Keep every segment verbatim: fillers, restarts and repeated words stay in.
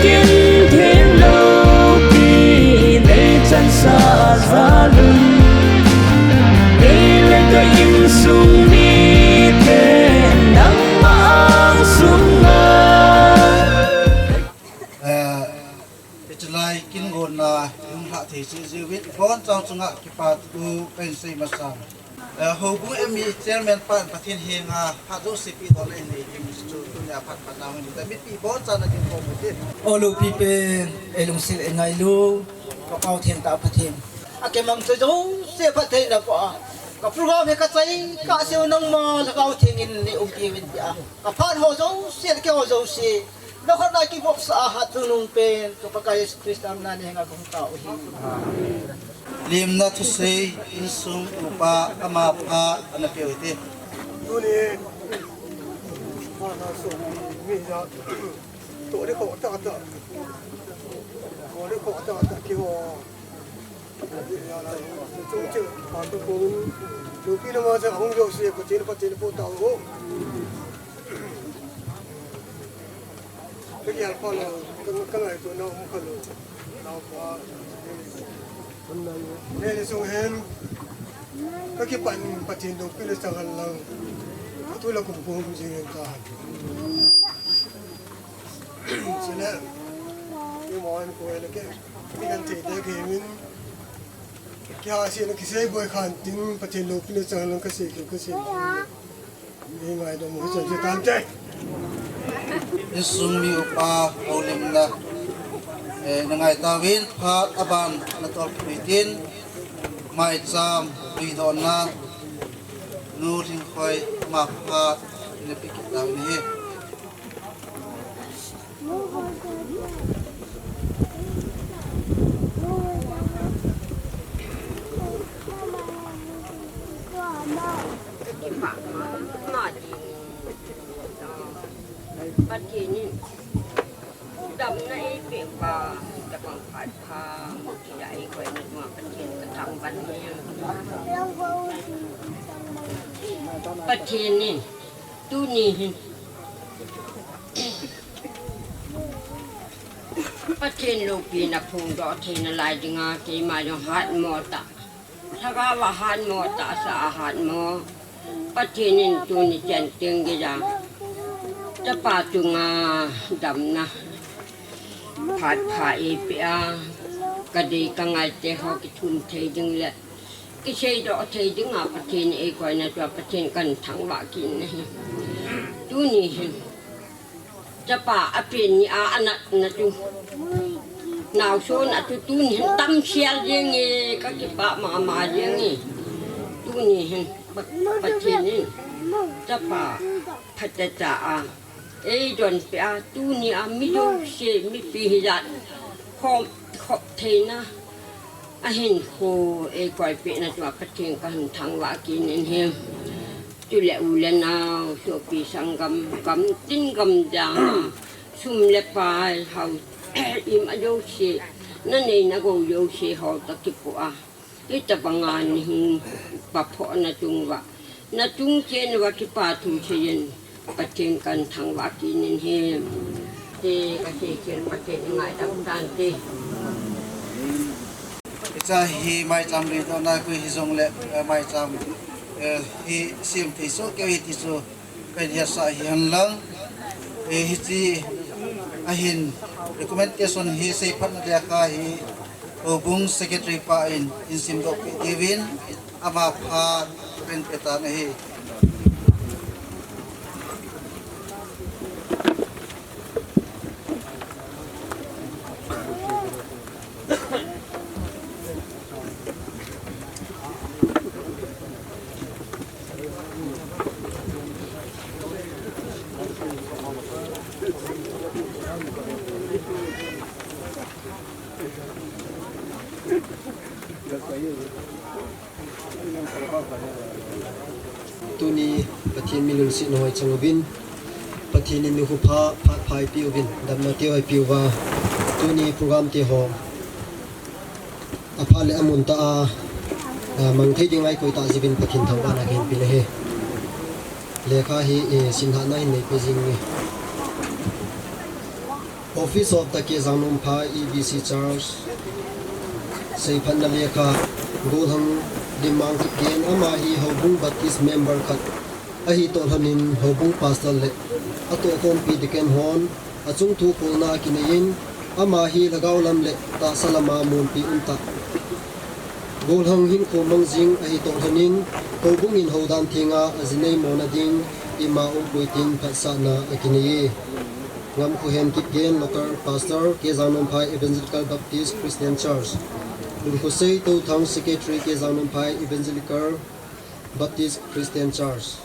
Kin theng loupi nei chansa jal un, nei le ka insung mite nangma ang sunga. Eh, hiche lai kin gonna i hung lhah thei cheh jeh uvin, bonchauva chunga kipa thu kahin sei masang. Eh, houbung M E chairman pan Pathen henga phat jouse pedohna inei ding chu tunia phat phat na hung hita, mipi boncha na ding ko mute. O loupi pen, ei lungset ei ngailu, ka Pau Theng tah Pathen. A kimang chu jouse phattheina pa. Ka program hi ka chai, ka seu nangma Lhagao Theng in nei umpi uvin tia. Ka phat ho jouse, ka ho jouse. Na khat na kivopsa a hat chungnung pen, ka Pakai Jesu Christa mina nei henga ka hung tao u hi. Limna thusei, insung upa, ama pha, ana peh u hite. Tuni, phat na sung, mi ja, to ni ko ta ta, ko ni ko ta ta ki ho. Ya la, chung che, phat to ko, loupi na ma ja hung jouse, Pathen, Pathen, po tao u. Ka kial pha lou, ka, ka ngaito na um kha lou. Nau pa. Nei le sung hen. Ka kipan Pathen loupi le chang hen lang. Ka thu la kum kum jing hen ka. Chule. Keima hin ko le ke. Ki kan thei te ke min. Kei a sei na kisei boi khan tin Pathen loupi le chang hen lang ka sei ke ka sei. Insung mi upa houlimna, eh, na ngai tauvin phat aban na tol pui tin, maicham lui donna, Nu Lhingkhoi ama phat na pe kit tauvin ahi. Pathen in damna eipeh uva, tabang phat pha, tia eikoi na uva Pathen kathangvah e. Pathen in tuni hin Pathen loupina phongdoh theina lai dinga keima jong hatmo tah, lhagao a hatmo tah, sa a hatmo. Pathen in tuni chan teng geija chapa chunga damna phat pha eipeh a, kadei kangai teho kithum thei ding le kiseidoh thei dinga Pathen eikoina chua Pathen kahin thangvah kit in ahi. Tuni hin chapa apen ni a anatna chu, naoso na chu tuni hin tamsel jenge, kakipah mama jenge. Tuni hin Pa-, Pathen in chapa phatecha a eidonpeh a, tuni a mi jouse, mipi hijat khom, khop theina ahinkho eikoipeh na chua Pathen kahin thangvah kit in ahi. Chule u le nao, sopi sanggam, gamtin gamjang, sum le pai, hao, ima jouse, nanei nagou jouse ho toh kipu a, hitabanga nei hung paphoh na chung uva, na chung cheng uva kipa thu seiyin, Pathen kahin thangvah kit in ahi. Te kasei chen Pathen ngaidam tante. Hiche hi maicham lui donna koi hijongle, eh, maicham, eh, hi sem thei soh keu hi ti chu kahin hetsah hi henlang. Eh, hiche ahin recommendation hi seiphatna lekha hi houbung secretary pa in hin simdoh peh diuvin ama phat kahin pe tan ahi. Tuni Pathen mi lungsetna hoi chang uvin, Pathen in nikho pha, phat pha eipeh uvin, damna te hoi eipeh uva, tuni program te ho apha le amun tah a, a, mang thei ding eikoi tah jeh uvin Pathen thangvahna kahin pe e. Lekha hi, eh, simlhahna hin nei pe jing e. Office of the K. Jangnomphai E B C Church. Seiphatna lekha. Golhang Limang Kipgen, ama hi Houbung Baptist member khat ahi toh lhonin Houbung Pastor le atohkhompi deacon hon achung thu kholna akineiyin, ama hi lhagao lam le tahsa lama monpi umtah Golhang hinkho mang jing ahi toh lhonin, Houbung in houdan thenga ajinei mona ding ima umpui tin phatsahna akineiye. Ngamkhohen Kipgen, Local Pastor, K. Jangnomphai Evangelical Baptist Christian Church. Lunkhosei Touthang, Secretary, K. Jangnomphai Evangelical Baptist Christian Church.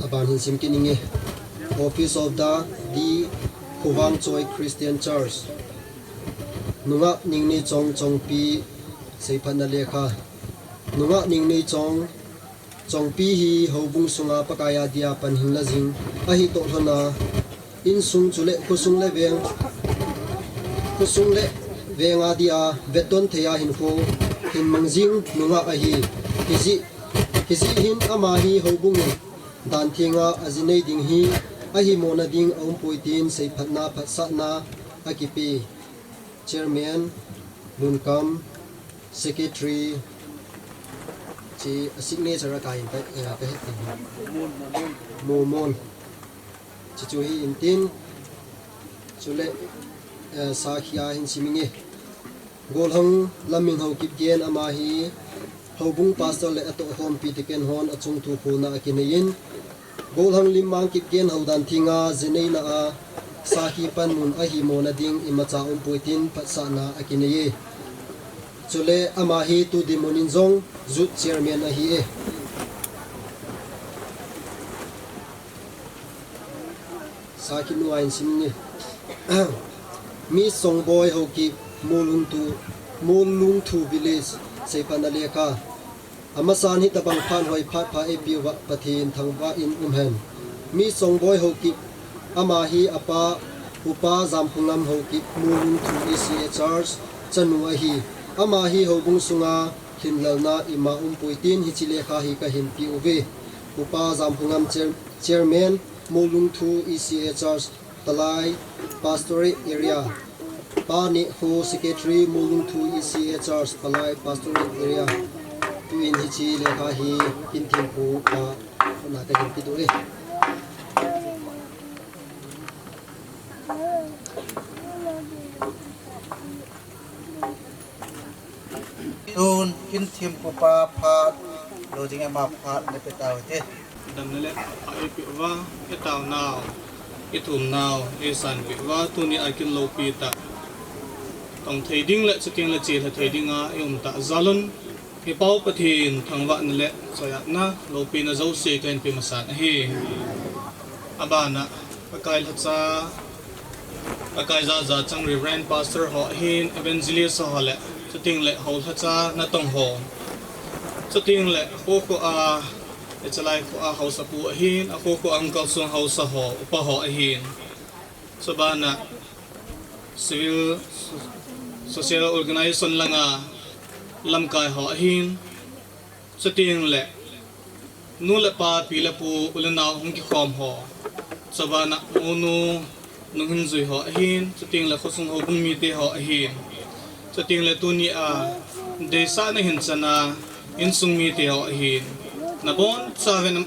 Aban hin sim kit inge. Office of the D. Khovangchoi Christian Church. Nungah Ningneichong Chongpi seiphatna lekha. Nungah Ningneichong Chongpi hi Houbung sunga Pakai a dia pan hinla jing ahi toh lhona, insung chule khosung le veng, khosung le veng a dia vetton thei a hinkho hin mang jing nungah ahi. Hijeh, hijeh hin ama hi Houbung in dan thenga ajinei ding hi ahi mona ding aumpui tin seiphatna phatsahna akipe. Chairman, Lunkam, Secretary, chi a signature a kai in ka, eh, ka het ta. Momon. Chichu hi intin, chule, eh, sakhi a hin sim inge. Golhang Lamminghou Kipgen, ama hi Houbung Pastor le atohkhompi deacon hon achung thu kholna akineiyin, Golhang Limang Kipgen houdan thenga jineina a sakhi panmun ahi mona ding imacha umpui tin phatsahna akineiye. Chule ama hi tu dinmun in jong Youth Chairman ahiye. Sakhi nu a hin sim inge. Miss Songboi Haokip, Molungthu, Molungthu Village, seiphatna lekha. Amasan hitabang phat hoi phat pha eipeuva Pathen thangvah in umhen. Miss Songboi Haokip, ama hi apa Upa Jamkhongam Haokip, Molungthu E C A Church chanu ahi. Ama hi Houbung sunga lhinlelna ima umpui tin hiche lekha hi kahin peh uve. Upa Jamkhongam Chair-, Chairman, Molungthu E C A Church, Palai Pastorate Area. Pa Nehkho, Secretary, Molungthu E C A Church, Palai Pastorate Area. Tuin hiche lekha hi Kinthimpho pa khutna kahin peh uve. Tun Kinthimpho pa phat, lou ding ama phat na pe tau hite. Damna le phat eipeh uva, itaonau, ithumnau eisanpeh uva, tuni a kin loupi tah tong thei ding le chuteng le chelha thei dinga i um tah jal un, i Pau Pathen thangvahna le choi-atna loupina jouse kahin pe masan ahi. Abana Pakai lhacha, Pakai jaja chang Reverend Pastor ho ahin, Evangelist ho le, chuteng le hou lhacha natong ho, chuteng le akho kho a, ichalai kho a haosapu ahin, akho kho a Uncle Sung haosa ho, upa ho ahin. Chubana Civil Social Organization langa lamkai ho ahin, chuteng le nu le pa, pi le pu, u le nao hung kikhom ho, chubana monu, nunghin jui ho ahin, chuteng le khosung houbung mite ho ahin, chuteng le tuni a deisahna hin chana insung mite ho ahin, nabonchauvin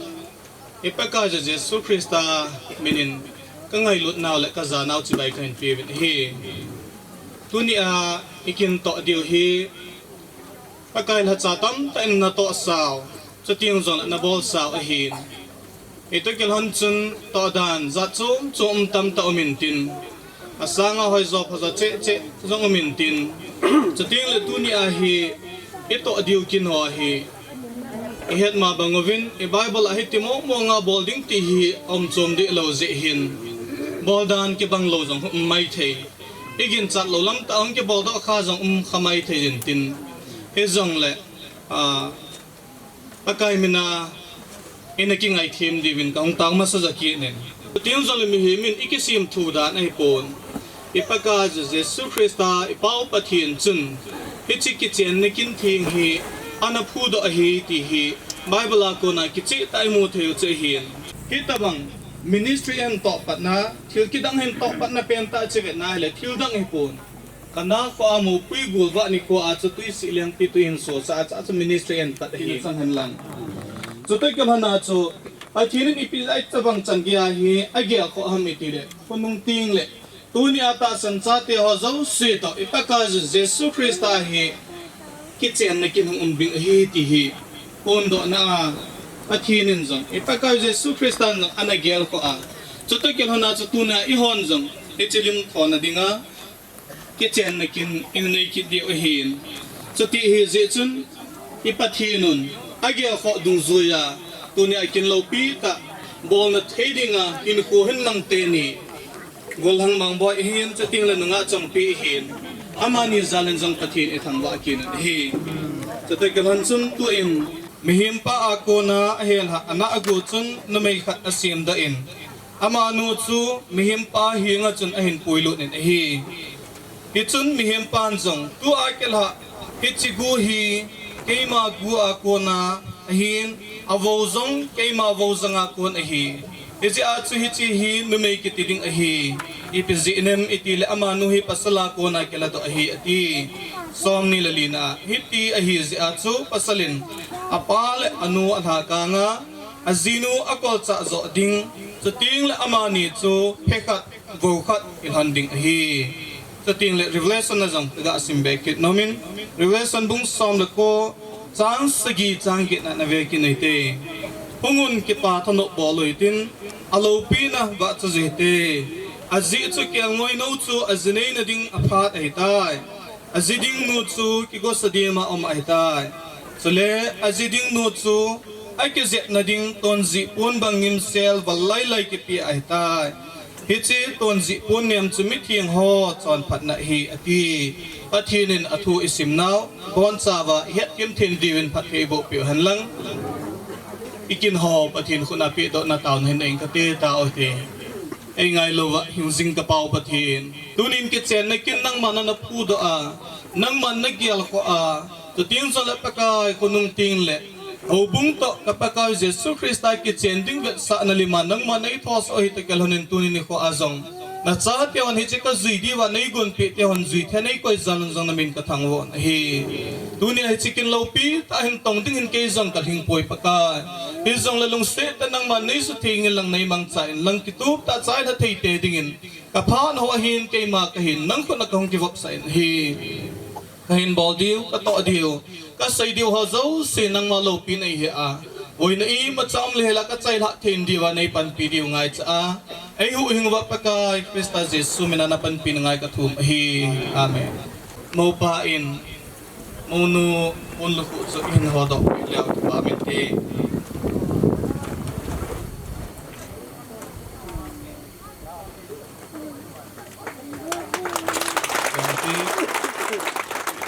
i Pakaiya Jesu Christa minin ka ngailutnau le ka janau chibai kahin peuvin ahi. Tuni a i kin toh diu hi Pakai lhacha tamtah in natohsau, chuteng jongle nabolsau ahin. Eito kilhon chun tohdan jat chom chom um tamtah um intin, asanga hoijo phajo cheh cheh jong um intin, chuteng le tuni a hi i toh diu kin ho hi i het ma bang uvin, i Bible a hiti mong monga bol ding ti hi aum chom deh lou jeh hin, boldan kibang lou jong um maithei, i ginchat lou lamtah a hung kibol doh kha jong um kha maithei intin, hijongle, a, Pakai mina ina kingaithem diuvin kahung tao masa jeh in. Chuteng jongle mihem in i kisemthu dan ahipon, i Pakaiya Jesu Christa i Pau Pathen chun hiche kichenna kin theng hi ana phudoh ahi ti hi Bible a kona kicheh tah a imu thei u chu ahin. Hitabang ministry in tohpatna, thil kidang hin tohpatna pen tah chu vetna hile thil dang hipon. Kana kho a mopui gul vah nikho a chu tui sih lengpi tui hin sosa a chu ministry in pat ahi chang hen lang. Chuti kilhon a chu Pathen in ipi jeh a hitabang chan gei a hi agel khoh ham iti le, khonung teng le Tuni a tahsan chate ho jouse toh, i Pakaiyu Jesu Christa hi kichenna kin hung um ding ahi ti hi phondohna a Pathen in jong, i Pakaiyu Jesu Christa in jong ana gel khoh a. Chuti kilhon a chu tuni a eihon jong, hiche lim thona dinga, kichenna kin inei kit diu ahin. Chuti ahi jeh chun, i Pathen un, agel khoh dungjuiya, tuni a kin loupi tah, bolna thei dinga, hinkho hin mang teni. Golhang Mangboi ahin, chuteng le nungah Chongpi ahin. Amani jal in jong Pathen ithangvah kit in ahi. Chuti kilhon chun tuin, mihem pa a kona ahelhah ana agu chun numei khat asemdoh in. Amanu chu mihem pa henga chun ahin puilut in ahi. Hichun mihem pan jong, tua kilhah, hiche gu hi keima gu a kona ahin, avou jong keima vou janga kon ahi. Hijeh a chu hiche hi numei kiti ding ahi. Ipi jeh inem iti le amanu hi pasal a kona kiladoh ahi ati. Somni le lina, hiti ahi jeh a chu pasal in apa le anu alhakang a, ajinu akolchah joh ding, chuteng le amani chu phe khat, vou khat kilhon ding ahi. Chuteng le Revelation a jong kaga sim be kit nom in, Revelation bung som le ko, chang sagi chang get na na ve kit nei te. Hung un kipa thanop bol u hitin, aloupina vahcho jing hite. Ajeh chu kelngoi nou chu aji neina ding aphat ahitai. Aji ding nu chu kigosa dima um ahitai. Chule aji ding nu chu akijepna ding tonjih pon bang ngimsel val lailai kipe ahitai. Hiche tonjih pon nem chu mitheng ho chonphatna ahi ati. Pathen in athu isim nau, bonchauva ihet kim thei diuvin phatthei boh peh u hen lang. Ikin ho Pathen khut a pehdohna taona hin eing kate tao hite. Ei ngailouva hing jing ka Pa u Pathen. Tunin kichenna kin nangman na phudoh a, nangman na gel khoh a, chuteng jongle Pakai khonung teng le houbung toh ka Pakai Jesu Christa kichen ding vetsahna lima nangman nei thosah u hita kilhon in tunin nikho a jong nachate hon hiche kajui diuva nei gonpeh te hon jui thei nei koi jal un jong namin kathangvah u ahi. Tunia hiche kin loupi tah hin tong ding hin kei jong kalhing poi Pakai. Hijongle lungset tah nangman nei sutheng in lang nei mangcha in lang kitup tah chai lha thei te dingin. Ka phat ho ahin keima kahin nang khut a kahung kivopsah in ahi. Kahin bol diu, katoh diu, kasei diu ho jouse nangma loupina ahi a. Boina imacha um le hela kachai lha thei diuva nei panpi diu ngaicha a. Eihuhhing uva Pakai Christa Jesu mina na panpi nangai kathum ahi. Amen. Mopa in, monu, pon lukhuh chu ihin hodoh peh leu kipa um inte.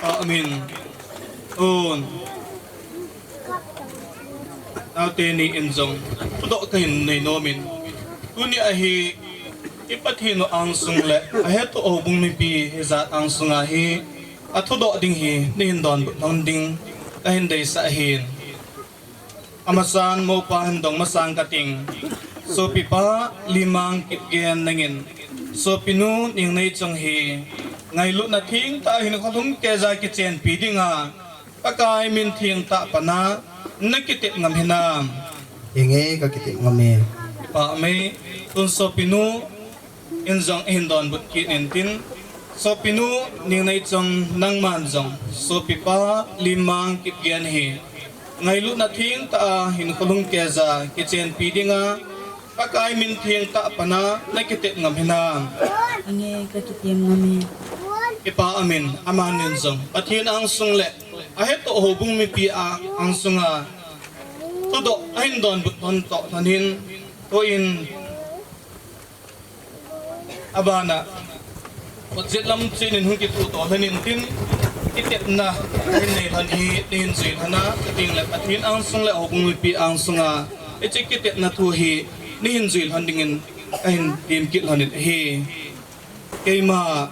Amen. Tun. Naote ni in jong. Thudoh kahin nei nom in. Tuni ahi. I Pathen u angsung le. Ahettoh houbung mipi hijat angsunga hi. Athudoh ding hi. Neihin donbut lhon ding. Kahin deisah ahin. Amasan mopa hin dong masang kating. Sopipa Limang Kipgen nangin. Sopinu Ningneichong hi. Ngailutna thengtah a hinkho lhung keija kichenpi dinga. Pakai min thengtah pana. Nakitep ngam hinam. Henge kakitep ngam e. Pa mei. Tun sopinu. In jong ihin donbut kit intin. Sopinu Ningneichong nangman jong. Sopipa Limang Kipgen hi. Ngailutna thengtah a hinkho lhung keija kichenpi dinga. Pakai min thengtah pana nakitep ngam hinam. Henge kakitep ngam e. Ipa amin amanin jong. Pathen angsung le. Ahettoh houbung mipi a angsunga. Thudoh ahin donbut lhon toh lhon hin. Tuin. Abana. Kotjet lam chenin hung kithuto lhon intin. Kitepna. Hin nei lhon hi, neihin jui lhon a. Kating le Pathen angsung le houbung mipi angsunga. Hiche kitepna thu hi. Neihin jui lhon dingin. Kahin temkit lhon in ahi. Keima.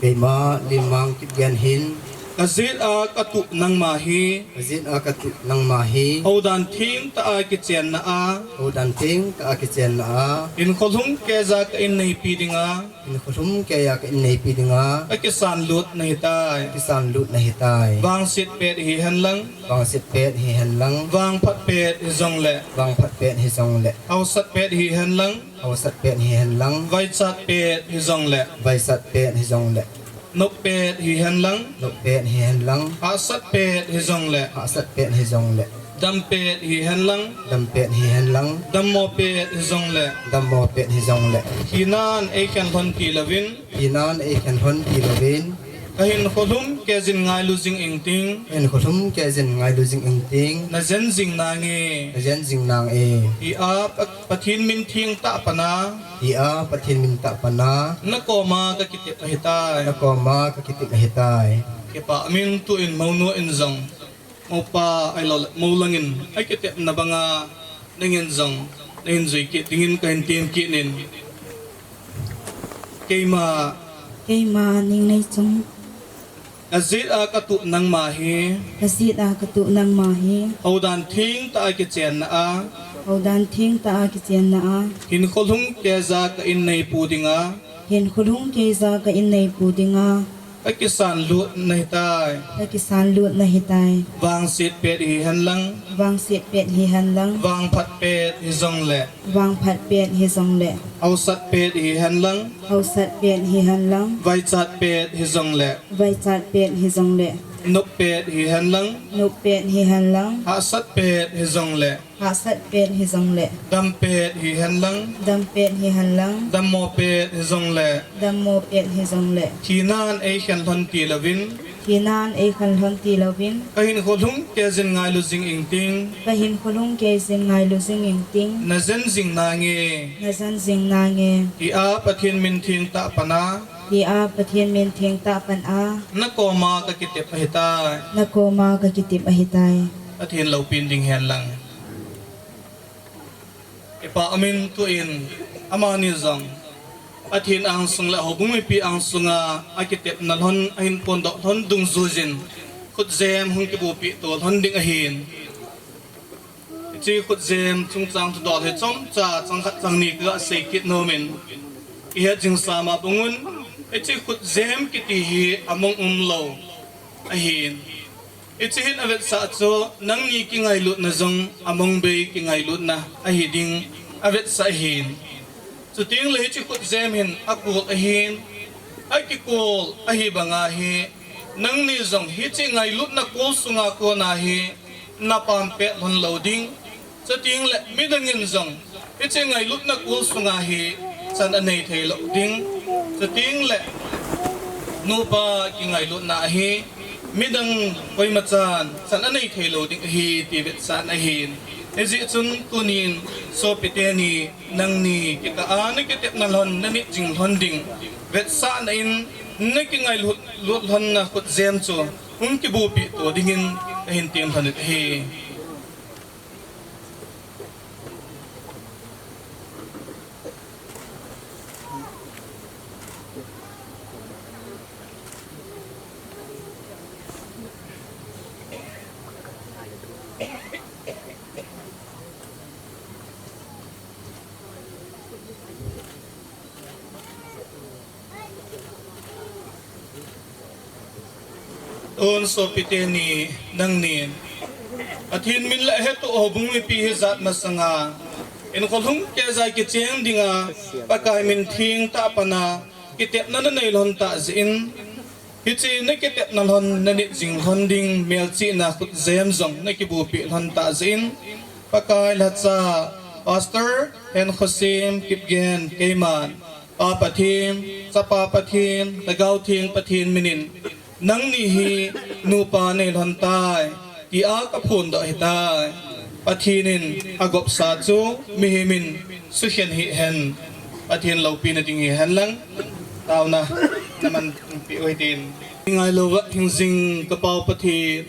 Keima Limang Kipgen hin. Ka jet a ka tup nangma hi. Ka jet a ka tup nangma hi. Houdan thengtah a kichenna a. Houdan thengtah a kichenna a. Hinkho lhung keija ka inneipi dinga. Hinkho lhung keija ka inneipi dinga. Ka kisan lut nahitai. Ka kisan lut nahitai. Vangset pet hihen lang. Vangset pet hihen lang. Vangphat pet hijongle. Vangphat pet hijongle. Hausat pet hihen lang. Hausat pet hihen lang. Vaichat pet hijongle. Vaichat pet hijongle. Nop pet hihen lang. Nop pet hihen lang. Hahsat pet hijongle. Hahsat pet hijongle. Dam pet hihen lang. Dam pet hihen lang. Dammo pet hijongle. Dammo pet hijongle. Thinan eikhen lhon tilouvin. Thinan eikhen lhon tilouvin. Ka hinkho lhung keijin ngailu jing ingting. Ka hinkho lhung keijin ngailu jing ingting. Na jen jing nange. Na jen jing nange. Hia Pa-, Pathen min thengtah pana. Hia Pathen min tah pana. Na koma ka kitep ahitai. Na koma ka kitep ahitai. Kipah min tuin mounu in jong. Mopa ahilouleh, moulangin, akitepna banga, nangin jong, nahin jui kit dingin kahin tem kit in. Keima. Keima Ningneijung. Ka jet a ka tup nangma hi. Ka jet a ka tup nangma hi. Houdan thengtah a kichenna a. Houdan thengtah a kichenna a. Hinkho lhung keija ka inneipu dinga. Hinkho lhung keija ka inneipu dinga. Ka kisan lut nahitai. Ka kisan lut nahitai. Vangset pet hihen lang. Vangset pet hihen lang. Vangphat pet hijongle. Vangphat pet hijongle. Hausat pet hihen lang. Hausat pet hihen lang. Vaichat pet hijongle. Vaichat pet hijongle. Nop pet hihen lang. Nop pet hihen lang. Hahsat pet hijongle. Hahsat pet hijongle. Dam pet hihen lang. Dam pet hihen lang. Dammo pet hijongle. Dammo pet hijongle. Thinan eikhen lhon tilouvin. Thinan eikhen lhon tilouvin. Ka hinkho lhung keijin ngailu jing ingting. Ka hinkho lhung keijin ngailu jing ingting. Na jen jing nange. Na jen jing nange. Hia Pathen min thengtah pana. Hia Pathen min thengtah pana. Na koma ka kitep ahitai. Na koma ka kitep ahitai. Pathen loupin ding hen lang. Kipah min tuin, amani jong. Pathen angsung le houbung mipi angsunga, akitepna lhon, ahin phondoh lhon dungjuijin. Khutjem hung kibupi to lhon ding ahin. Hiche khutjem chungchang thudol hi chomcha chang khat chang ni kasei kit nomin. Ihet jing sa ma bang un, hiche khutjem kiti hi among umlou ahin. Hiche hin avetsah chu nangni kingailutna jong among bei kingailutna ahi ding avetsah ahin. Chuteng le hiche khutjem hin akol ahin, akikol ahi banga hi nangni jong hiche ngailutna kol sunga kona hi napam pet lhon lou ding. Chuteng le midangin jong hiche ngailutna kol sunga hi chan anei thei lou ding. Chuteng le nupa kingailutna ahi midang koima chan chan anei thei lou ding ahi ti vetsahna ahin. Hijeh chun tunin sopite ni nangni kitah a nakitepna lhon nanit jing lhon ding vetsahna in nakingailut, lut lhonna khutjem chu hung kibupi to dingin kahin tem lhon ahi. Tun sopite ni nangnin Pathen min le ahetuh houbung mipi hijat masanga hinkho lhung keija kicheng dinga Pakai min thengtah pana kitepna nanei lhon tah jeh in, hiche nakitepna lhon nanit jing lhon ding melchihna khutjem jong nakibupi lhon tah jeh in, Pakai lhacha Pastor Henkhosim Kipgen keiman Pa Pathen, Chapa Pathen, Lhagao Theng Pathen minin, nangni hi nupa nei lhon tai, tia kaphondoh ahitai. Pathen in agopsa chu mihem in sukhen hih hen. Pathen loupina ding hihen lang. Taona naman peh u hitin. Ngailouva hingjing kapau Pathen.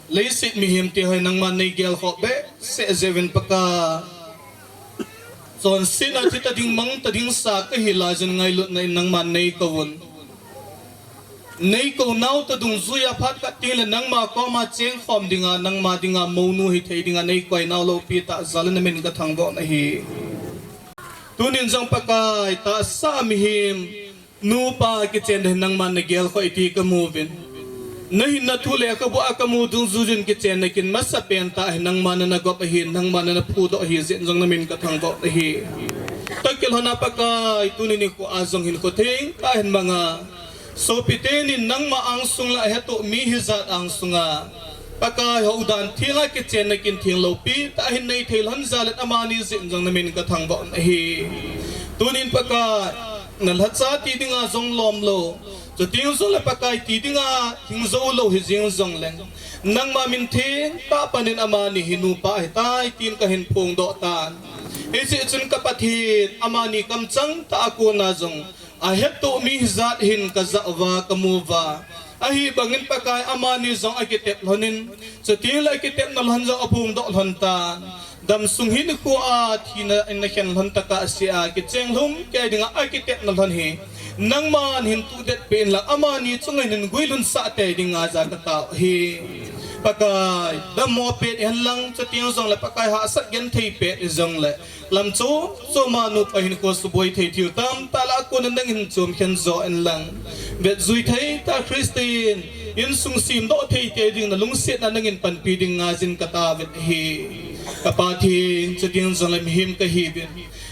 Leiset mihemte hoi nangman neigelkhoh behseh jeh uvin Pakai. Chonsetna thita ding mangta ding sa kahi laijin ngailutna in nangman neikouvun. Nei kou nau tah dungjuiya phat khat teng le nangma koma cheng khom dinga, nangma dinga mounu hithei dinga nei koi nau loupi tah jal in namin kathangvah nahi. Tunin jong Pakai, tahsa mihem, nupa kichen ding nangman nagel khoi ti kamu uvin. Nahin na thu le kabu a kamu dungjuiyin kichenna kin masapen tah hi nangman nagop ahin, nangman naphudoh ahi jeh in jong namin kathangvah nahi. Tah kilhon a Pakai, tunin nikho a jong hinkho theng tah hin manga sopite nin nangma angsung le aheto mi hijat angsunga Pakai, houdan thenga kichenna kin theng loupi tah hin nei thei lhon jal in amani jeh in jong namin kathangvah nahi. Tunin Pakai, nalhacha ti dinga jong lom lou, chuteng jong le Pakai ti dinga hing jou lou hijeng jong leng, nangma min theng tah panin amani hi nupa ahitai tin kahin phongdoh tan. Hijeh chun ka Pathen, amani kamchang tah a kona jong aheto mi hijat hin kajah uva kamu uva. Ahivangin Pakai, amani jong akitep lhonin, chuteng le akitepna lhon jong aphongdoh lhon tan. Damsung hinkho a thina in nakhen lhon tah kasei a, kicheng lhum kei dinga akitepna lhon hi nangman hin tudet peh inlang, amani chunga hin guilhun sah tei dinga jal katao ahi. Pakai, dammo pet hen lang, chuteng jong le Pakai, hahsat genthei pet jong le, lam chom chom a nupa hinkho suboi thei thil tamtah lah a kona nangin chomkhen jo hen lang, vetjui thei tah Christian insung semdoh thei tei ding nalungsetna nangin panpi ding ngaijin katao uvin ahi. Ka Pathen, chuteng jong le mihem kahiuvin,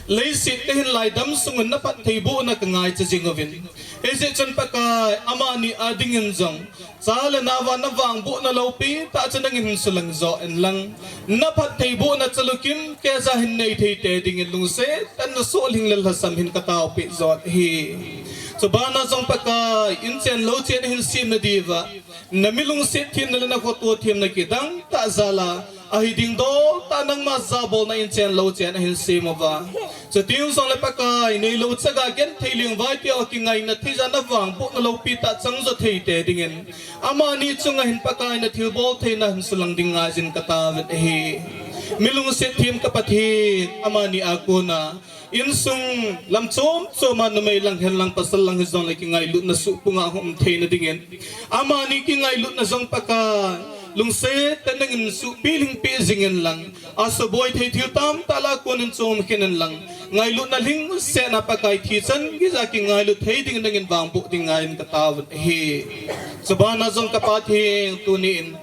leiset kahin lai damsung un naphattheibohna kangaicha jing uvin. Hijeh chun Pakai, amani a dingin jong cha le nao a navangbohna loupi tah chu nangin hin sulang jo hen lang, naphattheibohna chalou kim keija hin nei thei tei dingin lungset tah in nasoh lhing le lhasam hin kataopeh jo ahi. Chubana jong Pakai, inchen louchen ahin sem nadiuva, nami lungset themna le nakhoto themna kidang tah jal a, ahi dingdol tah nangma jabolna inchen louchen ahin sem uva, chuteng jong le Pakai, neilou chaga genthei lengvai teu kingaina thei jal a navangbohna loupi tah chang jo thei tei dingin, amani chunga hin Pakai nathilbol theina hin sulang ding ngaijin katao uvin ahi. Mi lungset them ka Pathen, amani a kona insung lam chom chom a numei lang hen lang pasal lang hijong le kingailutna suhpunga hung um theina dingin, amani kingailutna jong Pakai, lungset tah in nangin suhpi lhingpi jing hen lang, asuboi thei thil tamtah lah a konin chomkhen hen lang, ngailutna lhingsetna Pakai thichan geija kingailut thei dingin nangin vangboh ding ngaiyin katao uvin ahi. Chubana jong ka Pathen, tunin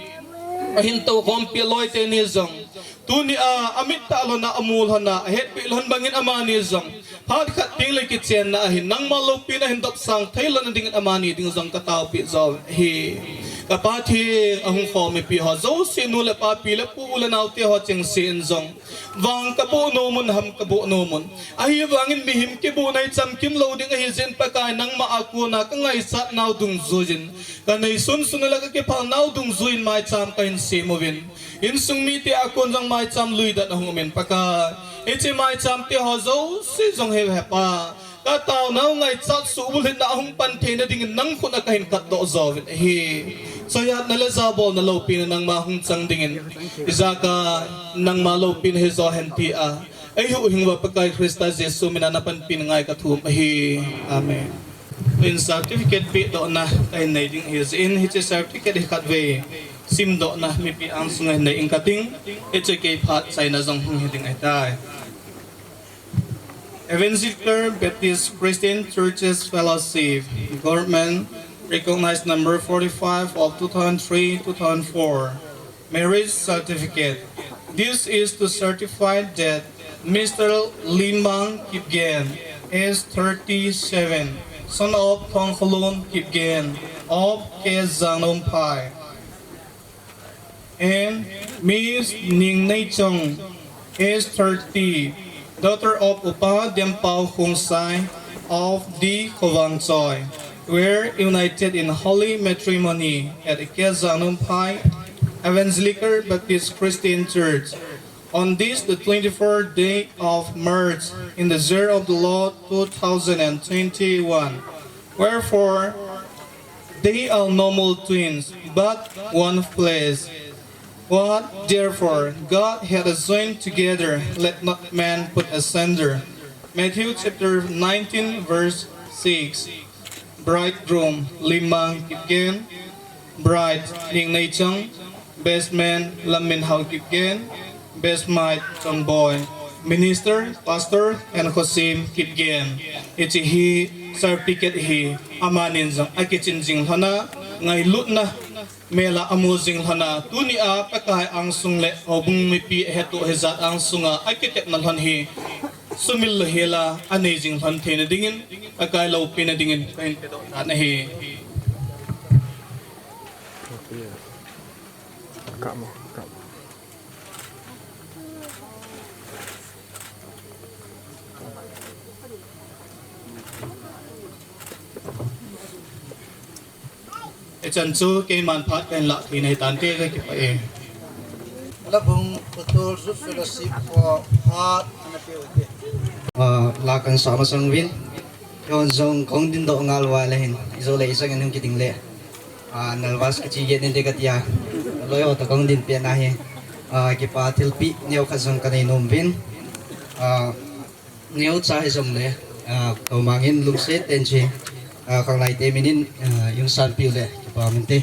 ahin toukhompi loi teni jong, tuni a amit tah lhon a amu lhon a ahetpeh lhon bangin amani jong phat khat teng le kichenna ahin nangma loupina hin dopsang thei lhon dingin amani ding jong kataopeh jo ahi. Ka Pathen, ahung khom mipi ho jouse, nu le pa, pi le pu, u le nao te ho chengse in jong, vang kaboh nom un, ham kaboh nom un. Ahivangin mihem kibohna hi chamkim lou ding ahi jeh in Pakai, nangma a kona kangaichat nau dungjuiyin, kanei sunsun le kakiphal nau dungjuiyin maicham kahin sem uvin, insung mite a kon jong maicham lui dan ahung um in Pakai, hiche maicham te ho jouse jong he hepa, katao nau ngaichat suhbulhitna ahung pan theina dingin nang khut a kahin katdoh jo uvin ahi. Choiatna le jabolna loupina nangma hung chang dingin, ijakai nangma loupina hi jo hen tia eihuhhing uva Pakai Christa Jesu mina napanpina ngai kathum ahi. Amen. In certificate pehdohna kahin nei ding ahi jeh in, hiche certificate hi khatvei simdohna mipi angsunga hin nei ing kating, hiche kei phat chaina jong hung hi ding ahitai. Evangelical Baptist Christian Churches Fellowship, Government Recognized Number forty-five of two thousand three, two thousand four, Marriage Certificate. This is to certify that Mister Limang Kipgen, age thirty-seven, son of Thongkholun Kipgen of K Jangnomphai, and Miss Ning Neichong, age thirty, daughter of Upa Dempao Khongsai of D Khovangchoi, were united in holy matrimony at K Jangnomphai Evangelical Baptist Christian Church on this, the twenty-fourth day of March, in the year of the Lord two thousand and twenty-one. Wherefore, they are no more twins, but one flesh. What therefore God hath joined together, let not man put asunder. Matthew chapter nineteen, verse six. Bridegroom Limang Kipgen, Bride Ningneichang, Best Man Lamminhao Kipgen, Best Maid Chongboi, Minister Pastor Henkhosim Kipgen. Hiche hi certificate hi amanin jong akichin jing lhon a, ngailutna mel a amu jing lhon a, tuni a Pakai angsung le houbung mipi ahetu hijat angsunga akitepna lhon hi sumil louhel a anei jing lhon theina dingin, Pakai loupina dingin kahin pedoh tan ahi. Hichan chu keiman phat kahin lah thei nahi tante, kakipah e. Labung Patul Youth Fellowship ko phat ana peh u hite. Ah, la kahin sah masang uvin. Keiman jong kahung dingdoh ngal uva leh hin, ijole ijang in hung kiding leh, ah, nervous kachi get ninte katia. Loi ho toh kahung ding pet na hi, ah, kipa thilpeh neokhat jong kanei nom uvin. Ah, neocha hijongle, ah, kou mangin lungset tah in chu, ah, khanglai te minin, ah, ihung sanpeh u leh kipa um inte.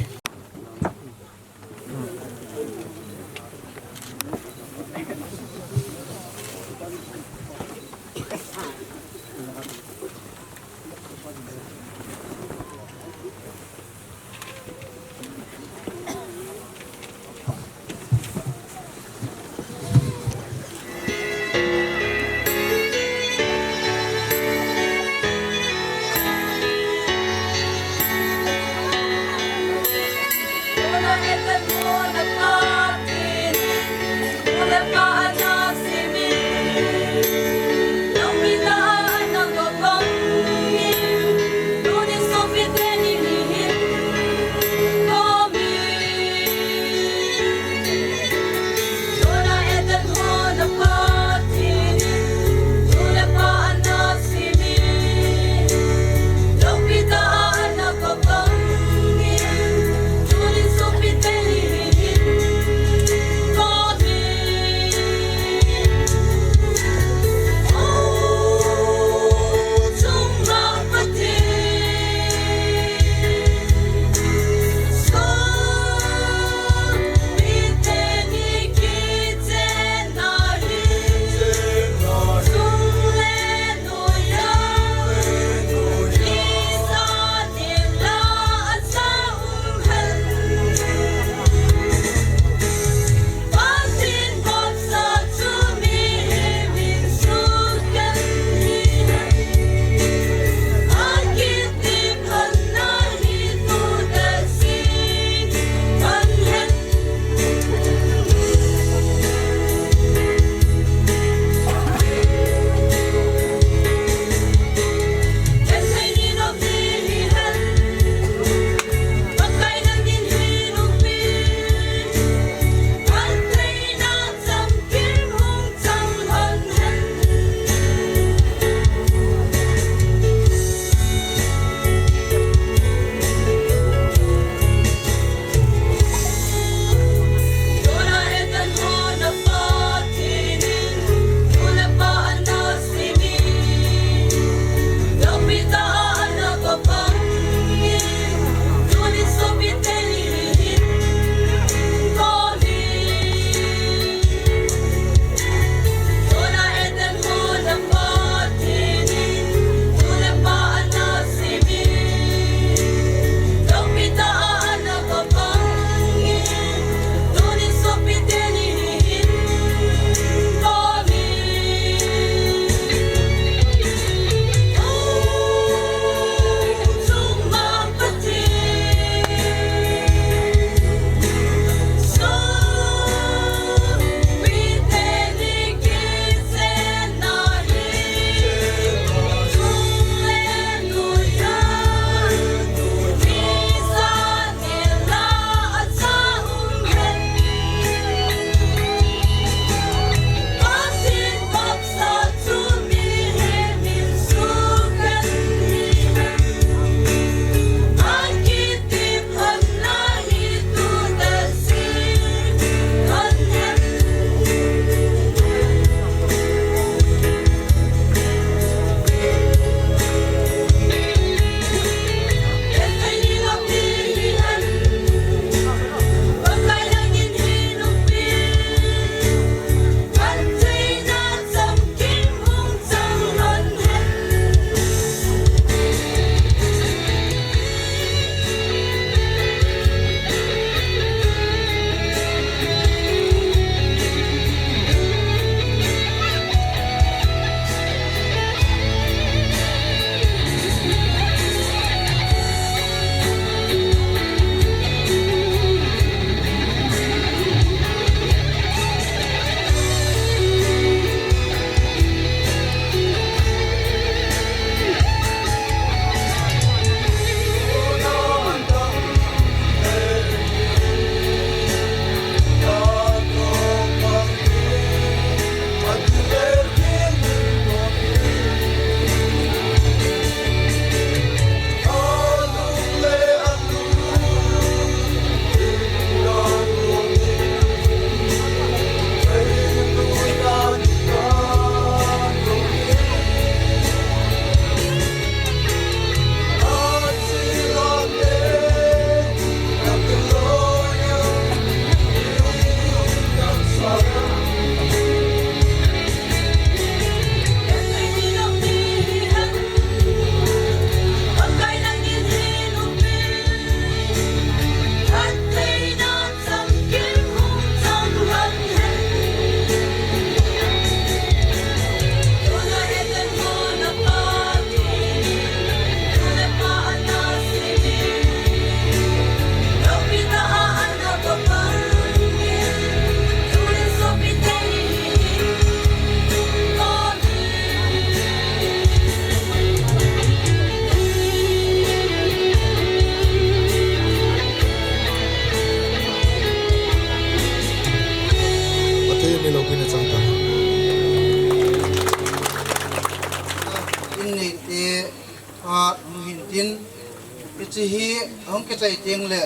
Hiche hi hung kichai teng le,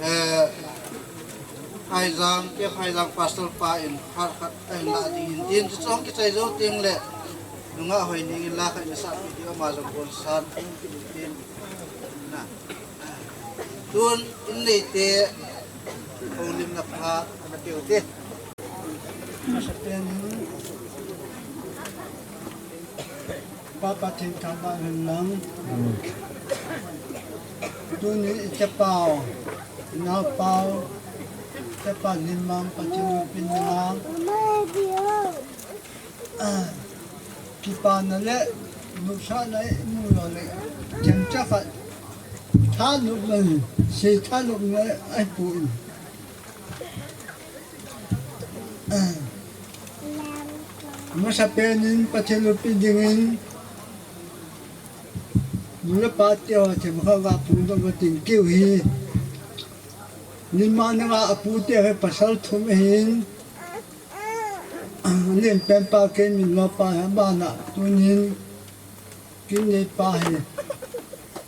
eh, Phaijang, K. Phaijang Pastor pa in khat khat ahin lah ding in tin, hichu hung kichai jou teng le, nungah Hoining in la khat in asah pi ding, ama jong kon san tin, na. Tun in neite, houlimna pha, ana pe u te. Masa pen in, Pa Pathen thangvah hen lang. Tuni i chapau, i naopau, chapa Limang Pathen loupi ding a. Ah, kipana le nopsahna i mu lou le, themcha khat thanopna, sei thanopna ahi poi. Amasa pen in Pathen loupi ding in, nu le pa te ho themkhat ga phongdoh kating keu hi. Nima nanga apu te ho hi pasal thum ahin, alen pen pa kei min lo pa hi abana tunin, kin nei pa hi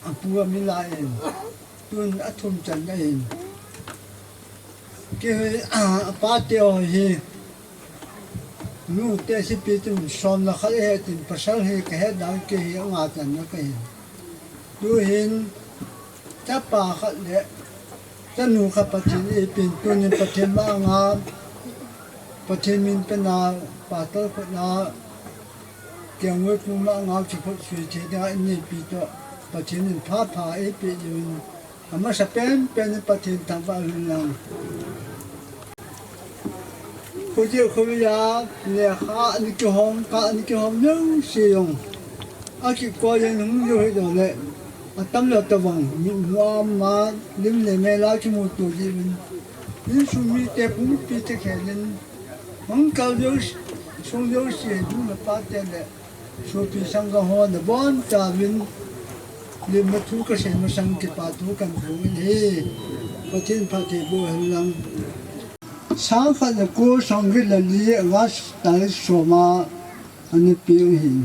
apu ami la in, tun athum channa in. Kei hi, ah, apa te ho hi, nu te sipi tun somna khat ahi tin pasal hi kahet dan kei hi anga channa kahi. Tuhin, chapa khat le, chanu khat Pathen eipin tunin Pathen ma anga, Pathen min pena, Pastor khut a, Kengwei pu ma anga kikhut sui thei dinga in neipi toh, Pathen in pha pha eipeh diuvin, amasa pen pen in Pathen thangvah hen lang. Khojeh khovei a, lekha ana kihom, ka ana kihom jouse jong, akikoi in hung jou hih jongle, atam le tobang, mitmu a um a, lim le mel a kimuto jeh uvin, insung mite pumpi te khel in, hung kal jouse, sung jouse, nu le pa te le, sopi sangkam ho nabonchauvin, lim le thu kasei masang kipa thu kahin phong in ahi. Pathen phatthei boh hen lang. Sangkhat le ko, sangget le li, August tarik som a ana peng ahin,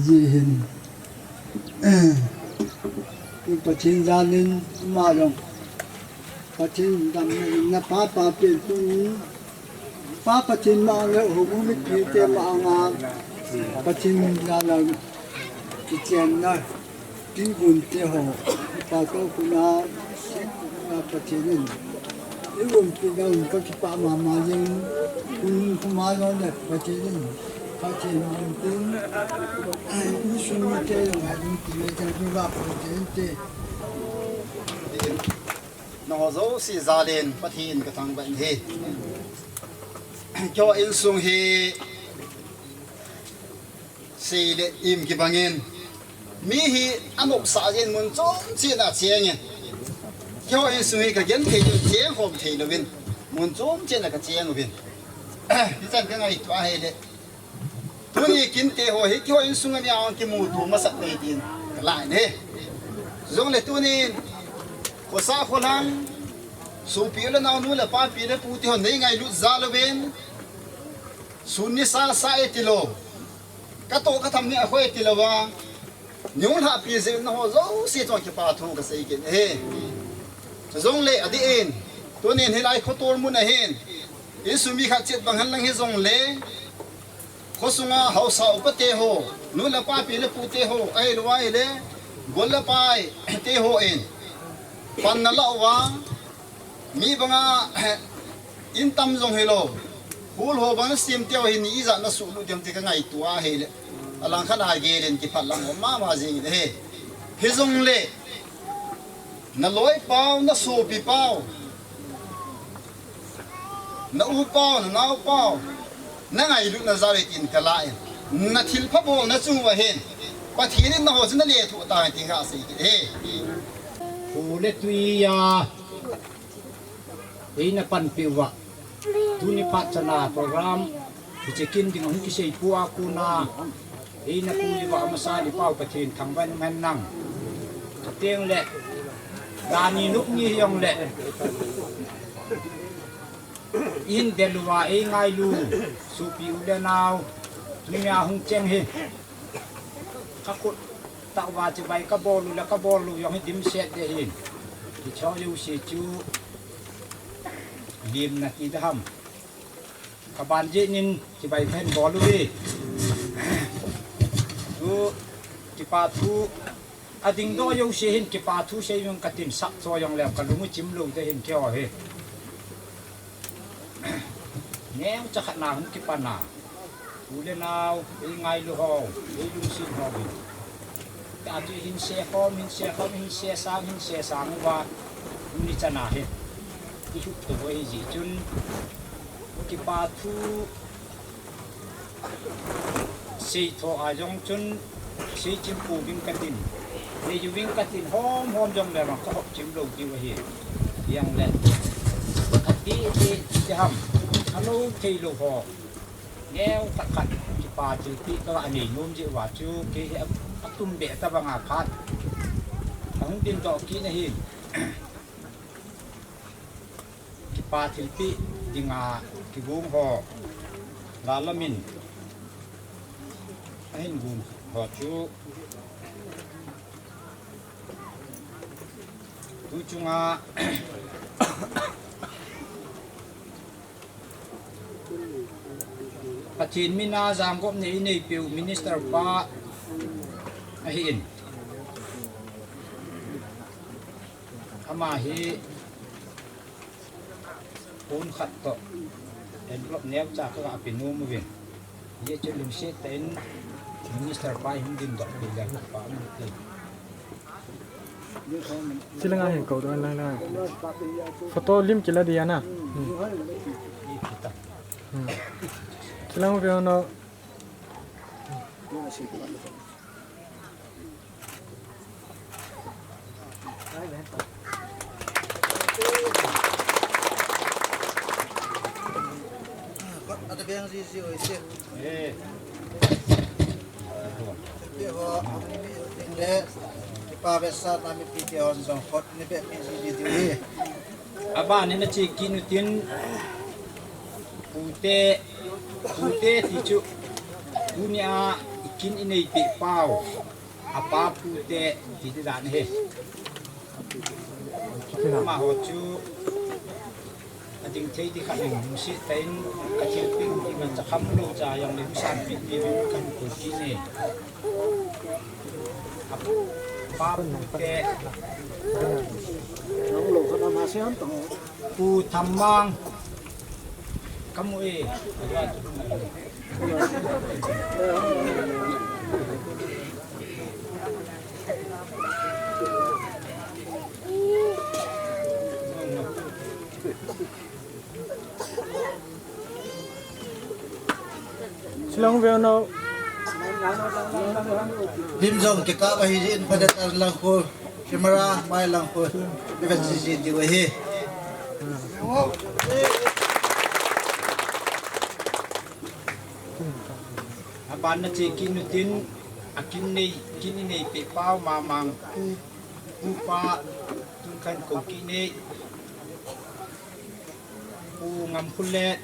ji hin. Pathen jal in ama jong, Pathen damna in na pa pa pen tun, Pa Pathen ma anga, houbung mipi te ma anga, Pathen jal a kichenna, kin gun te ho, pa ko kuna, na Pathen in, i gun pi na un ka kipah mama jeng, kun kuma jong le Pathen in, Pathen in tin, insung mite jong a ding ti le jeng tu ba Pathen te. Nangho jouse jal in Pathen kathangvah in ahi. Keiho insung hi sei le im kibang in, mi hi anopsah jeh in mun chom cheh in acheng in. Keiho insung hi kagenthei diu cheng khom thei louvin, mun chom cheh in kacheng uvin. Hichan kangaito ahile, tuni kinte ho hi keiho insung a nia hung kimuto masat nei tin kalah in ahi. Jongle tunin, khosah kholhang, sopi u le nao, nu le pa, pi le pu te hon neingailut jal uvin, sun nisa sa e tilou, katoh katham ni akhoh e tilouva, neilhahpi jeh in nangho jouse chunga kipa thu kasei kit e. Chujongle adih in, tunin hilai khotol mun ahin, insung mi khat chet bang henlang hijongle, khosunga haosa upa te ho, nu le pa, pi le pu te ho, ahilouva ahile, gol le pai te hon panna lah uva, mi banga, in tam jong hilou, hul ho bang nasem teu hi ni ijat nasuhlut diu ham ti kangaito ahile, alangkhat a gel in kiphat lang um mama jeng in ahi. Hijongle, naloi pau, nasopi pau, na u pau, nanao pau, nangailutna jal e tin kalah in, nathilpha bolna chung uva hin, Pathen in nangho chu nalethuh tan tin kasei kit e. Kho le twi a eina panpi uva, tuni phat chana program hiche kin dinga hung kiseipu a kona, eina pui uva amasa le pau Pathen thangvah in um hen lang. Chuteng le, dani nop ni hijongle, in del uva eingailu sopi u le nao, tunia hung cheng hi, kakhut Tah uva chibai kabol u le kabol lou jong hi dimset ding ahin. Hiche jouse chu limna ti ding ham. Kaban jeh in chibai kahin bol uve. Tu kipa thu ading doh jouse hin kipa thu sei jong katin, sap cho jong le kalung u chim lou ding ahin keiho hi. Neocha khat na hung kipan a, u le nao, ei ngailu ho, ei lungset ho hi. Tua chu hin se khom, hin se khom, hin se sang, hin se sang uva, tuni chan a hi. I hup tou u ahi jeh chun, kipa thu sei tho a jong chun, sei chim pouving katin. Nei uving katin, hom hom jong le vang kahop chim lou diu ahi. Hijongle, ati ti ti ham, alou thei lou ho. Neo khat khat, kipa thilpeh kaga nei nom jeh uva chu, kei hi a, atum beh tabang a phat. Ahung ding doh kit nahin. Kipa thilpeh dinga kigong ho, lalamin ahin gong ho chu, tu chunga Pathen mina jangop nei neipeu Minister pa ahin. Ama hi phone khat toh envelope neocha kaga pe nom uvin. Hijeh chun lungset tah in Minister pa hung ding doh peh le pa um te. Chilanga hin kou doh lai lai. Photo lim kila dia na. Hmm. Chilang ve no. Aban in nache kit utin, pute, pute ti chu, tunia ikin inei peh pau. Apa pute ti dan ahi. Amaho chu ading thei ding khat in lungset tah in kathilpeh u hi man cha kham lou cha jong le husan pi pi vin kahin kou kit e. Apa pute. Pu Thammang. Kamu e. Chilong ve no. Lim jong kikap ahi jeh in phaten lang khu, camera mai lang khu, ivet jiji diu ahi. Aban nache kit utin, akin nei, kin inei peh pau Mamang pu, pu pa, tun kahin kou kit e. Pu Ngamkholet.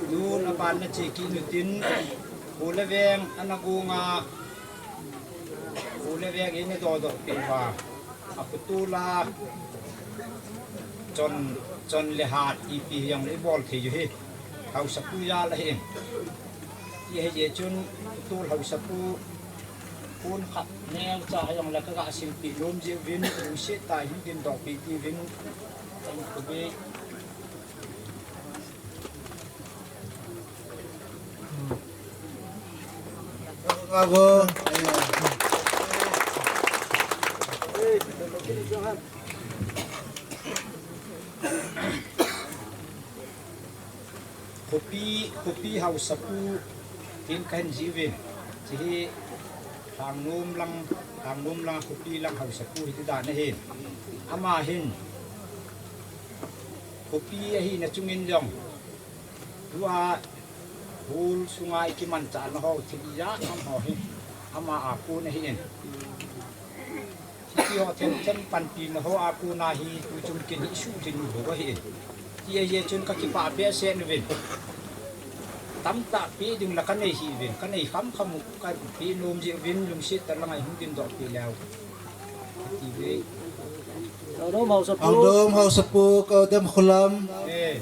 Tun aban nache kit utin, Pu le Veng ana gonga, Pu le Veng in adodoh peh uva, aputol a chon, chon le hat ipi hijongle ibol thei u hi haosapu jal ahi. Ti ahi jeh chun putol haosapu pon khat neocha hijongle kaga silpeh nom jeh uvin, lungset tah in hin dingdoh peh diuvin, kahin kou e. Khopi, khopi haosapu tin kahin ji uvin. Hiche hi Lhangnom lang, Lhangnom lang khopi lang haosapu hiti dan ahin. Ama hin khopi ahina chungin jong, Tua hol sunga i kimanchahna ho thil ijat ham ho hi ama a kon ahi in. Hiti ho themthem panpina ho a kona hi tuchung kin hi isuhlhin u bou ahi in. Ti ahijeh chun kakipah behseh uvin. Tamtah peh ding la kanei hih uvin, kanei khamkham u kapeh nom jeh uvin lungset tah langa ihung dingdoh peh leu. Ti ve. Angdom Haosapu, Angdom Haosapu, Kaodem Khulam. Eh.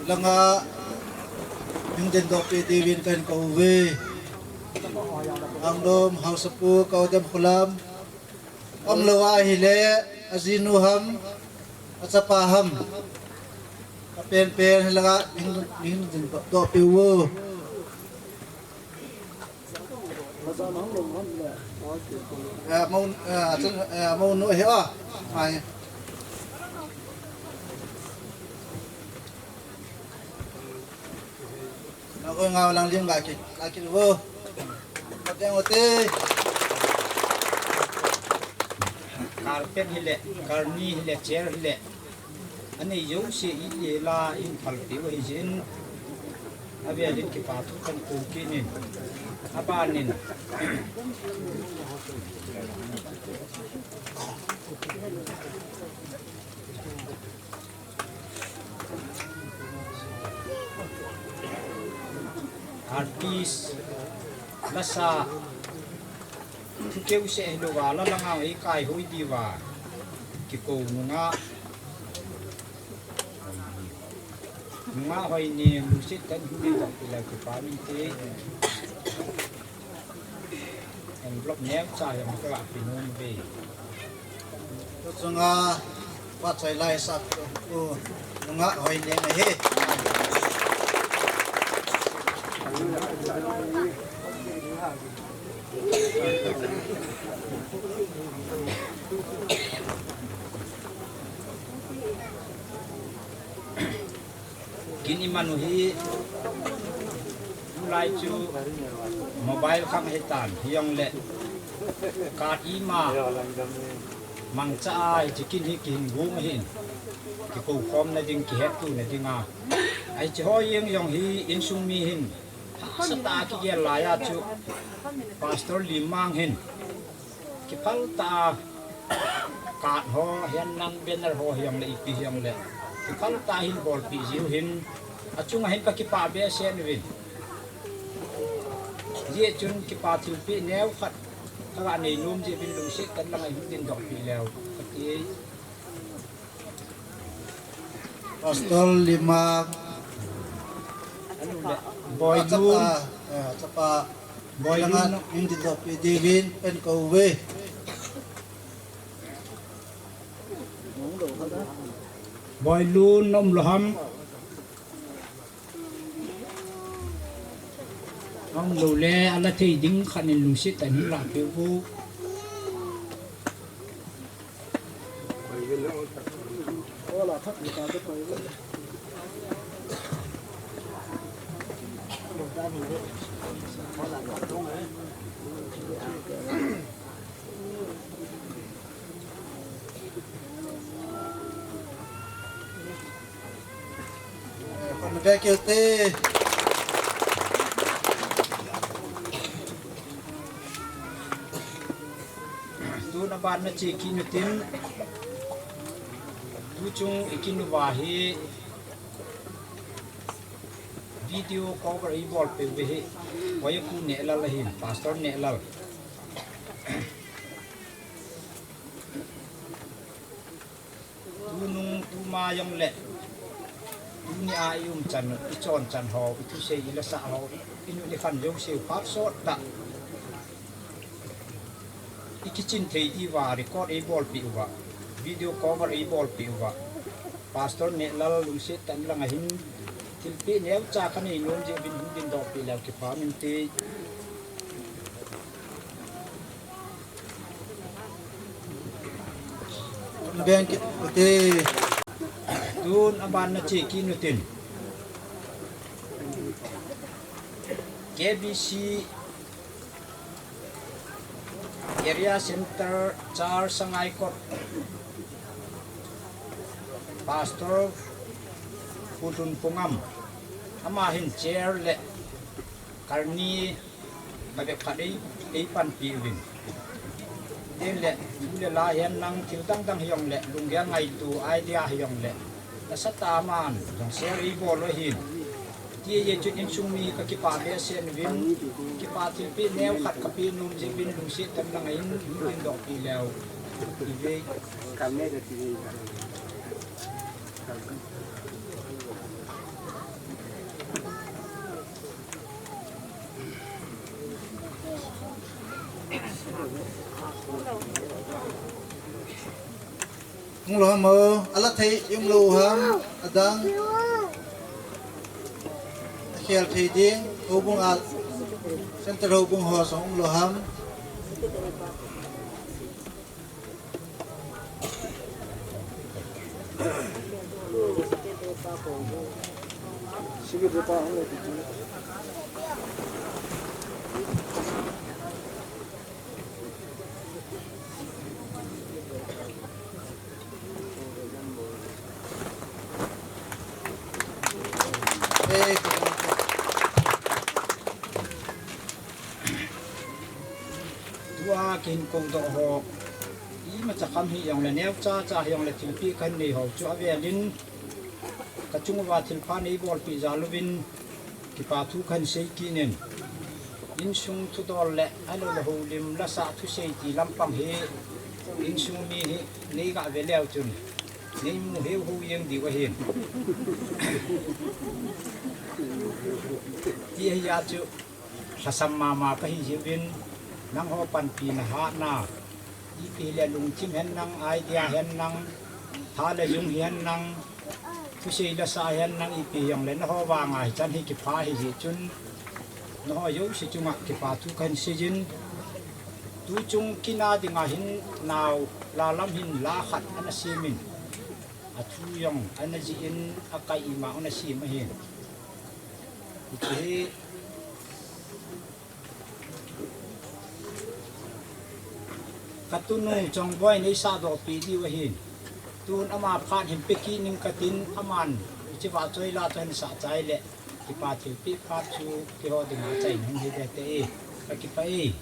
Langa hung dingdoh peh diuvin kahin kou ve. Angdom Haosapu, Kaodem Khulam. Umlou ahile, ajinu ham, achapa ham. Apenpen hilanga hung, hung dingdoh peh u. Eh, mo, eh, chun, eh, monu hi a. Ai. Nangho ngau lang lim ga ki, ga ki vo. Pateng ote. Carpet hile, karni hile, chair hile. Anei jouse i, i la in phalpeh u ahi jeh in. Avel in kipa thu kahin kou kit in. Aban in. Artist, lasa, thu keuseh hilouva, la langa eikaihoi diuva, kikou nungah, nungah Hoinem, lungset tah in hung dingdoh peh leu kipa min te. Envelope neocha hi hung ka pe nom ve. Tuchunga, phat chai lai sah u, nungah Hoinem ahi. Kin iman u hi, tulai chu mobile khang ahitan, hijongle card ima mangcha a hiche kin hi kihin gong ahin, kikou khomna ding, kihettohna dinga. Hiche ho jeng jong hi insung mi hin hahsatah a kigel laiya chu Pastor Limang hin kiphal tah a card ho hihen lang banner ho hijongle ipi hijongle kiphal tah a hin bolpeh jiu hin, achunga hin kakipah behseh uvin. Hijeh chun kipa thilpeh neokhat kaga nei nom jeh uvin lungset tah langa ihung dingdoh peh leu kati. Pastor Limang, Boilun, chapa, eh, chapa, Boilun, langa hung dingdoh peh diuvin kahin kou ve. Boilun, na um lou ham? Aum lou le, ala thei ding khat in lungset tah in hin lah peh u. Khun be keu te. Tun aban na che kit u tin. Tuchung i kin uva hi video cover i bolpeh u hi. Hoi a Pu Nehlal ahin, Pastor Nehlal. Tunung tuma jongle, tunia i um chan, i chon chan ho, i thusei, i lasa ho, i, i nu i khan jouse u phat sot tah. I kichin thei diuva, record ei bolpeh uva, video cover ei bolpeh uva. Pastor Nehlal lungset tah in langa hin thilpeh neocha kanei nom jeh uvin hung dingdoh peh leu kipa min te. Beng kit u te. Tun aban na che kit u tin. K B C Area Center Church Sangaikot Pastor Pu Lhunphungam, ama hin chair le karni ka bep khat ei, ei panpi uvin. Tin le, thu le la hihen lang thil dang dang hijongle, lunggel ngaito idea hijongle, nasatah a aman jong share ei bol u ahin. Ti ahi chun insung mi ka kipah behseh uvin, kipa thilpeh neo khat ka pe nom jeh uvin lungset tah in lang a hin, hin dohpeh leu. Ive. Hung lou ham o, ala thei um lou ham, adang. Akhel thei ding, houbung a, center houbung ho jong um lou ham. Tua kin kong doh ho, imacha kham hijongle, neocha cha hijongle, thilpeh kahin nei ho chu avelin, ka chung uva thilpha nei bolpeh jal uvin, kipa thu kahin sei kit in. Insung thudol le, ahilou le houlim lasa thusei ti lampang hi, insung mi hi, nei ga ve leu chun, nei mu heu hou jeng diu ahin. Ti ahi a chu, lhasam mama kahi jeh uvin, nangho panpina hatna, ipi le lungthim hen lang, idea hen lang, tha le jung hihen lang, thusei lasa hihen lang, ipi hijongle nangho vanga hichan hi kipha ahi jeh chun, nangho jouse chunga kipa thu kahin sei jin, tuchung kin a dinga hin nao la lam hin la khat ana sem in, athu jong ana jih in, akai ima ana sem ahin. Hiche hi Ka tunu Chongboi in eisahdohpeh diu ahin. Tun ama phat hin pe kit ning katin, aman hiche vahchoi la toh hin sah chai le, kipa thilpeh phat chu keiho dinga achaina hung hi ve te e. Ka kipah e.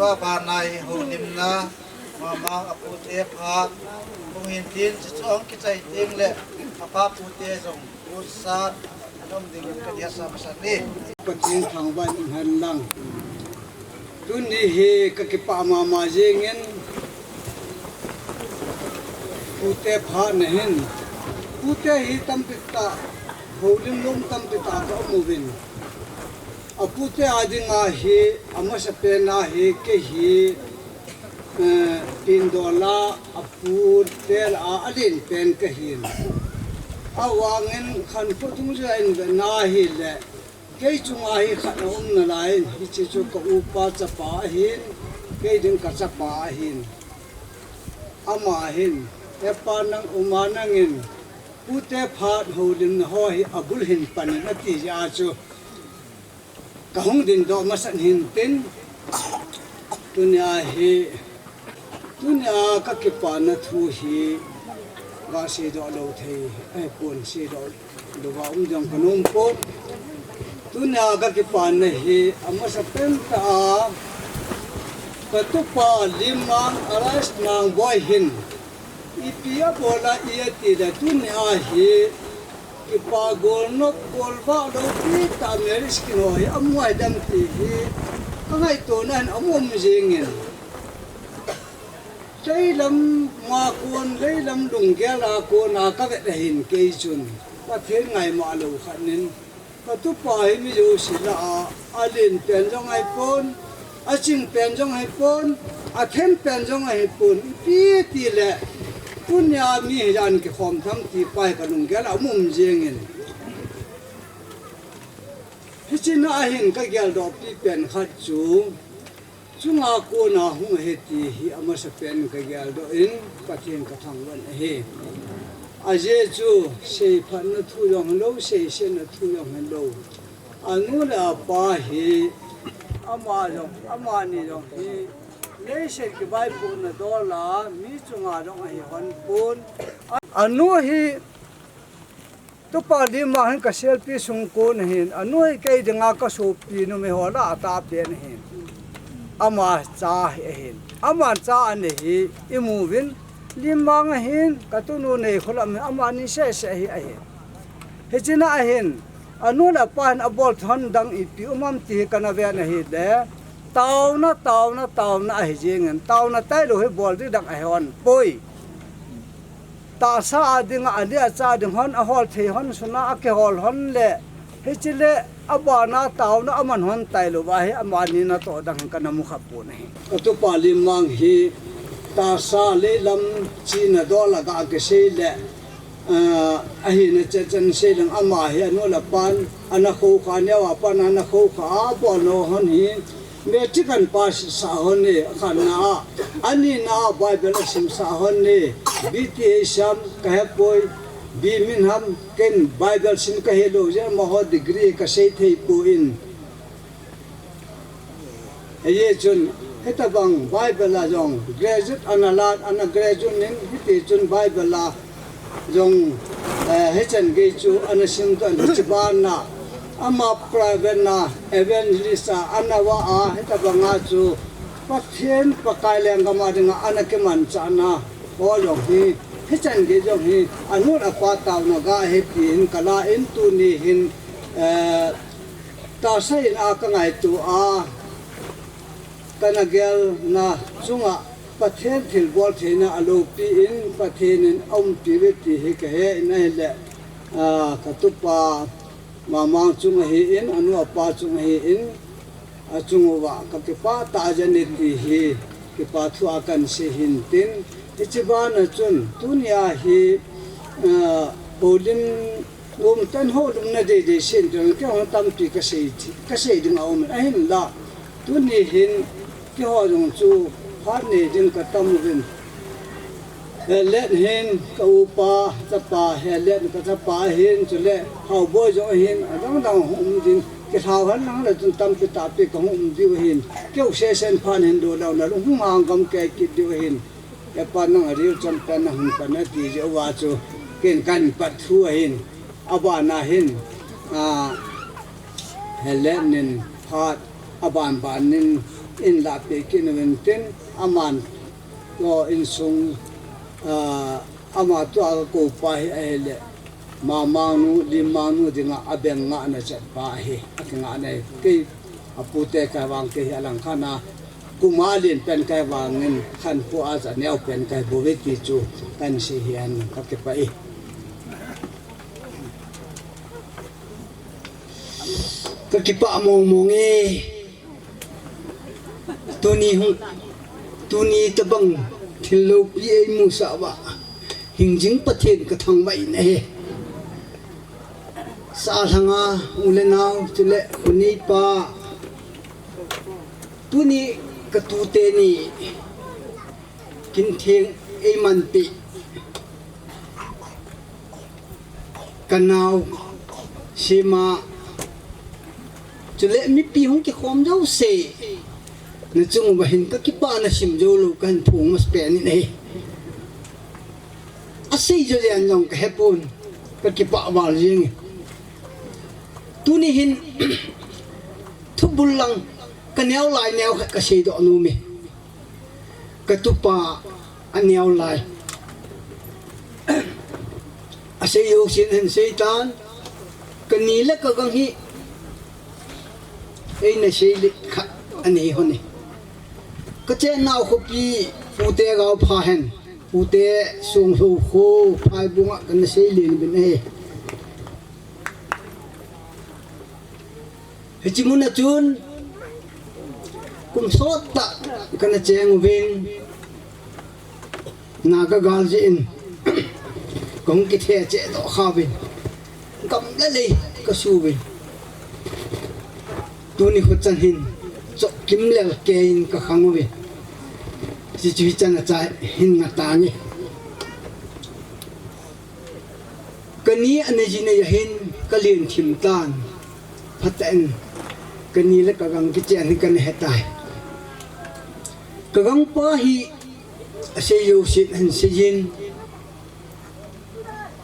Baba nai ho limna, mama apute phat, hung hin tin chu chu hung kichai ting le, apa pute jong, usan, anom ding in ka dia sa masan ni. Pathen thangvah in hen lang. Tuni hi ka kipah mama jingin, pute phat na hin. Pute hi tampi tah, holim lom tampi tah ka um uvin. Apute a dinga hi, amasapen a hi, kei hi, eh, pindola, apute la a, alen pen ka hin. Awangin khankho dungjuia in ve na hi le, kei chunga hi khat a um nalai in, hiche chu ka upa chapa ahin, kei ding ka chapa ahin. Ama hin, hepa nang, uma nangin, pute phat holimna ho hi abul hin panin ati jeh a chu. Ka hung dingdoh masat hin tin, tunia hi, tunia ka kipana thu hi, ga seidoh lou thei, ahipon seidoh louva um ding ka nom pon. Tunia ka kipana hi, amasapen tah a, ka tupa Limang alias Mangboi hin, ipi abol a i ati le tunia hi, kipa gol nop gol vah lou pi tah Mary Skin ho hi amu a hi dem ti hi ka ngaito nan amu um jingin. Leilam a kon, leilam lunggel a kon a ka vet ahin kei chun. Pathen ngaimo lou khat nin. Ka tupa hi mi jouse lah a, alen pen jong ahipon, aching pen jong ahipon, athem pen jong ahipon, ipi ti le, tunia mi hi jan kikhom tham ti pa hi ka lunggel a um um jingin. Hiche na ahin ka geldoh pi pen khat chu, chunga kona hung ahi ti hi amasapen ka geldoh in, Pathen ka thangvah in ahi. Ajeh chu, seiphatna thu jong hilou, seisetna thu jong hilou. Anu le apa hi, ama jong, amani jong hi, leiset kivaipohna dol a, mi chunga jong ahi hon pon. Anu hi, Tupa Limang hin ka selpi sung kon ahin, anu hi kei dinga ka sopi numei ho lah a atahpen ahin. Ama cha hi ahin. Ama cha anei hi imu uvin, Limang ahin, ka tunu Neikholam hi, amani sese hi ahin. Hiche na ahin, anu le apa hin abol thon dang ipi um am ti hi kana ven ahile, taona, taona, taona ahi jingin, taona tailou hi bol ding dang ahi hon poi. Tahsa a dinga, ali acha ding hon, ahol thei hon, suna akihol hon le, hiche le, abana taona aman hon tailou va hi, amani natoh dang hin kana mu kha pon ahi. Ka tupa Limang hi, tahsa leilam china dol a ga kisei le, ah, ahina chet chan sei leng ama hi, anu le apan, ana khoukhah neo a pat ana khoukhah a, abol no hon hi, Matric ahin pass sah hon e, akhatna a. Anina a Bible asim sah hon e. B T H ham kahepoi, B min ham, ken Bible sim kahelou jeh a amaho degree kasei thei poi. Hijeh chun, hitabang Bible a jong graduate ana lan, ana graduate nin, hiti chun Bible a jong, eh, hichan gei chu ana simdoh in hiche bana, ama private na evangelist a ana vah a, hitabanga chu Pathen Pakai lenggam a dinga ana kimanchahna ho jong hi, hichan gei jong hi, anu le apa taona ga ahi tin kala in tuni hin, eh, tahsa in a kangaito a, kana gelna chunga Pathen thilbol theina aloupi in Pathen in aumpi uve ti hi kahe in ahile, ah, ka tupa Mamang chung ahin, anu apa chung ahin, achung uva ka kipah tah jeng e ti hi, kipa thu a kahin sei hin tin, hiche bana chun, tunia hi, ah, holim Umtan holimna deidei sen jong, keiho tampi kasei, kasei ding aum in, ahinla. Tuni hin, keiho jong chu, phat nei ding katam uvin. Helen hin, ka upa, chapa, Helen ka chapa hin, chule, Haoboi jong hin, adang dang hung um ding, kilhau hen lang le chun tampi tahpi kahung um diu hin, keu sesen phan hin do lou na, lung hung hang gam kei kit diu hin. Hepa nang ariu champion na hung pan ati jeh uva chu ken kahin pat thu ahin, abana hin, a, Helen in phat, aban ban in in la pe kin uvin tin, aman to insung, ah, ama to a ko pa hi ahile, Mamangnu, Limmangnu dinga abeng ngahna chet pa hi, akingahna hi. Kei apute kei vang kei hi alang khan a, kuma lin pen kei vangin khanpu a cha neo pen kei bou ve ti chu kan sei hi an ka kipah e. Ka kipah mong mong e. Tuni hung, tuni tabang thil loupi eimusah uva, hingjing Pathen ka thangvah in ahi. Sahlhanga u le nao, chule khoneipa, tuni ka tute ni kin theng eimanpeh. Ka nao, Sima, chule mipi hung kikhom jouse, na chung uva hin ka kipana sim jou lou kahin phong masapen in ahi. Asei jo len jong ka hepon, ka kipah val jeng e. Tuni hin, thubul lang, ka neo lai neo khat ka seidoh nom e. Ka tupa aneo lai. Asei jousen ahin sei tan, ka ni le ka gang hi eina sei le khat anei hon e. Ka chennau khopi, pute Gaopha hen, pute Songlhou kho, Phaibunga kana sei len uvin ahi. Hiche muna chun kum sottah kana cheng uvin, Naga gal jeh in kahung kithe cheh doh kha uvin, gam le lei kasu uvin, tuni kho chan hin choh kimlel kei in kakhang uvin, hiche chu hichan a cha hin nga tange. Ka ni ana jinei ahin ka len thim tan. Phatah in ka ni le ka gang kichen hi kana he tai. Ka gangpa hi asei jousen ahin seijin.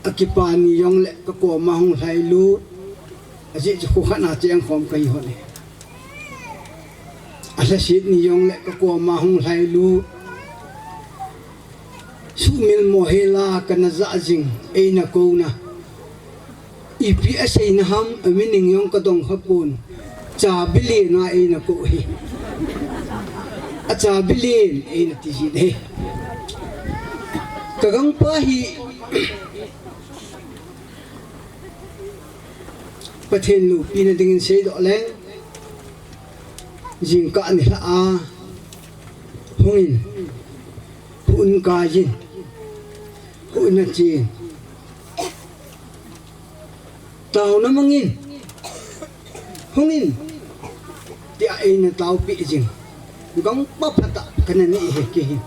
Akipa ni jongle ka koma hung lhailut. Ajeh chu kho khat a cheng khom kahi hon e. Alhaset ni jongle ka koma hung lhailut. Sumil mo hela kana jah jing, eina kouna. Ipi aseina ham, a meaning jong kadong kha pon. Chabi len a eina kou hi. Achabi len eina ti jin ahi. Ka gangpa hi Pathen loupina dingin seidoh leng, jingkah nilhah a hungin, houin kaiyin, houin a chen, taona mangin, hungin, tia eina taopeh jing, gangpa phatah kana nei hi kei hin.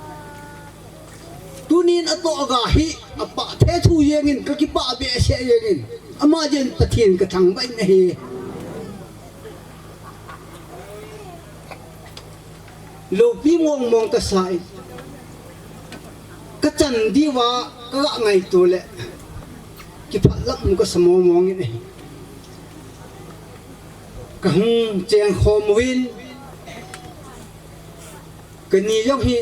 Tunin atoh aga hi, apah thethu jengin, kakipah behseh jengin, ama jeh in Pathen kathangvah in ahi. Loupi mong mong kasa in, kachan diuva kaga ngaito le, kipah lam kasa mong mong in ahi. Kahung cheng khom uvin, ka ni jong hi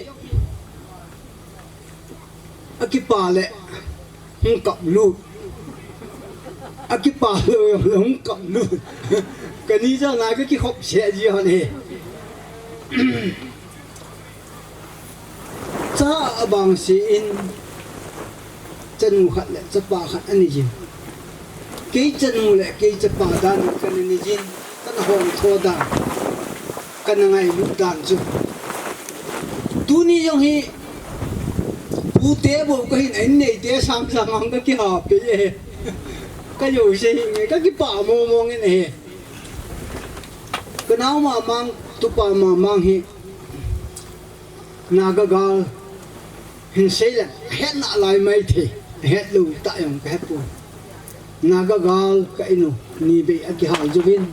akipa le hung kap lut. Akipa lou jong le hung kap lut. Ka ni jong na kakikhop seh ji hon e. Cha abang se in, chanu khat le chapa khat anei jin. Kei chanu le kei chapa dan in kana nei jin, kana hong tho dan, kana ngailut dan chu. Tuni jong hi, pute bou kahin, a inneite sang sang a hung kakihapei e. Ka jouse hi nge, kakipah mong mong in ahi. Ka nao Mamang, tupa Mamang hi, Naga gal, hin sei le, ahet nalai maithei, ahet lou tah jong kahe poi. Naga gal ka inu, ni bei akihal jouvin.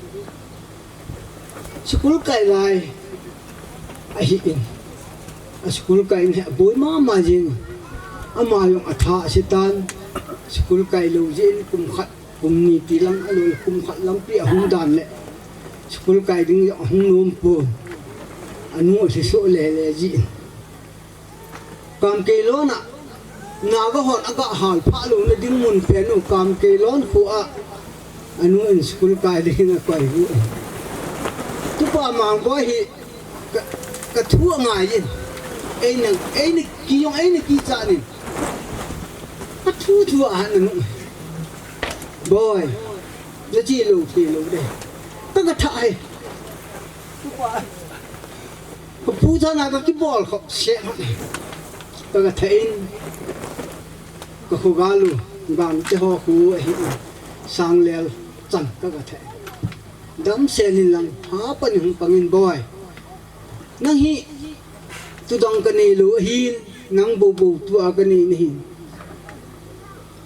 School kai lai ahin. A school kai in hi aboi mama jing. Ama jong atha ase tan. School kai lou jeh in kum khat, kum ni ti lang alou le kum khat lampi ahung dan le. School kai ding jong ahung nom pon. Anu a thi soh le le ji. Kamkeilon a, Naga hon aga hal phah louna ding mun pen u, Kamkeilon khu a, anu in school kai ding in akoi u. Tupa Mangboi hi, ka, ka thu angai in. Eina, eina kijong, eina kichat in. Ka thu thu a han anu. Boi, na chi lo, chi lo de. Ka ka tha hai. Tupa. Ka pu chana ka kibol khop se. Ka ka tha in. Ka khu galu, bang te ho khu ahi. Sanglel chan ka ka tha in. Damsel in lang, ha pan hung pang in boi. Nang hi, tu dang ka nei lo ahin, nang bo bo tu a ka nei nahin.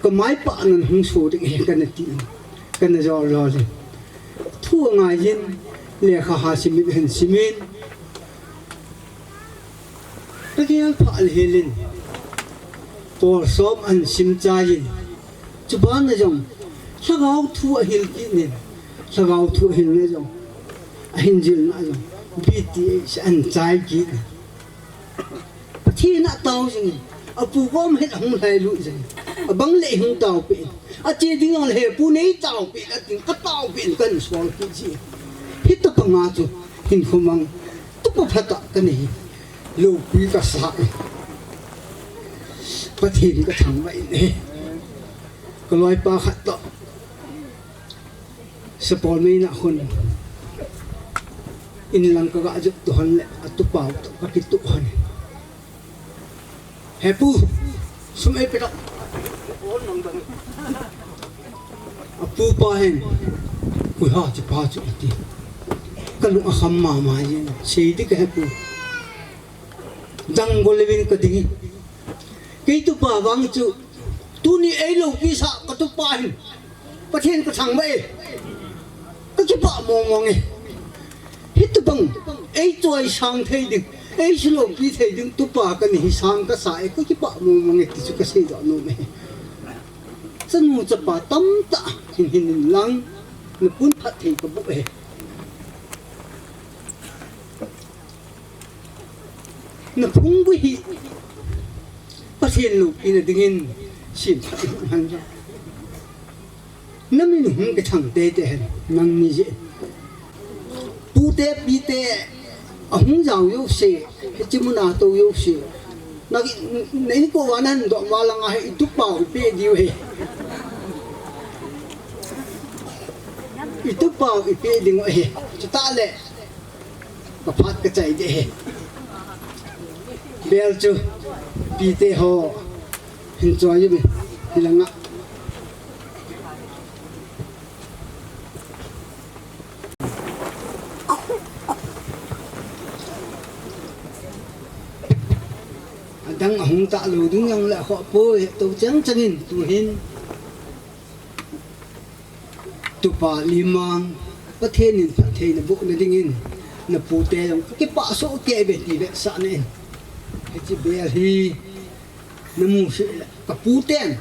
Ka mai pa nan hung so ding he ka na ti. Ka na jol jol le. Thu angai in, lekha ha simin hen simin. Ka gel pha le hilin. Pol som an sim chai in. Chuban na jong. Lhagao thu ahil kit nin. Lhagao thu ahil na jong. Ahin jil na jong. B T H an chai kit nin. Pathen a tao jing. Apu kom het hung lai lu jing. Abang le hung tao pe. Ache ding ang le pu nei tao pe. Ating ka tao pe kan sol pe ji. Hita pa nga chu. Hin khomang. Tupa phat a ka nei. Lopi ka sa. Pathen ka thangvah in. Ka loipa khat to. Sapol mei na khun. In lang ka ga jut tu hon le, a tupa u to ka kitu hon. He pu, sum ei pe to. A pu pa hen, kui ha chi pa chu ati. Ka lung a kham mama jin, sei di ka he pu. Dang gol le vin ka ding. Kei tupa vang chu, tuni ei lopi sa ka tupa hin. Pathen ka thangvah e. Ka kipah mong mong e. Hitobang ei choisang thei ding, ei sulopi thei ding tupa ka nei hi sang ka sa e, ka kipah mong mong e ti chu ka seidoh nom e. Chanu chapa tamtah hin hin in lang, na pun phat thei ka boh e. Na phung bu hi Pathen lopi na dingin sin phat in han ja. Na min hung ka thang te te hen, nang ni je. Pu te, pi te, a hung jao yo se, he chi mun a to yo se. Na, na in ko wa nan do wa la nga he, i tupa u pe diu he. I tupa u i pe ding he. Chu ta le. Ka phat ka chai de he. Bel chu, pi te ho, hin choi mi, hi la nga. Adang ahung ta lo ding jong le kho po he to chang chang in tu hin. Tupa limang, Pathen in phatthei na boh na dingin, na pute jong, kipah soh kei ve ti vetsahna in. Hiche bel hi, na mu sih le, ka puten.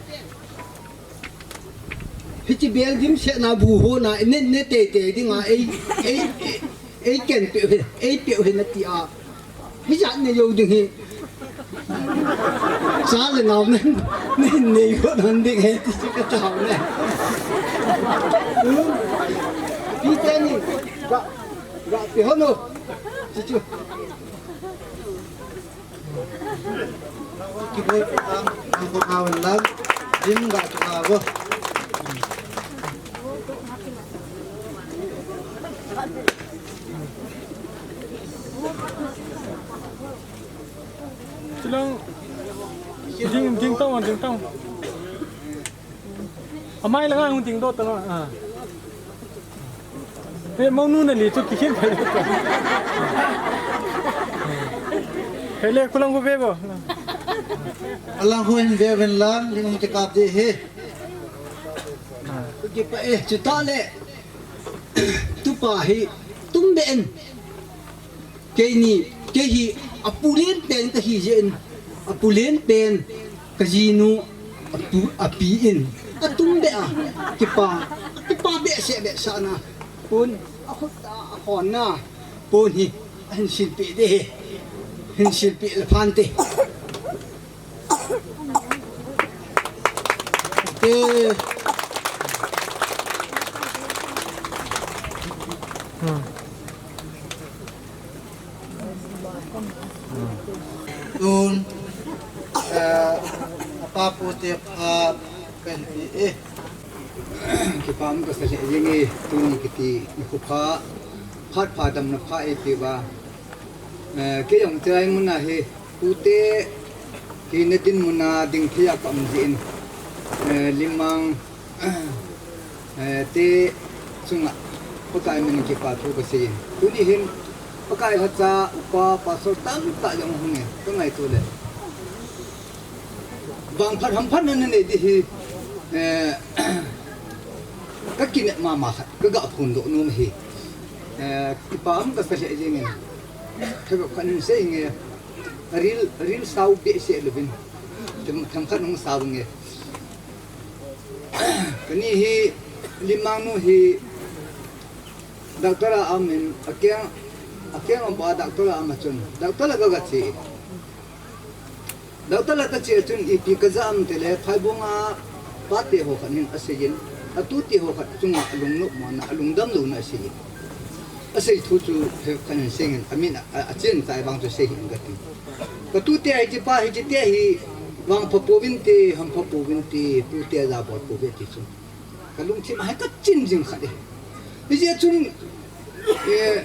Hiche bel dimset na bu ho na, ne, ne tei tei ding a, ei, ei, ei, ei ken peh u hi, ei peh u hi na ti a. Hijat nei jou ding hi. Cha le nao nen, nei nei ko nan ding he ti chu ka tao ne. Pi te ni, ga, ga pi ho no. Chu chu. Kibol ko lang, ang ko nao lang, din ga chu nao. Chilang ding, ding tao, ding tao. Amai langa hung ding do tao. Ah. Pe mau nu na li chu kikhin thei. Pe le kulang ko ve bo. Alang ho hin ve ven lang, ling hung kikap de he. Kipah e, chuta le. Tupa hi, tum be en. Keini, kei hi, apu len pen kahi jeh in, apu len pen, ka jinu, apu, api in, atum be a, kipa, kipa behseh behsah na, pon, akhut a, akhon na, pon hi, Hin silpeh ding ahi. Hin silpeh le phante. Te. Tun, eh, apa pu te pha kan ti e. Kipah um kasa lheh jenge, tuni kiti nikho pha, phat pha damna pha eipeh uva. Eh, kei jong chulai muna hi, pute, kei na dinmuna ding thei a ka um jeh in, eh, Limang, eh, te chunga, Pakai min in kipa thu kasei in. Tuni hin, Pakai lhacha, upa, pastor tamtah jong hung e, ka ngaito le. Vangphat hamphatna nanei ding hi, eh, ka kinep mama khat, ka ga phondoh nom ahi. Eh, kipah um kasa lheh jengin. Themkhat in sei nge, ril, ril sao behseh louvin. Them, themkhat hung sao nge. Kani hi, Limang nu hi, doctor a aum in, akeng, akeng a um a doctor a aum a chun, doctor la ka ga che. Doctor la ka che chun ipi ka ja am tile, Phaibung a pate ho khat in asei in, atute ho khat chunga alungnop mona, alungdam louna asei in. Asei thu chu he khat in sei in, amin a, a, achen chai vang chu sei hih in kati. Ka tute a hiche pa, hiche te hi vangpha pouvinte, hampha pouvinte, tute a ja bol pouve ti chu. Ka lungthim a hi ka chin jing khat e. Hijeh chun, eh,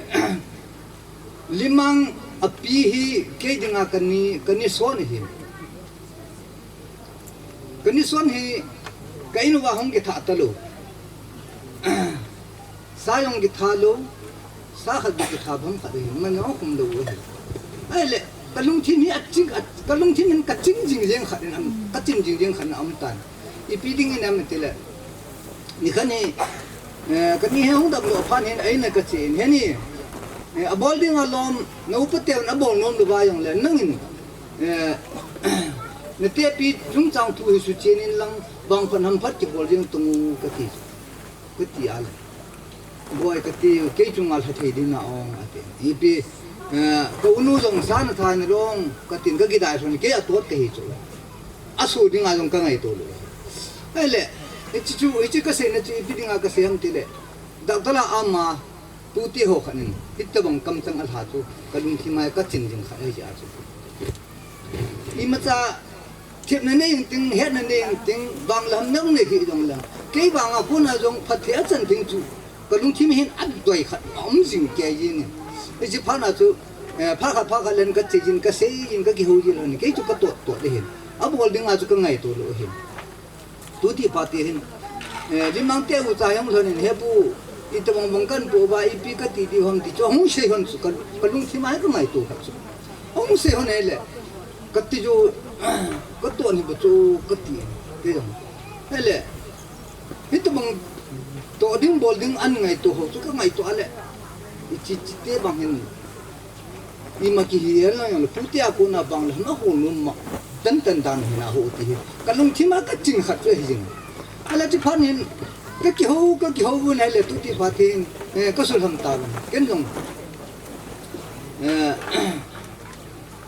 Limang api hi kei dinga kani, kani son ahi. Kani son hi ka in uva hung kitha talou. Sa jong kitha lou, sa khat jong kitha bang khat ahi, man jong khum lou ahi. Ahile, ka lungthim hi a ching, a, ka lungthim hin ka chin jing jeng khat in am, ka chin jing jeng khat in aum tan. Ipi ding in am tile. Nikhat hi, eh, kani hi hung damdoh phat hin a in a ka che in. Heni, eh, abol ding alom, na upa teuvin abol nom lou va jongle, nangin, eh, na tepi chungchang thu hi suchen in lang, vangphat hamphat kibol jeng tung u kati. Kati a le. Boi kati, kei chunga lha thei ding na ong ati. Ipi, eh, ka unu jong sa na tha na long, katin ka kidai son, kei atot kahi chu. Aso dinga jong ka ngaito lou. Ahile, hiche chu, hiche ka seina chu ipi dinga ka sei ham tile. Doctor la ama, tute ho khat in, hitobang kamchang alha chu, ka lungthim a ka chin jing khat ahi jeh a chu. Imacha, themna nei inting, hetna nei inting, vang lam nang nei hi jong lang. Kei vang a kona jong phatthei achan ding chu, ka lungthim hin adoi khat, aum jing kei jing in. Hiche phat na chu, eh, phat khat, phat khat len ka che jin, ka sei jin, ka kihou jin lhon, kei chu ka tot tot le hin. Abol dinga chu ka ngaito lou hin. Tuti pati hin, eh, Limang te ucha hi hung lhon in, he pu, itobang bang kan po uva, ipi kati di ham ti chu, hung sei hon chu, ka, ka lungthim a hi ka ngaito khat chu. Hung sei hon hile, kati chu, ka ton hi ba chu, kati, kei jong. Hile, hitobang toh ding bol ding an ngaito ho chu, ka ngaito a le, hiche, hiche te bang hin, Ima kihi el na jong le, pute a kona vang le, na ho nom ma, tan tan dan hi na ho ti hi. Ka lungthim a ka chin khat chu ahi jing. Ahile hiche phat hin, ka kihou, ka kihou vun ahile tuti phat hin, eh, ka sulham ta vang. Ken jong, eh,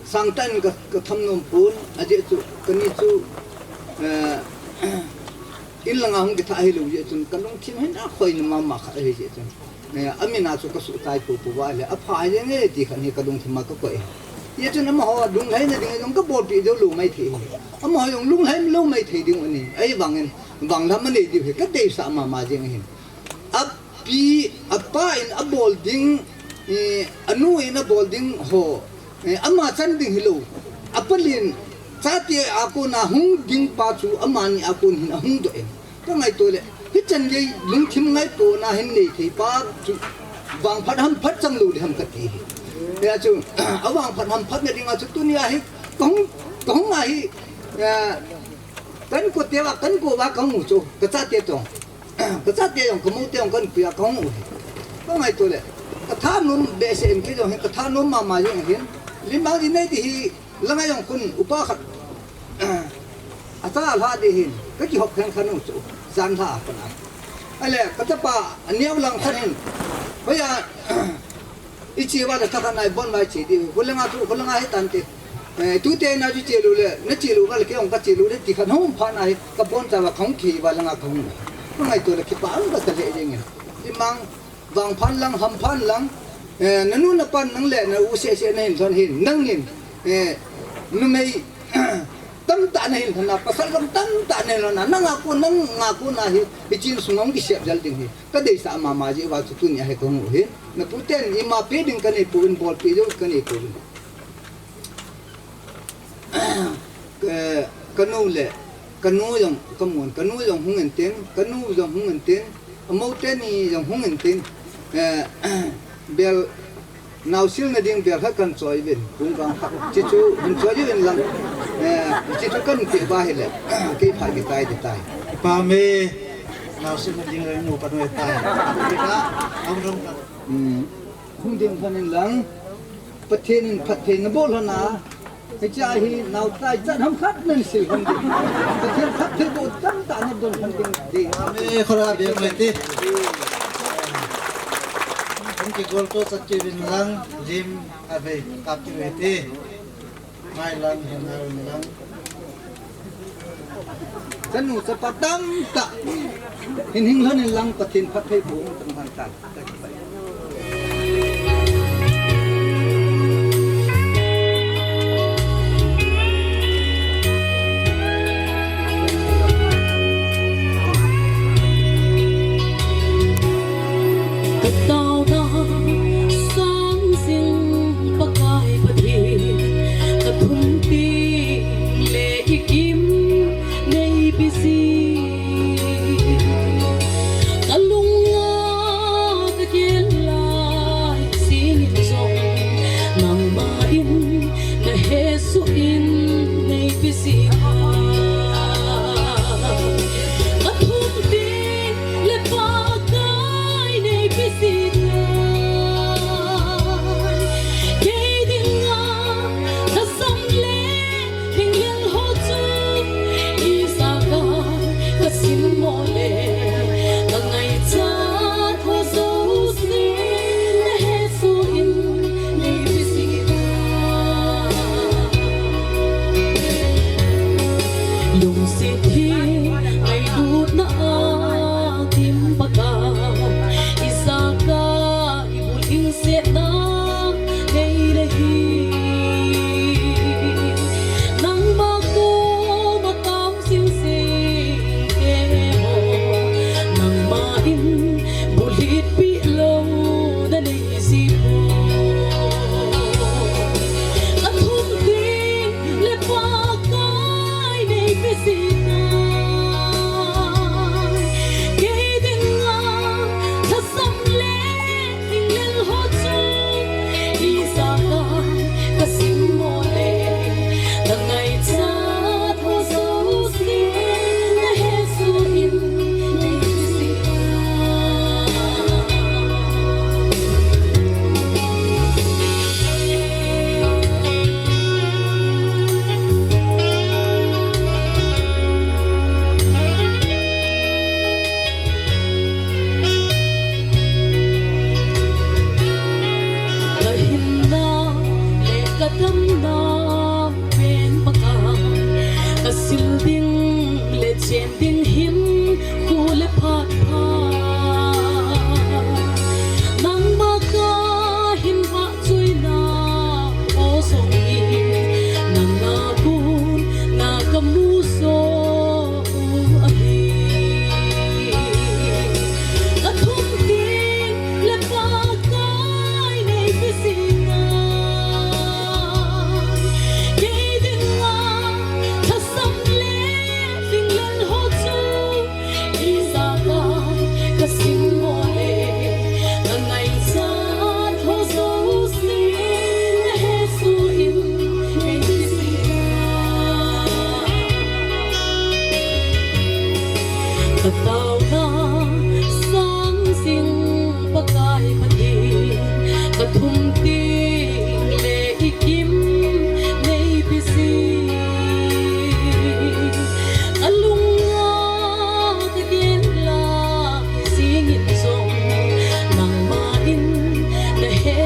sangtah in ka, ka tham nom pon, ajeh chu, kani chu, eh, in langa hung kitha ahilou jeh chun, ka lungthim hin akhoina mama khat ahi jeh chun. Eh, amin a chu ka suhchai popo uva le, apha jeng e ti khat hi ka lungthim a ka koi. Hijeh chun amaho lunglhaina ding jong ka bolpeh jou lou maithei. Amaho jong lunglhai lou maithei ding u ahi. Ahivangin, vanglam anei diu hi ka deisah mama jeng ahin. Api, apa in abol ding, eh, anu in abol ding ho, eh, ama chan ding hilou. Apalen, chate a kona hung ding pa chu amani a kon hin ahung doh in. Ka ngaito le, hichan gei lungthim ngaito na hin nei thei pa chu vangphat hamphat cham lou ding ham kati hi. Hia chu, avangphat hamphat na dinga chu tunia hi, kahung, kahung a hi, eh, kan ko te va, kan ko va kahung u chu, ka chate toh. Ka chate jong, ka moute jong kan pui a kahung u hi. Ka ngaito le, ka thanom behseh in kei jong hi, ka thanom mama jong hin, Limang in nei ti hi, Langa jong khun upa khat, acha alha ding hin, ka kihop khen khen u chu, jan lha a kona. Ahile, ka chapa, aneo lang khat hin, hoiya, Iche uva le thakhat na ibon uva iche diu. Hulanga tu, hulanga hitante. Eh, tute na chu che lou le, na che lou uva le kei jong ka che lou le ti khat hung phat na hi, ka boncha uva kahung kihei uva langa kahung. Ka ngaito le kipah uva ka lheh jeng e. Imang, vangphat lang, hamphat lang, eh, nanu napan nang le na u seh seh nahin lhon hin, nangin, eh, numei, tamtah nahin lhon a, pasal jong tamtah nahin lhon a, nanga kon, nanga kon a hi, hiche insung hung kisep jel ding hi. Ka deisah mama jeh uva chu tunia hi kahung u hin. Na puten ima pe ding kanei pouvin, bolpeh jou kanei pouvin. Ka, kanu le, kanu jong, kamun, kanu jong hung intin, kanu jong hung intin, amou teni jong hung intin, eh, bel, naosil na ding bel khat kan choi uvin, kung bang khat, hiche chu, hin choi uvin lang, eh, hiche chu kan pe uva hile, kei phat kitai ding tai. Pame, naosil na ding le nu kanu tai. Kei ka, ang rong ka. Hmm. Hung ding khan in lang, Pathen in phatthei nabol lhon a, hiche hi naochaichat ham khat nahin sei lhon ding. Pathen phatthei boh tamtah nadon lhon ding. Amen. Khora beng mai te. Hung kigol to chat kit uvin lang, lim avei kap kit uvin te. Mai lang, hin lang. Chanu chapa tamtah hin hing lhon in lang, Pathen phatthei boh hung tang lhon tan. Ka taona sang jing Pakai Pathen, ka thum teng le i kim nei pe jing. Ka lung a ka gel lai jing in jong, nangma in na hesoh in nei pe jing. Ka thum teng le Pakai nei pe jing. Kei dinga lhasam le hinglel ho chu, ijat a ka simmo le, ka ngaichat ho jouse na hesoh in nei pe jing. Lungset hi ngailutna a dim baka, ijat a i bul hing setna nei le hi. Nangma koma tam jing jing te ho, nangma in bulhit peh louna nei ji poi. Ka thum teng le Pakai nei pe jing tai. Kei dinga lhasam le hinglel ho chu, ijat a ka simmo le, ka ngaichat ho jouse na hesoh in nei pe jing.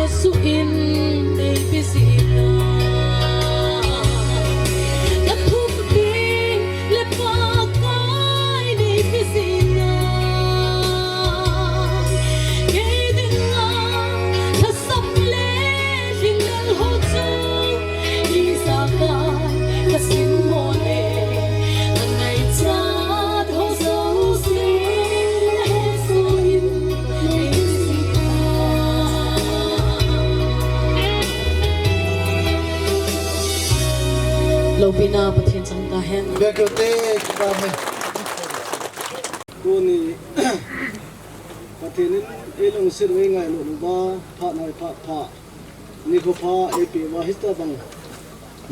Jesu in nei pe sina. Ka thum ding le Pakai nei pe sina. Kei dinga thasam le lhinglel ho chu, Lopina Pathen chang tahen. Bek yo te, amen. Tuni Pathen in eilungset u, eingailut uva, phat nai phat pha, nikho pha eipeh uva, hitabang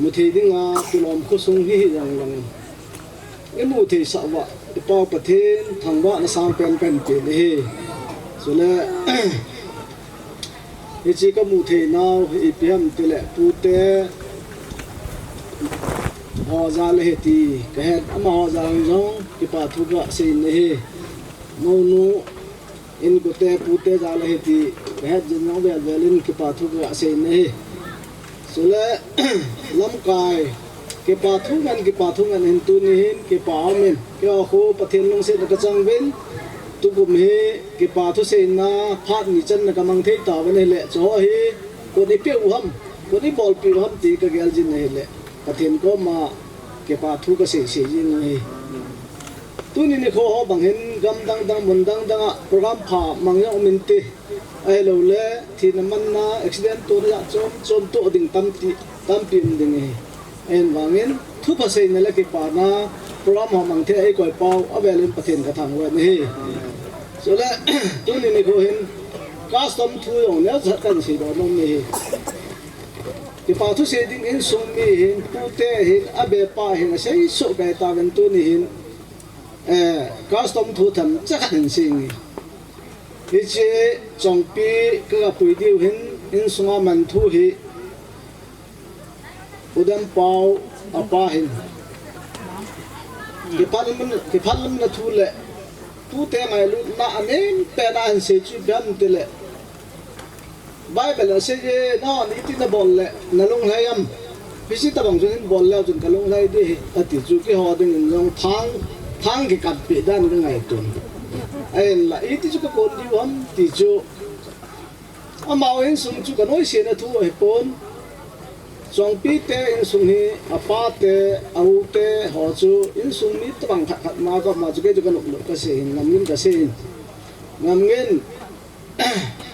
muthei dinga kilom khosung hi hijongleng, imu theisah uva, i Pau Pathen thangvahna sang penpen pen ahi. Chule hiche kamu theinau hi ipi ham tile, pute ho jal ahi ti kahet, amaho jal jong kipa thu kasei in ahi. Mounu, inkote, pute jal ahi ti kahet jing jong velvel in kipa thu kasei in ahi. Chule lamkai kipa thu ngen, kipa thu ngen hin, tuni hin kipa um in, keiho khu Pathen lungsetna kachang uvin, tukum hi kipa thuseina phat ni channa kamang thei tauvin ahile, chuho hi koin ipeh u ham, koin ibolpeh u ham ti kagel jing ahile, Pathen koma kipa thu kasei sei jing ahi. Tuni nikho ho bang hin gam dang dang, mun dang dang a program pha mang jong um inte. Ahilouleh thina manna, accident tohna jat chom chom toh ding tampi, tampi um ding ahi. Ahivangin thupha seina le kipana program ho mang thei a eikoi pau avel in Pathen kathangvah in ahi. Chule tuni nikho hin custom thu jong neocha kahin seidoh nom ahi. Kipa thu sei ding insung mi hin, pute hin, abepa hin asei soh kei tauvin, tuni hin, eh, custom thu themcha khat hin sei inge. Hiche Chongpi kagapui diu hin, insunga man thu hi, U Dempau apa hin kiphatlum, kiphatlumna thu le tute ngailutna anem pen a ahin sei chu ipi ham tile, Bible a asei e, nahon iti nabol le nalunglhai ham? Hiche tobang chu hin bol leu chun kalunglhai ding ahi, ati chu keiho dingin jong thang, thang kikatpeh dan kangaito in. Ahinla iti chu kakon diu ham ti chu, amaho insung chu kanoisena thu ahipon. Chongpi te insung hi, apa te, a u te ho chu insung mi tobang khat khat ma koma chu kei chu kanop nop kasei in, Ngamngin kasei in. Ngamngin,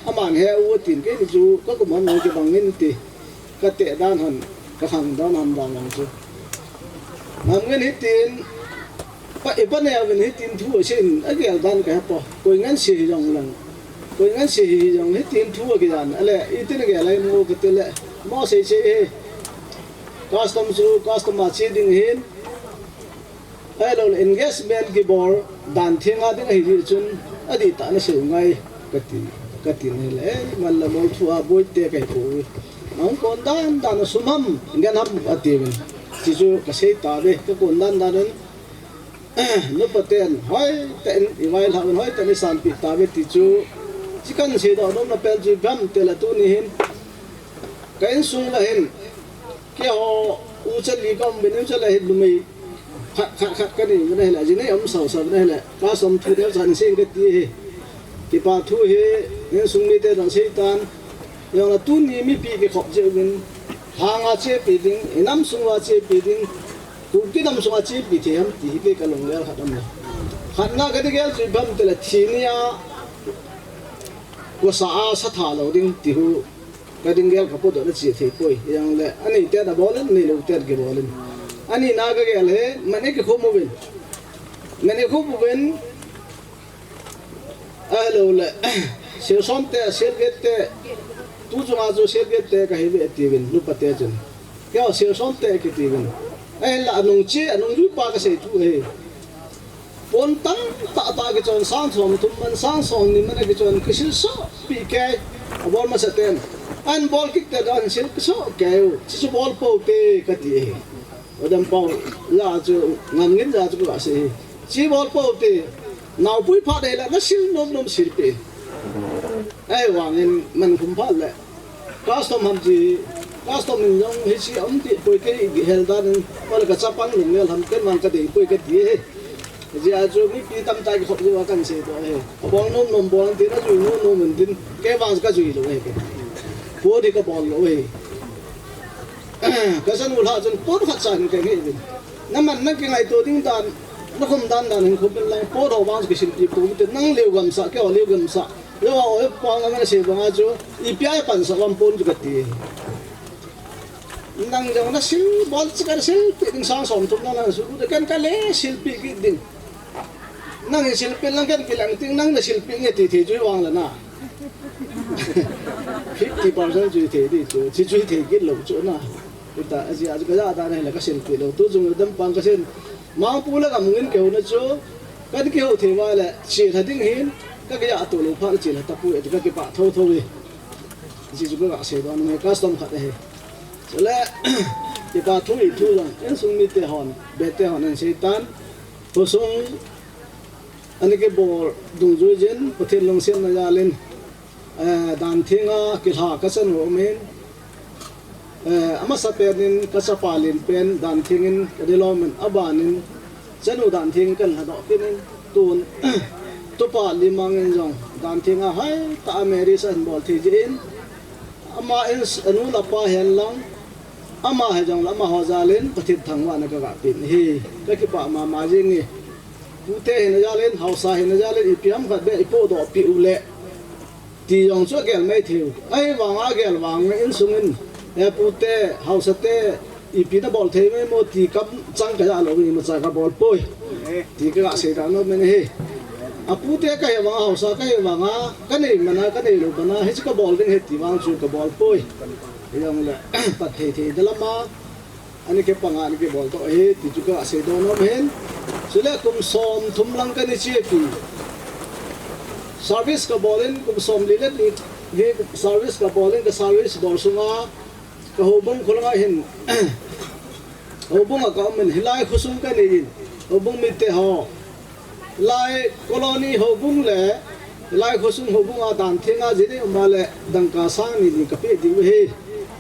aman he u atin, keini chu kakum ham jong kibang in ti, kateh dan hon, kakhang dan hon vang vang chu. Ngamngin hitin, pa, ipa neovin hitin thu asei in, agel dan kahepoi. Koi ngansi hijongleng, koi ngansi hijongleng hitin thu akijan, ale itin agel ahi mo katile, mo sei sei hi. Custom chu custom a che ding ahin, ahilouleh engagement kibol dan thenga ding ahi jeh chun, adihtah nasei u ngai kati, kati nahile, eh, man le mol thu a boite kahipoi. Nahung kon dan dan a sum ham, ngen ham atiuvin. Hichu kasei tauve, kakon dan dan un, nupa ten hoitah in ivailhah uvin, hoitah in isanpeh tauve ti chu, hiche kahin seidoh nomna pen chu ipi ham tile, tuni hin ka insung uva hin, keiho ucha li kaum uvin, ucha le hi numei khat khat khat kanei uvin ahile, ajinei um sao sao uvin ahile, custom thu neocha hin sei inge kati ahi. Kipa thu hi insung mite toh seitan, jongle tuni mipi kikhop jeh uvin, lhanga chepi ding, inam sunguva chepi ding, Kuki nam sunga chepi thei ham ti hi kei kalunggel khat aum e. Khatna kadinggel chu ipi ham tile, thi nia kosa a sa tha lou ding ti hi kadinggel, kapodoh na che thei poi. Hijongle anei ten abol in, aneilou ten kibol in. Anina kagel hi, man eikikhum uvin, man eikhum uvin, ahilouleh, sel som te, sel get te, tu chunga chu sel get te kahiuve atiuvin, nupa te chun. Keiho sel som te kitiuvin. Ahinla anung che, anungjui pa kasei thu ahi. Pon tamtah tah kichon, sang som thum man, sang som ni man akichon, kisil sohpi kei, abol masa ten. Ahin bol kit te dan sil kisoh kei u, chuchu bol pou te kati ahi. U Dempau ja chu, Ngamngin ja chu kasei ahi. Chu bol pou te, naopui phat ahile nasil nom nom silpeh in. Ahivangin man khum phat le, Custom ham ti, custom in jong hichi um ti poi, kei hel dan in, ole ka chapang lung le ham ken mang ka dei poi ka ti he. Jia chu mipi tamtah kikhop jiu a kan sei to he. Bol nom nom bol tin, a jui nom nom tin, kei vang ka jui lou he. Pu di ka bol lou he. Ka chanu lha chun pon khat cha hin ka ngeh in. Na man na kingaito ding dan, na khum dan dan hin khum in lang, pon ho vang kisilpi pu tin, nang leu gamsa, kei ho leu gamsa. Leu a oi pon a man sei bang a chu, ipi a pan sa lam pon chu ka ti. Nang jong na sil bol chi ka silpi ding sang som thum na na su de kan ka le silpi ki ding. Nang hi silpi lang kan kilang ting nang na silpi nge ti thei chu vang la na. Fifty percent chu thei di chu, chi chu thei kit lou chu na. Ita aji aji ka ja da na la ka silpi lou tu jung dam pang ka sin. Mangpu le gam ngin keu na chu, kan keu thei va le, chi la ding hin, ka keu a tu lou pha chi la ta pu e ti ka kipah tho tho e. Ji ju ka sei don me custom khat ahi. Chule, kipathu ithu jong, insung mite hon, bete hon an sei tan. Khosung, ani kibol dungjui jin, Pathen lungsetna jal in, eh, dan theng a kilha ka chanu um in, eh, amasa pen in ka chapa len pen dan theng in ka dei lom in, aban in, chanu dan theng kan lhadoh kit in, tun, tupa Limang in jong, dan theng a hai ta a marriage ahin bol thei jeh in, ama in anu le apa hen lang, ama hi jong le amaho jal in Pathen thangvahna ka ga pe in ahi, ka kipah mama jing e. Pute hina jal in, haosa hina jal in, ipi ham khat beh i podoh peh u le, ti jong chu agel mai thei u. Ahivang a agel vang in insung in, eh, pute, haosa te, ipi na bol thei mai mo ti kam chang ka ja lou in, imacha ka bol poi. Ti ka ga sei dan nom in ahi. A pute ka hi vang a, haosa ka hi vang a, ka nei man a, ka nei lou man a, hichu ka bol ding ahi ti vang chu ka bol poi. Hijong le, pat thei thei da lam a, ani kipang a, ani kibol to ahi, ti chu ka sei don nom in. Chule kum som thum lang ka ni chepi. Service ka bol in, kum som li le ni, hi service ka bol in, ka service bol sung a, ka houbung khul nga hin, houbung a ka um in, hilai khosung ka nei in, houbung mite ho. Lai colony houbung le, lai khosung houbung a dan theng a jini um a le, dangka sang ni ni ka pe diu ahi,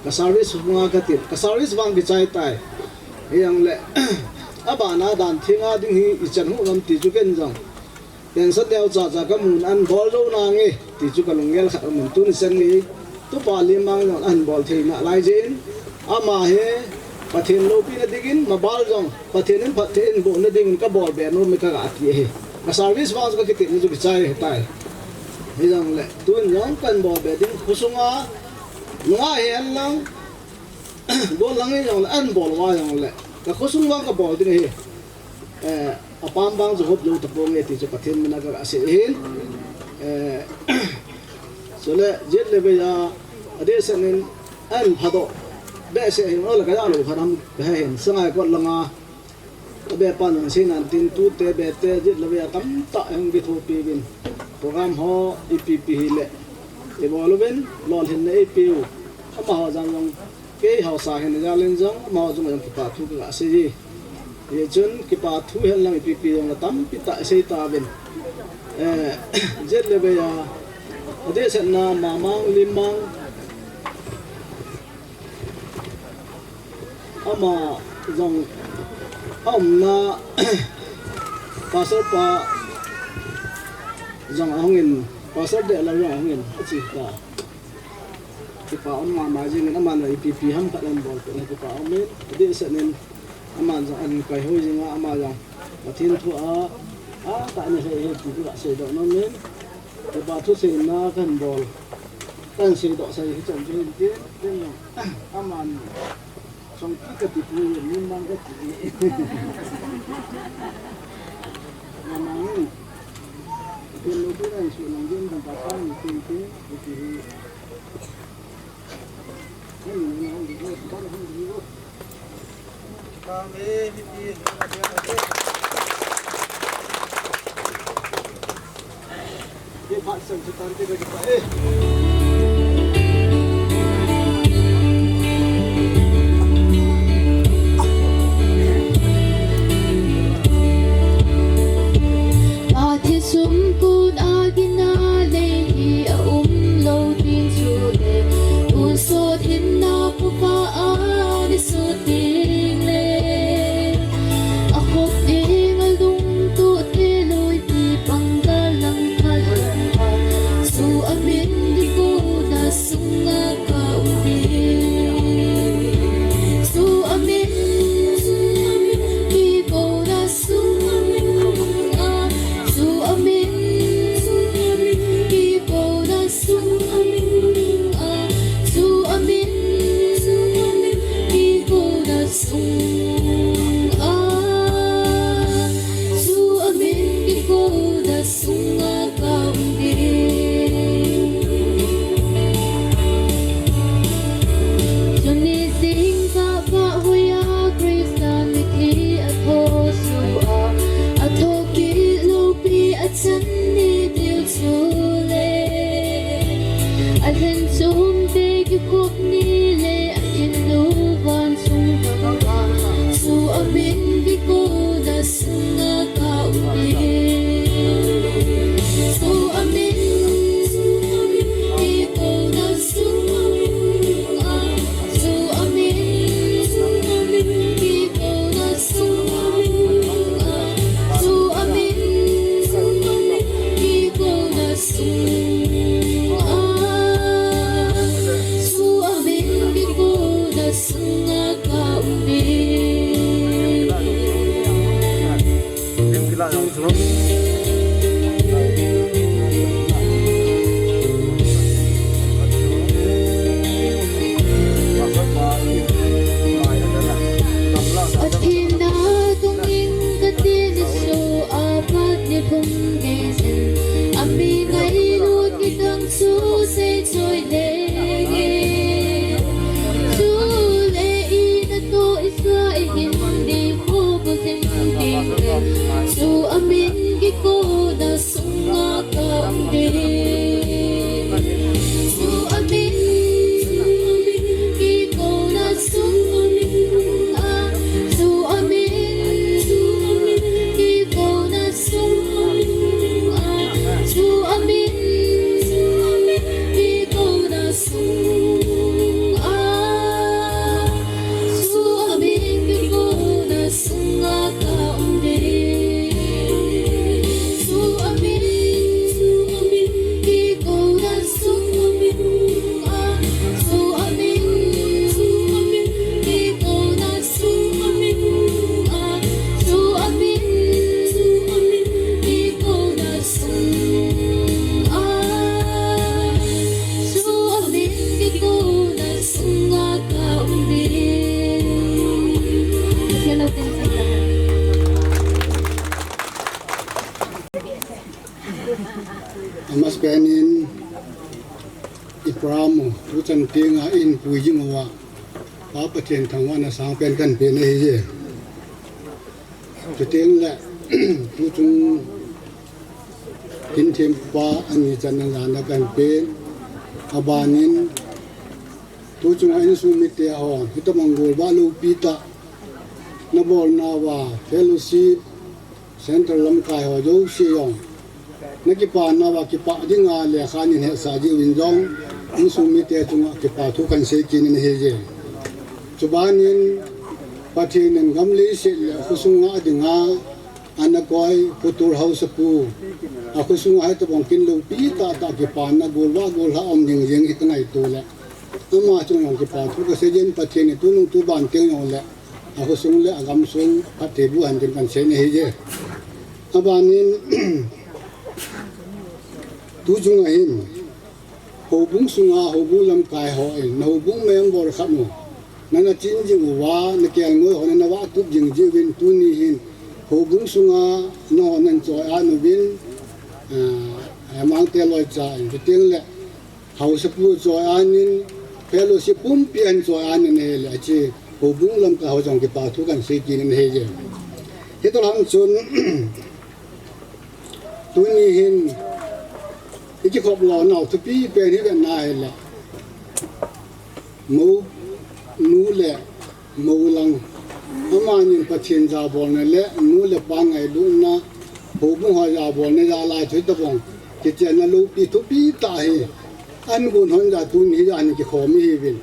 ka service houbung a ka tin, ka service vang kichai tai. Hijong le, aban a dan theng a ding hi, i chan hu ngam ti chu ken jong. Pension neo cha cha ka mun an bol jou nange, ti chu ka lunggel khat um in tuni chan ni, tupa Limang jong ahin bol thei nalai jeh in, ama hi Pathen loupina dingin, mabal jong Pathen in phatthei in bohna dingin ka bol be nom e ka ga ti ahi. Ka service vang chu ka kiti ni chu kichai ahi tai. Hijong le, tun jong kan bol be ding khosung a, nunga hi an lang, Gollhang in jong le, an bol uva jong le, ka khosung vang ka bol ding ahi. Eh, apam vang chu hop lou tapong e ti chu Pathen min a ka ga sei hin. Eh, chule jet le vei a, adeh seh in an phadoh behseh hin, ole ka ja lou phat ham ka he hin, Sangaikot lang a, Abe pan jong sei nan tin tute bete jet le vei a tamtah hung kithopi uvin. Program ho ipi ipi hile, ibol uvin, lolhinna eipeu. Amaho jal jong, kei haosa hina jal in jong, amaho jong jong kipa thu ka ga sei e. Hichun kipa thu hen lang ipi ipi jong le tampi tah sei tauvin. Eh, jet le vei a, adeh seh na Mamang, Limang, Ama jong a umna, Pastor pa jong ahung in, Pastor Dehlal jong ahung in, achi ta. Kipa um mama jing in, aman ipi ipi ham khat ahin bol peh in kipa um in, adeh seh in, aman jong ahin koi hoi jing a, ama jong Pathen thu a, a, ka ani hei hei ti ka seidoh nom in, kipa thu seina kahin bol, kahin seidoh sai hi chan chu hin tin, tin jong, aman Songpi kati pu, Limang kati. Limang ni. Pen lo pen ai su nang din tang ka sang ni tin tin, kati hi. Ni ni na hong di ko, ba hong di ko. Ka me mi ti. Pathen sum kun a gina lei hi a um lo ding chu le, tun so Inna pupa ani su ting le, a khop ding a lungtup te lui pi pang ga lang pha lang pha. Su amin di ko da sunga ka um di. Su amin, su amin di ko da sunga. Su amin, su amin di ko da sunga. Su amin, su amin di ko da sunga. Su amin di ko da sunga ka um di. Tuni sing ka pa hoya Christa mithi a tho su a, a tho ki lo pi a chan ni dil su le. A lhen sum te ki khop ni le a in lu van sung ka ma. Su amin di ko da sunga ka um di. Su amin, su amin di ko da sunga. Su amin, su amin di ko da sunga. Su amin, su amin di ko da sunga. Su amin di ko da sunga ka um di. Pathen a dongin ka ti ni su a pat ni phung ni sin. A mi ngailut ni dang su sei choi le nge. Su le i na to i sa i hin ni kho bu sin ni le. Su amin ki ko da sunga ka um di. Su amin, su amin di ko da sunga. Su amin, su amin di ko da sunga. Su amin, su amin di ko da sunga. Su amin di ko da sunga ka um di. Su amin, su amin di ko da sunga. Su amin, su amin di ko da sunga. Su amin, su amin di ko da sunga. Su amin di ko da sunga ka um di. Amasapen in i program u tuchan tenga i hin pui jing uva, Pa Pathen thangvahna sangpen kahin pe na ahi e. Chuteng le, tuchung hin thempu pa ani channa jana kahin pe. Abanin, tuchunga insung mite ho, hitobang golvah loupi tah na bolna uva, fellowship, Central lamkai ho jouse jong, na kipana uva kipah dinga lekha nahin hetsah jeh uvin jong, insung mite chunga kipa thu kahin sei kit in ahi e. Chubanin, Pathen in gam leiset le khosung a dinga ana koi, Pu Tur Haosapu, a khosung a hitobang kin loupi tahtah kipana golvah golhah um ding jeng hi ka ngaito le, ama chung jong kipa thu ka sei jin, Pathen in tunung tuban teng jong le, a khosung le a gamsung phatthei boh hen tin kahin sei na ahi e. Abanin, tuchunga hin, houbung sunga, houbung lamkai hon, na houbung member khat u, nana chin jing uva, na kelngoi ho nana vahtup jing jeh uvin tuni hin, houbung sunga, nangho nahin choi-at uvin, ah, Hemangte loicha in, chuteng le, Haosapu choi-at in, fellowship pumpi ahin choi-at in ahile, ache, houbung lamkai ho jong kipa thu kahin sei kit in ahi e. Hitoh ham chun, tuni hin, i kikhop lou nau thupi pen hi vet na ahile, mou, nu le mou lang, amanin Pathen jabolna le nu le pa ngailutna, houbung ho jabolna jal a chu hitobang kichenna loupi thupi tah hi, ahin gon hon jeh a tuni hi jeh a hin kikhom i hiuvin.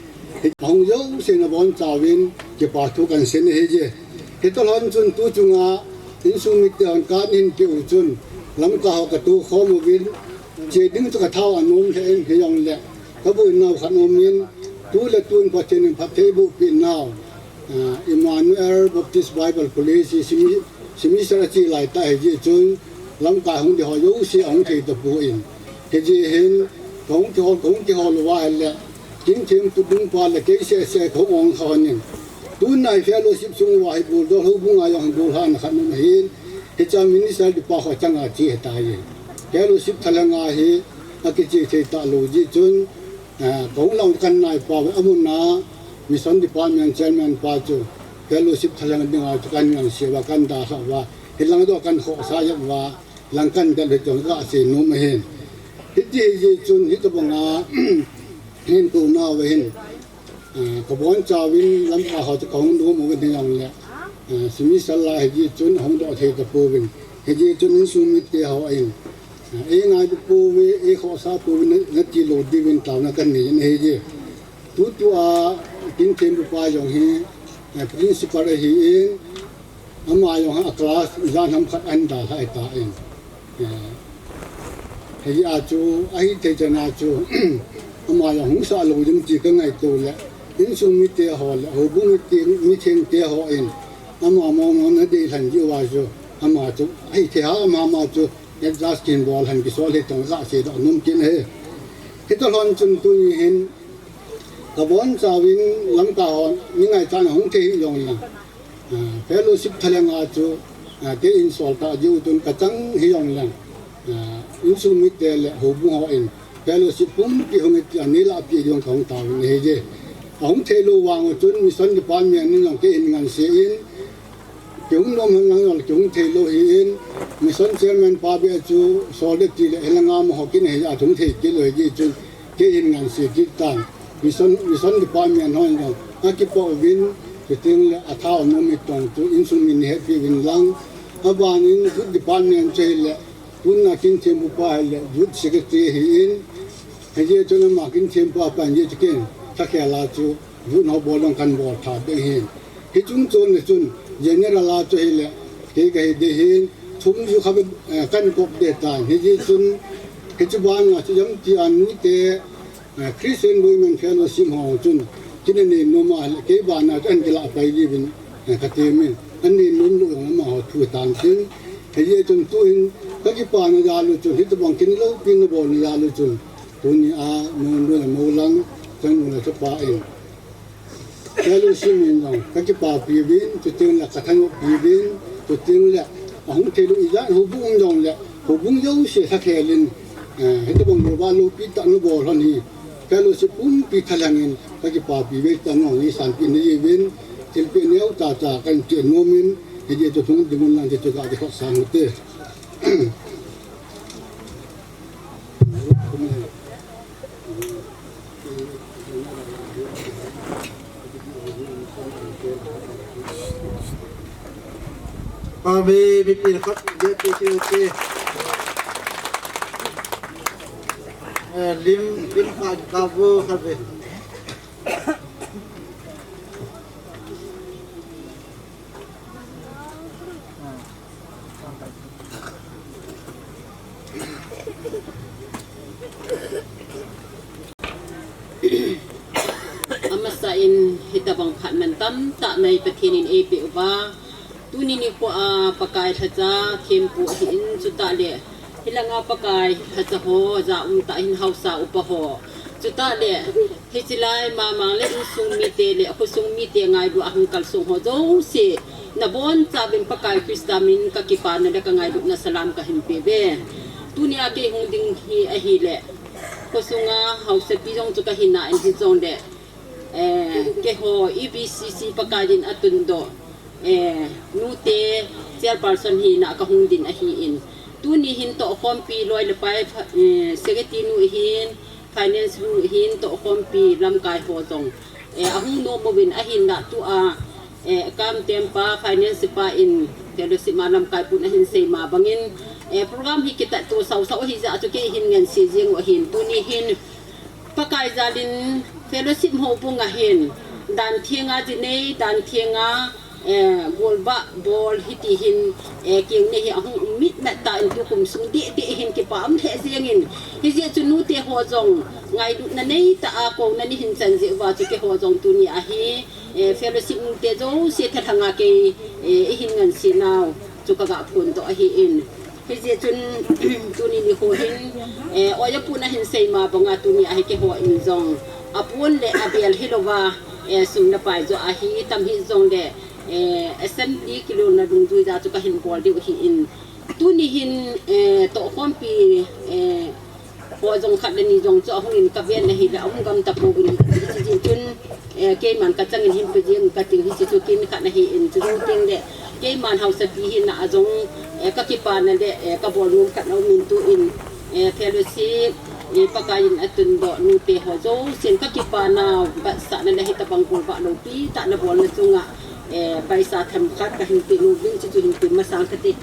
Ahung jouse nabonchauvin kipa thu kahin sei ahi je. Hitalhon chun tu chunga insung mite hon kahin keu chun Lamka ho katoh khom uvin, che ding chu kathao anom lheh in, hijongle kaboinau khat aumin, tu le tun Pathen in phattheiboh peh nau, ah, Emmanuel Baptist Bible College hi simi, simi sara chi lai ta hi ji chun Lamka hung di ho jouse ahung thei tapon. Hiji hin kahung kihol, kahung kihol uva ahile, Kin thempu dungpa le kei sese kahung ong kha honin. Tuna hi fellowship sung uva hi bol dol, houbung a jong hi bol hahna khat um ahin. Hicha minister di pa ho changa chi hita hi. Fellowship thalheng a hi akiche thei talou ji chun, ah, kahung lang kan naipa amun a mission department chairman pa chu fellowship thalheng dinga chu kahin nganseuva kahin dalhah uva. Hilang doh kahin khohsah uva. Lang kahin dalha chun kasei nom ahin. Hiti hi chun hitabanga hin kou nauva hin, ah, kabonchauvin Lamka ho chu kahung nom uvin hijongle, ah, simi sara hi chun hung doh thei tapouvin. Hiji chun insung mite hon, ah, eingailu pouve, eikhohsah pouve na, nati lou diuvin taona kahin nei ahi je. Tutua Kin thempu pa jong hi, eh, principal ahin, ama jong hi a class jan ham khat ahin dalha ahitan. Eh, hijeh a chu, ahithei chan a chu, ama jong hung sah lou ding ti kangaito le, insung mite ho le, houbung mite, mithengte hon, ama mong mong nadei lhan jiuva chu, ama chu, ahithei ham ham a chu, adjust kin bol lhan kisol hi tong kasei doh nom kit ahi. Hitalhon chun tuni hin, kabonchauvin Lamka hon, ni ngaichat a hung thei hijongle, ah, fellowship thalheng a chu, ah, kei in sol tah jiu chun kachang hijongle, ah, insung mite le houbung hon fellowship pumpi hung hi tia neilahpeh diuvin kahung taovin ahi je. Ahung thei lou vang u chun mission department in jong kei hin ngansei in, kihung nom hen lang jong kihung thei lou ahin, mission chairman pa beh chu sol ding ti le hilanga amaho kin ahi a hung thei kit lou ahi chun, kei hin ngansei kit tan. Mission, mission department hon jong akipa uvin, chuteng le athao nom mi tong chu insung min hetpi uvin lang. Abanin youth department chu ahile, tuna Kin thempu pa ahile youth secretary ahin, hijeh chun ama Kin thempu pa in jeh chu kin thakhel a chu youth ho bol jong kahin bol tha ding ahin. Hiche chung chon le chun general a chu ahile, kei kahi ding ahin, chungju kha, eh, kahin kop ding tan. Hijeh chun, hiche bana chu jam ti a nute, eh, Christian Women Fellowship ho chun, kin anei nom a le, kei bana chu ahin kilah pai diuvin, eh, kati min. Anei nom lou jong amaho thu tan tin. Hijeh chun tuhin, kakipana jal u chun, hitabang kin loupina bolna jal u chun, tunia, monu le molang, chanu le chapa in, fellowship in jong kakipapi uvin, chuteng le kathanoppi uvin, chuteng le ahung thei lou ijat houbung um jongle, houbung jouse lhakhel in, eh, hitabang louva loupi tah nabol lhon hi, fellowship pumpi thalheng in kakipapi uve ti jong neisanpeh nahi uvin, thilpeh neo chacha kahin ti nom in, hijeh chun hung ding un lang ti chu kadei khohsah u hite. Amen. Mipi khat, mipi khat, mipi. Eh, lim, lim khat, kabo khat ve. Amasa in hitabang phat man tamtah mai Pathen in eipeh uva. Tuni nikho a Pakai lhacha thempu ahin, chutah le hilanga Pakai lhacha ho, ja um tah hin haosa upa ho. Chutah le Hiche lai Mamang le insung mite le akhosung mite ngailu a hung kalsong ho jouse, nabonchauvin Pakai Christa min kakipana le kangailutna salam kahin peuve. Tunia kei hung ding hi ahile, khosunga haosapi jong chu kahi nan hijongle, eh, keiho E B C C Pakai in atundoh, eh, nute chairperson hina kahung ding ahin. Tuni hin tohkhompi loi le pai, eh, secretary nu hin, finance nu hin tohkhompi lamkai ho jong, eh, ahung nom uvin ahinla tua, eh, kam tempa finance pa in fellowship ma lamkai pun ahin sei ma bangin, eh, program hi kitatto sausau ahijeh chun kei hin ngansei jeng u ahin tuni hin Pakai jalin Fellowship houbung a hin, dan thenga jinei, dan thenga, eh, golvah bol hiti hin, eh, keng nei hi ahung um mitmet tan tukum sung deh deh hin kipa um lheh jengin. Hijeh chun nute ho jong ngailutna neitah a kouna nei hin chan jeh uva chu keiho jong tuni a hi, eh, fellowship nute jouse thalhanga kei, eh, eihin ngansenau chu kaga phondoh ahin. Hijeh chun, tuni nikho hin, eh, oiya puna hin seima banga tuni a hi keiho in jong apon le abel hilouva, eh, sum le pai jo ahi tam hijongle, eh, assembly kilolna dungjuija chu kahin bol diu ahin. Tuni hin, eh, tohkhompi, eh, ho jong khat le ni jong chu ahungin kaven ahile ahung gam tapouvin, hijeh chun, eh, keiman kachangin hin pe jeng kating hiche chu kin khat ahin, chujou tengle keiman haosapi hina a jong, eh, kakipana le, eh, kabol nom khat aumin tuin, eh, fellowship, eh, Pakai in atundoh nute ho jousen kakipana, vetsahna le hitobang golvah loupi tah nabolna chunga, eh, paisa themkhat kahin pe nom uvin, chuchu hin pe masang kate.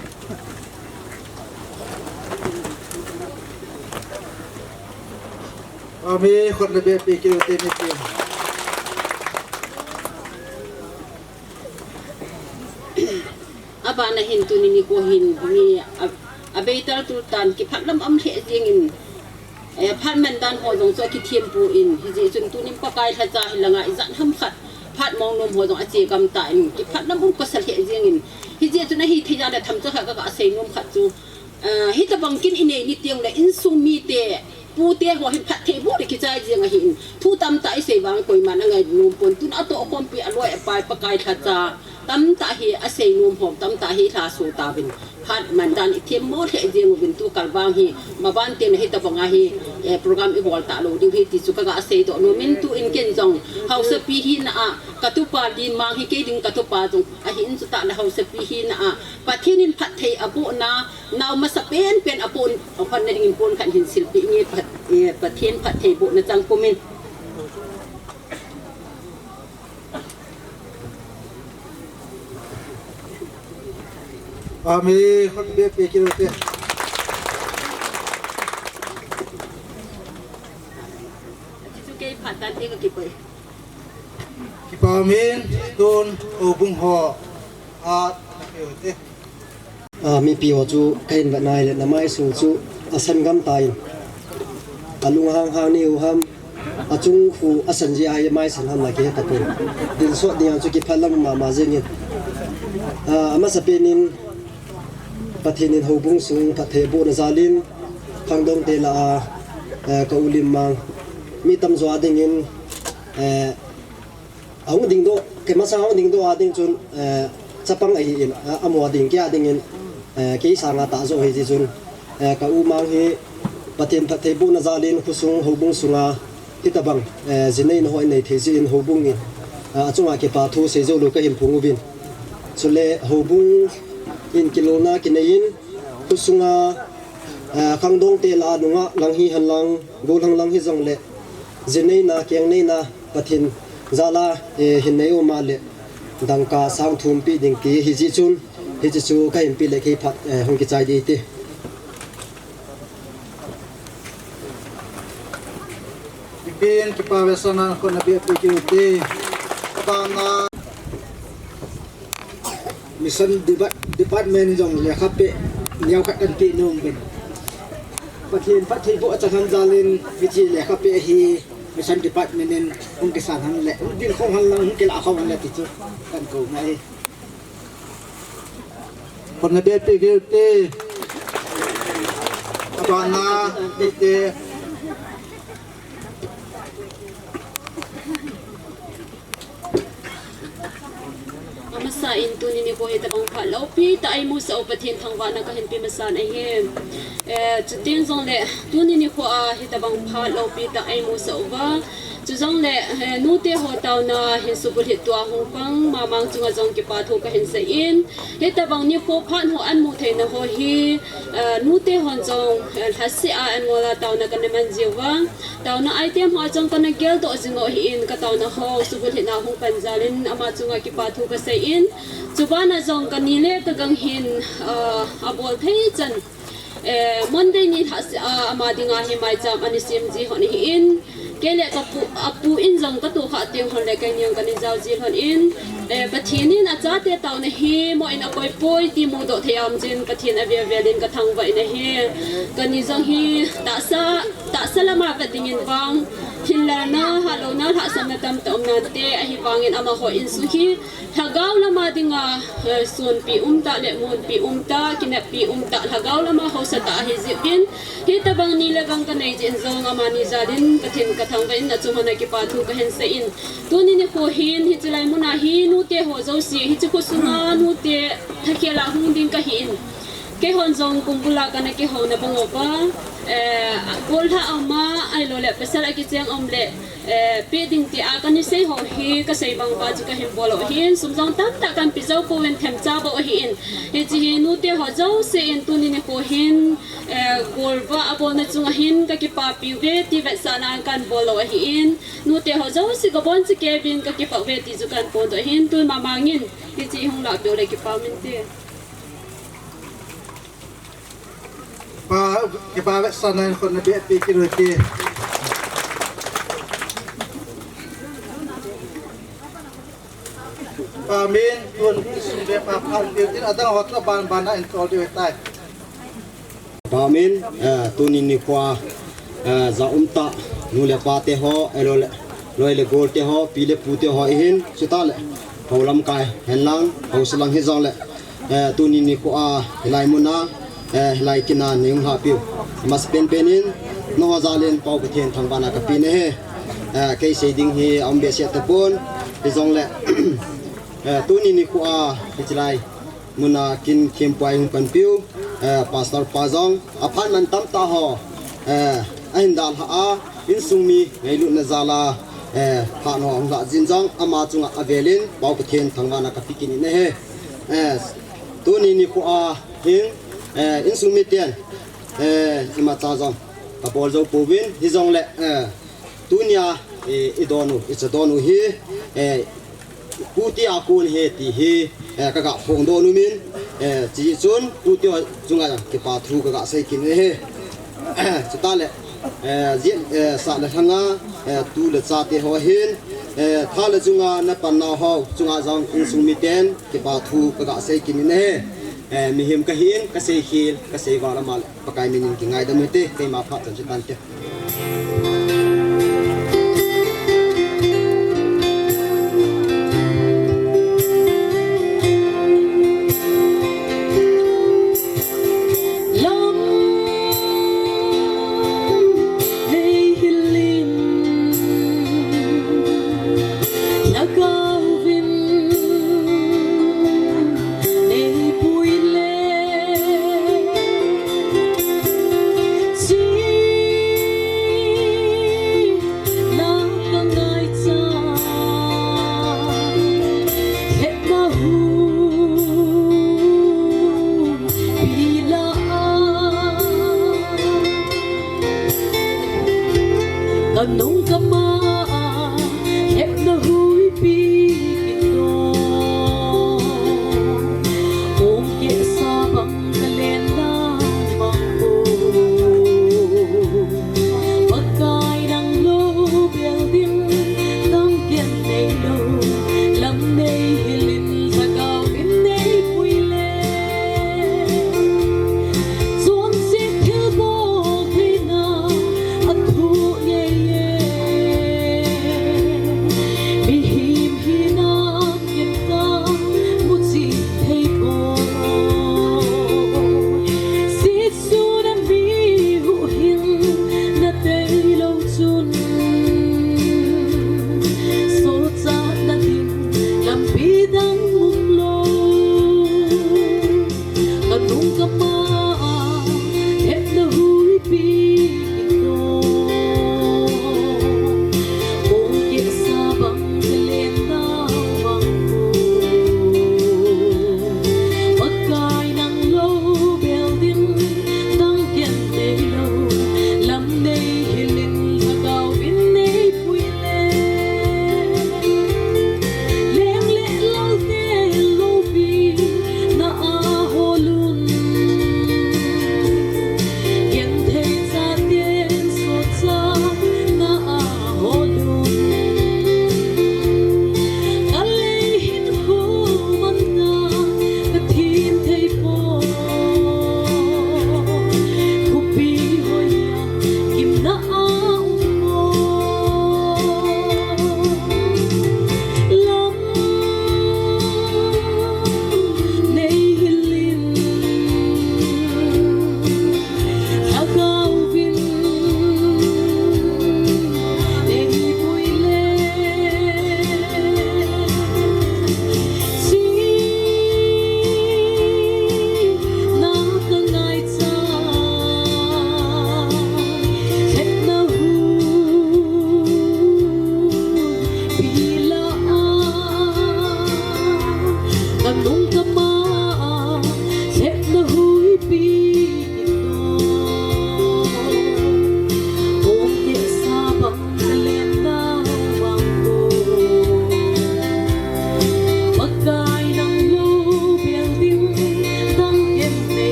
Amen. Khut le beh peh kit ute mipi. Abana hin tuni nikho hin mi a, abeital tultan kiphatlam um lheh jengin, eh, phat mandan ho jong chu akithem pon, hijeh chun tunin Pakai lhacha hilanga ijat ham khat phat mong nom ho jong ache gam tan kiphatlam um kasa lheh jengin, hijeh chun ahithei jeh le themcha khat kaga sei nom khat chu, ah, hitobang kin inei ni tengle insung mite, pute ho hin phatthei boh le kichai jeng ahin. Thu tamtah isei vang koiman angai nom pon, tun atohkhompi aloi apai Pakai lhacha tamtah hi asei nom ho tamtah hi lhaso tauvin. Phat mandan ithemmo lheh jeng uvin, tukal vang hi maban tengle hitobanga hi, eh, program ibol talou diu ahi ti chu kaga seidoh nomin, tuin ken jong haosapi hina a katupa Lenmang hi kei ding katupa jong ahin, chutah le haosapi hina a Pathen in phatthei abohna, nao masa penpen apon, ahonna dingin pon khat hin silpeh inge, Pat-, eh, Pathen phatthei bohna chang pumin. Amen. Khut beh peh kit ute. Chuchu kei phat tante kakipah e. Kipa umin, tun houbung ho a, kipah ute. Ah, mipi ho chu kahin vet nai le, namai su chu asan gam tan. Alung hang hang ni u ham, achung khu asan jeh a hi maisan ham la kihe tapon. Dil sot dinga chu kiphatlam mama jengin. Ah, amasapen in Pathen in houbung sung phatthei abohna jalin, khangdong te lah a, eh, ka u Lenmang mi tamjo a dingin, eh, ahung dingdoh, kei masang ahung dingdoh a ding chun, eh, chapang ahin, a, amaho ding kei a dingin, eh, kei sanga tahjo ahi jeh chun, eh, ka u Mang hi Pathen phatthei bohna jalin khosung houbung sunga hitobang, eh, jinei na ho inei thei jeh in houbung in, eh, achunga kipa thu seijou lou kahin phong uvin. Chule houbung in kilolna kinei in khosunga, eh, khangdong te lah a nungah lang hihen lang, gollhang lang hijongle, jinei na, keng nei na, Pathen jal a, eh, hin nei um a le, dangka sang thum pe ding ti ahi jeh chun, hiche chu kahin pe le kei phat, eh, hung kichai ding ahi ti. Kipin, kipa ve sana khut na beh peh kit ute. Abana. Mission Depart-, Department in jong lekha peh, neo khat kan pe nom uvin. Pathen phatthei boh achang ham jalin, hiche lekha peh hi Mission Department in hung kisan hen le, hung ding khom hen lang, hung kilah khom hen le ti chu kan kou ngai. Khut na beh peh kit ute. Abana, ute. Amasa in tuni nikho hitobang phat loupi tah eimusah u Pathen thangvahna kahin pe masan ahi. Eh, chuteng jongle tuni nikho a hitobang phat loupi tah eimusah uva. Chujongle, eh, nute ho taona hin subulhit tua hung pang mamang chunga jong kipa thu kahin seiyin. Hitobang nikho phat ho amu theina ho hi, eh, nute hon jong, eh, lhaseh a anngol a taona kana man jiuva. Taona item ho a jong kana geldoh jing u ahin, ka taona ho subulhitna hung pan jalin ama chunga kipa thu kaseiyin. Chubana jong kani le kagang hin, ah, abol thei chan, eh, Monday ni lhaseh a ama dinga hi maicham ana sem ji hon ahin. Kei le ka pu, a pu in jong ka tohkhah teng hon le kei ni jong ka ni jao jil hon in, eh, Pathen in a chate taona hi mo in a koi poi ti mudoh thei aum jin Pathen a vel vel in ka thangvah in ahi. Ka ni jong hi tahsa, tahsa lama vet ding in vang, thinlelna, hatlouna, lhahsamna tamtah um nante, ahivangin amaho insung hi lhagao lama dinga, eh, sonpi umtah le munpi umtah, kineppi umtah, lhagao lama haosa tah ahi jeh in, hitobang ni le vang ka nei jeh in jong amani jal in Pathen ka thangvah in achung hon a kipa thu ka hin sei in. Tuni nikho hin hiche lai muna hi nute ho jouse, hiche kho sunga nute thakhel a hung ding ka hi in. Kei hon jong kumbul a kana kihouna bang uva, eh, gollhah a um a, ahilou le pasal a kicheng um le, eh, peh ding tia kana sei ho hi ka sei bang uva chu ka hin bol u ahin, sum jong tamtah kan pe jou pouvin themcha bou ahi in. Hiche hi nute ho jouse in tuni nikho hin, eh, golvah a bolna chunga hin ka kipapi uve ti vetsahna in kan bol u ahi in. Nute ho jouse ka bon cheh kei uvin ka kipah uve ti chu kan phongdoh ahin, tun mama ngin hiche hung lahpeh u le kipa um inte. Pa, kipa vetsahna in khut na beh pi kit u hite. Pa min, tun isung le pa phan pi tin adang ho chu aban ban a in tol diu tai. Pa min, eh, tuni nikho a, eh, ja umtah, nu le pa te ho, eh, loi le, loi le gol te ho, pi le pu te ho ihin, chutah le, hou lamkai, hen lang, haosa lang hijong le, eh, tuni nikho a, hilai muna, eh, hilai kin a nei hung lhahpeh u. Amasapen pen in, nangho jal in, Pa Pathen thangvahna ka pe nahi. Eh, kei sei ding hi, aum behseh tapon, hijong le, eh, tuni nikho a, hiche lai. Muna kin thempu a hung panpiu, eh, Pastor pa jong, aphat man tamtah ho, eh, ahin dalha a, insung mi ngailutna jal a, eh, phat ho hung lhah jin jong, ama chunga avel in, Pa Pathen thangvahna ka pe kit in ahi. Eh, tuni nikho a hin, eh, insung miten, eh, imacha jong, ka bol jou pouvin, hijong le, eh, tunia, eh, i don u, i cha don u hi, eh, Pu tia kon ahi ti hi, eh, ka ga phongdoh nom in, eh, chuti chun, Pu tia chunga kipa thu ka ga sei kit in ahi. Chutah le, eh, jin, eh, sah le lhanga, eh, tu le cha te ho hin, eh, tha le chunga na pan nau ho, chunga jong insung miten, kipa thu ka ga sei kit in ahi. Eh, mihem ka hi in, ka sei khel, ka sei val ama le. Pakai min in kingaidam u hite, keima phat chan chu tante. Lam nei hilin lhagao vin nei pui le. Chi na ka ngaicha, hetna huipi la a, ka nung ka ma a, hetna huipi.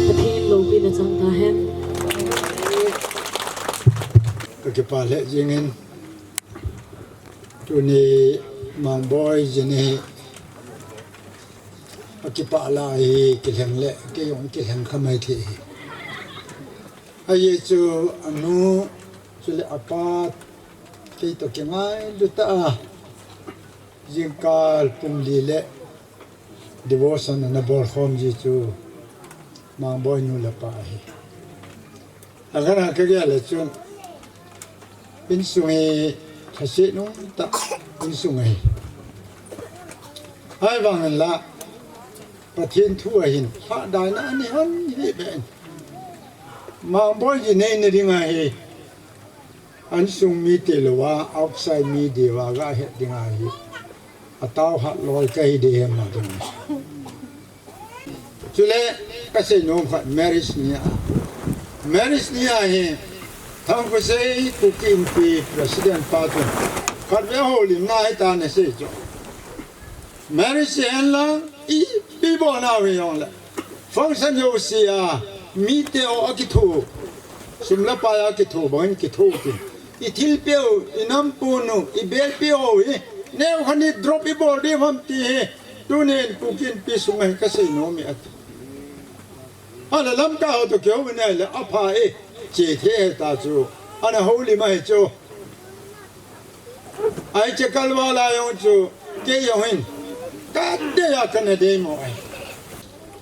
Pathen loupina chang tahen. Ka kipah lheh jingin, tuni Mangboi jini a kipah lai hi kilheng le, kei jong kilheng kha mai thei hi. Ajeh chu anu chule apa kei toh kingailu tah a jingkal pung li le devotion ana bol khom ji chu Mangboi nu le pa ahi. Agar a ka gel le chun insung hi thase nung tah insung ahi. Ahivangin la Pathen thu ahin lhadaina ani hon hi ben. Mangboi ji neina ding ahi. Insung mi tilou a, outside mi diu a ga het ding ahi. Atao hat loi ka hi ding hem ma ding. Chule, ka seinom khat marriage ni a. Marriage ni a hi, Thangkhosei Kuki Inpi President pa chun khatvei houlimna hi ta na sei chu. Marriage hen lang, ipi bol nau hi jong le. Function jouse a, mite ho akitho. Sum le pai akitho, bangin kitho kin. I thilpeh u, i nampon u, i belpeh u hi. Neo khat ni drop i bol ding ham ti hi. Tunin Kuki Inpi sunga hi ka seinom e ati. Ahile lamkai ho toh kihou in ahile apha e, che thei ahi ta chu. Ana houlim ahi chu. Ahi che kalval a jong chu, kei jong hin, ka dei a kana dei mo ahi.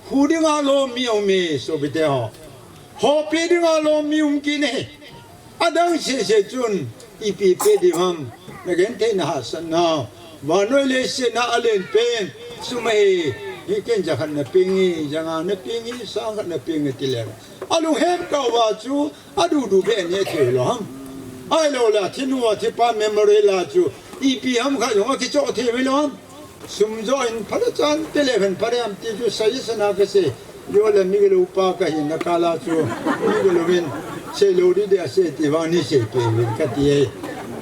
Hu dinga lom mi um e, sopite ho. Hopeh dinga lom mi um kit e. Adang sese chun, ipi pe ding ham, na genthei na hahsatna, vannoi leiset a alen pen, sum ahi, hi ken ja khat na peng e, ja nga na peng e, sang khat na peng e ti le. Alunghem kah uva chu, adudu beh neh thei lou ham. Ahilou le, athi nu, athi pa memory la chu, ipi ham khat jong akichoh thei lou ham. Sum jo in phat a chan te le phen phat em ti chu suggestion a ka sei. Jole migilou pa ka hina kal a chu. Migilou in sei lou ding ding a sei ti vang ni sei pe uvin ka ti e.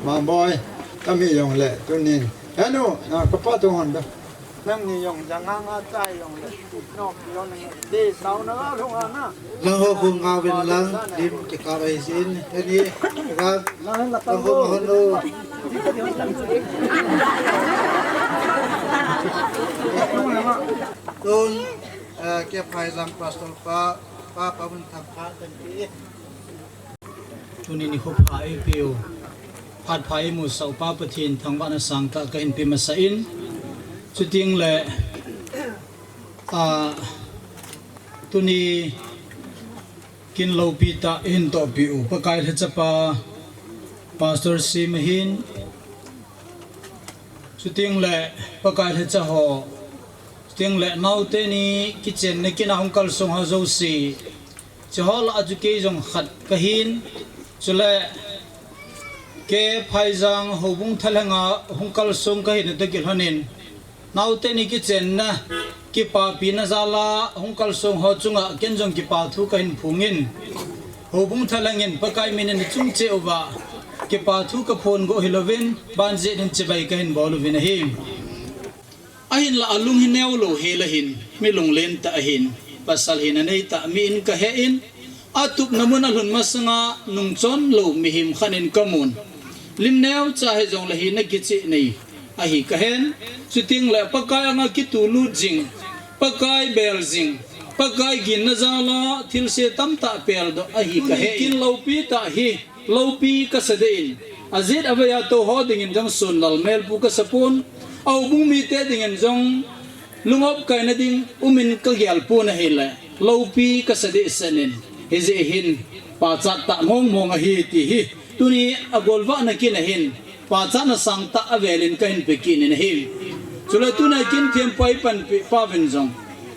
Mangboi, ka mi jong le, tunin. Henu, na ka pa tu hon da. Nangni jong ja nga nga chai jong le. No, jong le. Di, nau na la lung a na. Lang ho khu ngah uvin lang, lim kikap ahi jin, ani, kikap, lang ho ngah hon o. Tun, eh, kei Phaijang Pastor pa, pa, pa mun thang pa, tan pi. Tuni nikho pha eipeu, phat pha eimusah u Pa Pathen thangvahna sangtah kahin pe masa in, chuteng le, ah, tuni kin loupi tah ihin tohpi u, Pakai lhacha pa, Pastor Sim ahin, chuteng le Pakai lhacha ho, chuteng le naote ni kichenna kin a hung kalsong ho jouse, Chuho lah a chu kei jong khat kahin, chule Kei Phaijang Houbung Thalheng a hung kalsong kahi na toh kilhonin, naote ni kichenna, kipapina jal a hung kalsong ho chunga ken jong kipa thu kahin phongin, Houbung Thalheng in Pakai minin achung cheh uva kipa thu kaphon go hilouvin, banjeh in chibai kahin bol uvin ahi. Ahinlah alung hi neolou hel ahin, mi lunglen tah ahin, pasal hina nei tah mi in kahen, atupna mun alhun masanga nungchon lou mihem khat in kamun. Lim neocha hijongle hina kicheh nei ahi kahen, chutengle Pakai anga kitulut jing, Pakai bel jing, Pakai ginna jal a thilse tamtah peldoh ahi kahen. Kin loupi tah hi, loupi kasa deh in, ajet avei a tou ho dingin jong Sonlal Melpu kasa pon, a houbung mite dingin jong lungop kaina ding umin kagel pon ahile, loupi kasa deh sah in, hijeh hin pachat tah mong mong ahi ti hi tuni agolvahna kin ahin, pachatna sangtah avelin kahin pe kit in ahi. Chule tuna kin thempu a eipanpi pauvin jong,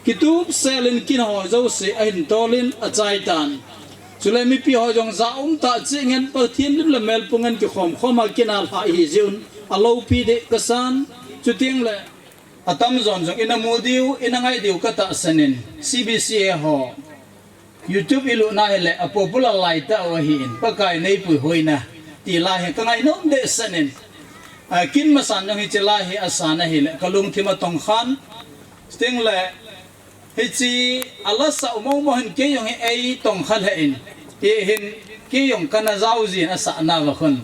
kitup sel in kin ho jouse ahin tolin achai tan. Chule mipi ho jong ja um tah cheh ngen Pathen lim le mel pung ngen kikhom khom a kin a lha ihi jeh un aloupi deh kasan. Chutengle atamjon jong ina mu diu, ina ngai diu katahsan in, C B C A ho YouTube ilut na hile a popular lai tah u ahin, Pakai neipuihoina ti lai hi kangai nom deh sah in, a, kin masan jong hiche lai hi asan ahile kalungthim atongkhan. Chutengle hiche ala sah u mong mong hin kei jong hi eitongkha lheh in, hihin kei jong kana jao jin asahna va khun.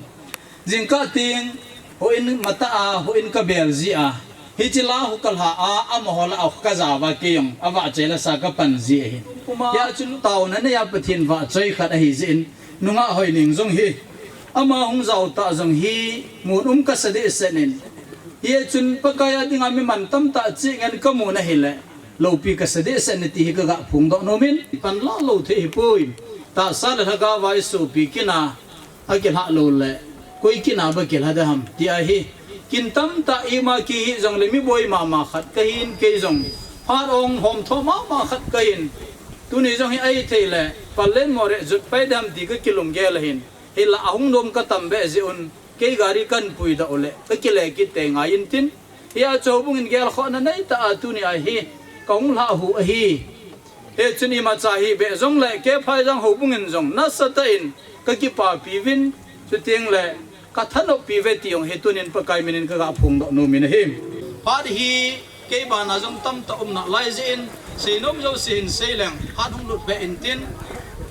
Jingkah teng houin matah a, houin kabel jeh a, hiche la khu kalha a, amaho lah a khu kajao va kei jong avahchoi la sa kapan ji ahin. Hia chun taona neiya Pathen vahchoi khat ahi jeh in, nungah Hoineng jong hi ama hung jao tah jong hi mun um kasa deh sah in. Hia chun Pakai a dinga mi man tamtah cheh ngen kamun ahile, loupi kasa deh sah in ti hi kaga phongdoh nomin, pan la lou thei hipoi. Tahsa le lhagao a isopi kin a akilhah lou le, koi kin a ba kilha ding ham ti ahi. Kin tamtah ima kihi jongle mi boi mama khat kahin, kei jong phat ong hom tho mama khat kahin. Tuni jong hi ahithei le, Palen Moreh jot pai ding ham ti kakilunggel ahin. Hinlah ahung nom katam beh jeh un, kei gari kahin puidoh u le kakile kit tei ngai intin. Hia chu houbung in gelkhohna neitah a tuni a hi kahung lhah u ahi. Hichun imacha hibeh jongle kei Phaijang houbung in jong nasatah in kakipapi uvin, chutengle kathanoppi uve ti jong hi tunin Pakai minin kaga phongdoh nomin ahi. Phat hi kei bana jong tamtah um nalai jeh in, seinom jouse hin seileng, phat hung lut beh intin,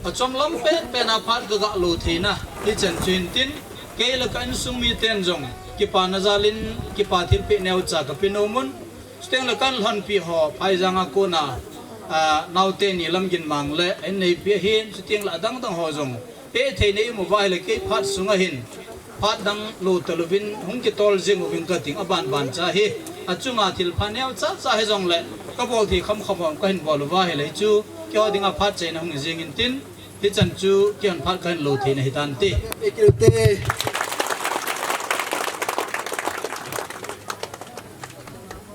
achom lam penpen a phat kaga lo theina hichan chu hintin, kei le ka insung miten jong kipana jal in kipa thilpeh neocha kape nomun. Chutengle kalhonpi ho, Phaijang a kona, a, naote ni Lamginmang le ainneipi ahin, chutengle adang dang ho jong, hethei nei um uva ahile kei phat sunga hin phat dang lo talouvin hung kitol jing uving kating, abanban cha hi achunga thilpha neocha cha hijongle kabol thei khamkham ho kahin bol uva ahile chu keiho dinga phat chaina hung jing intin, hichan chu keihon phat kahin lo theina hitante.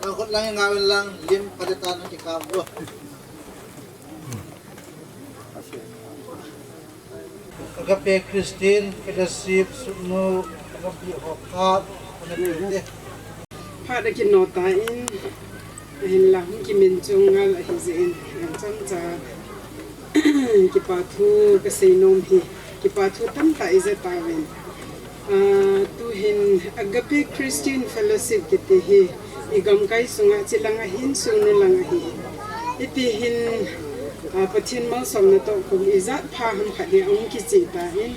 Nang khut lang ngau in lang, lim phatecha nang kikap vo. Agape Christian Fellowship sutnu, agape ho khat, agape te. Phat akino tan, ahinla hung kimin chu ngal ahi jeh in, ngamchamcha kipa thu kasei nom hi, kipa thu tamtah ija tauvin. Ah, tuhin Agape Christian Fellowship kiti hi, igamkai sunga chilang ahin, sungnu lang ahi. Hiti hin, ah, Pathen malsomna toh kum ijat pha ham khat hi ahung kicheh tan.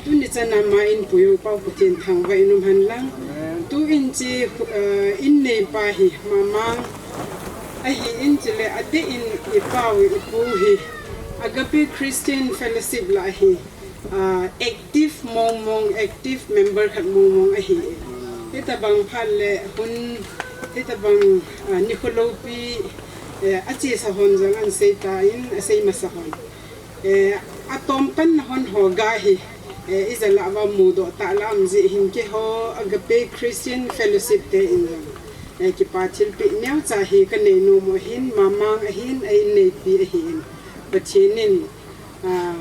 Tuni chana ma inpui u Pau Pathen thangvah in umhen lang. Tuin chi, ah, in neipa hi Mamang ahin, chule adeh in ipau ipu hi Agape Christian Fellowship lah hi, ah, active mong mong, active member khat mong mong ahi. Hitabang phat le hun, hitabang, ah, nikho loupi, eh, achesa hon jong ahin sei tan, asei masa hon. Eh, atom panna hon ho ga hi, eh, ija lah uva mudoh tah lah um jeh hin keiho Agape Christian Fellowship te in jong, eh, kipa thilpeh neocha hi kanei nom u ahin, Mamang ahin, a inneipi ahin. Pathen in, ah,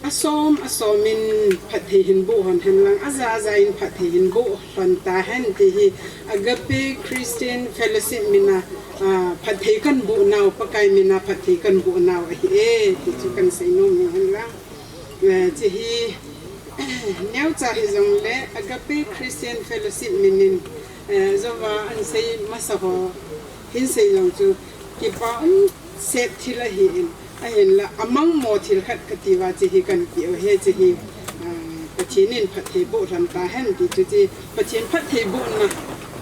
Asom, asom in phatthei hin boh lhon hen lang, aja, aja in phatthei hin boh lhon ta hen ti hi Agape Christian Fellowship min a, ah, phatthei kan boh nau, Pakai min a phatthei kan boh nau ahi e, ti chu kan seinom u hen lang. Eh, hiche hi, neocha hijongle Agape Christian Fellowship min in, eh, jouva ahin sei masa ho, hin sei jong chu kipa um set thil ahi in, ahinla amang mo thil khat kati uva hiche hi kan pe u ahi, hiche hi, ah, Pathen in phatthei boh lhon ta hen ti chu hiche Pathen phatthei bohna,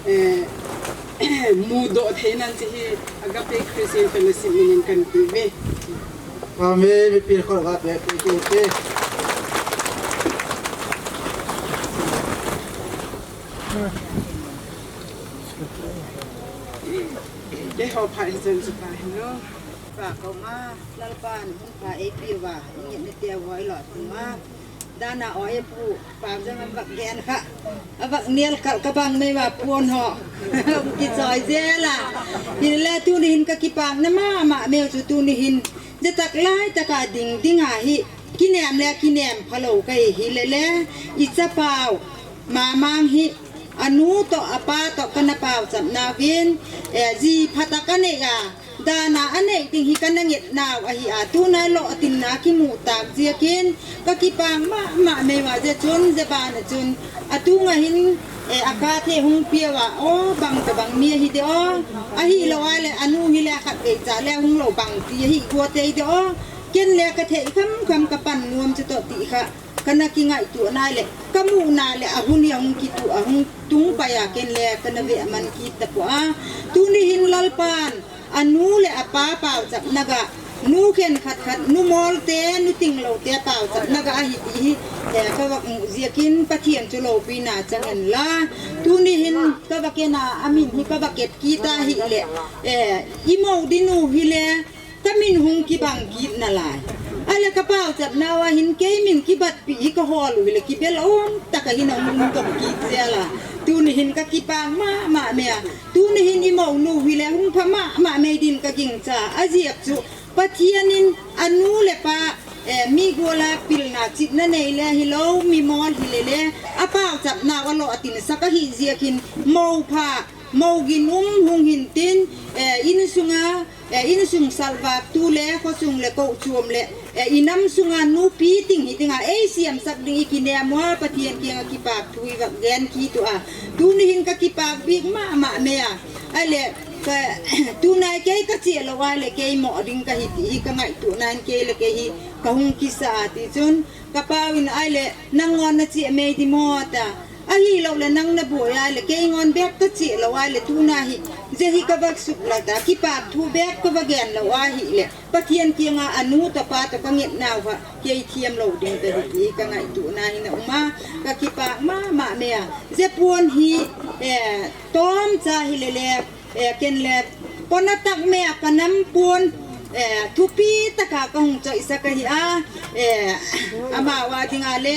eh, mudoh theina hiche hi Agape Christian Fellowship min in kan pe uve. Amen. Mipi khut uva pe, pe, pe, pe. Keiho phat hi chan chu ta hen o. Pa koma, Lalpan hun pha eipe uva, nget na te uva ilo tuma. Dana o e pu, pa jong avak gen kha. Avak nial kal ka bang mei uva pon ho. Kichoi jel a. Hinla tuni hin ka kipana mama meu chu tuni hin. Jatak lai taka ding ding ahi. Kinem le kinem phalou kahi hile le. I chapau. Mamang hi. Anu toh, apa toh kana paochap nauvin, eh, ji phatah kanei a, dana anei ding hi kana nget nau ahi a, tuna loh tin a kimu tah jeh in, ka kipah mama mei uva jeh chun, jeh ban a chun, atung a hin, eh, akhat he hung pia uva, o, bang toh bang mi ahi de o, ahilou a le, anu hi le khat vei cha le hung lou bang ti ahi go tei de o, ken le ka thei kham kham ka pan nuam chu toh ti kha. Kana kingaito nai le, ka mu nai le, ahun hi ahung kitu, ahung tung pai a ken le, kana ve man kit tapoi a. Tuni hin Lalpan, anu le apa paochap na ga, nu khen khat khat, nu mol te, nu ting lou te paochap na ga ahi ti hi, eh, ka vak mu jeh in Pathen chu loupina chang hen la. Tuni hin ka vak en a, amin hi ka vak et kit a hile, eh, i mo ding u hile, Ka min hung kibang kit nalai. Ahile ka paochap nauva hin kei min kibatpi hi ka hol u hile kibel um tah a hin ahung dong kit jel a. Tuni hin ka kipah mama mei a. Tuni hin i mo nu hile hung pha mama mei din ka gingcha. Ajeh chu Pathen in anu le pa, eh, mi gol a pilna chitna nei le hilou, mi mol hile le. Apaochap nauva loh a tin sah ahi jeh in mo pha, mo ginum hung hin tin, eh, insunga, Eh, insung salvah tu le, khosung le, kouchom le, eh, inam sunga nupi ting hi dinga, ei siamsak ding i kinem uva, Pathen kianga kipah thu i vak gen kit u a. Tuni hin ka kipah bik mama mei a. Ahile, ka, tuna kei ka che lou ahile, kei mo ding kahi ti hi ka ngaito nan kei le kei hi ka hung kisa a ti chun, ka pau in ahile, nang ngon na che mei di mo ta. Ahilou le nang na boi a le, kei ngon bek ka che lou a le, tuna hi, jeh hi ka vak suk la ta, kipah thu bek ka va gen lou ahile, Pathen kianga anu toh pa toh ka nget nauva, kei thiam lou ding kahi ti ka ngaito nan a um a, ka kipah mama mei a, jeh pon hi, eh, tom cha hile le, Eh, ken le, pona tak mei a ka nam pon, eh, thupi tah a ka hung choisah ahi a, eh, amau a dinga le,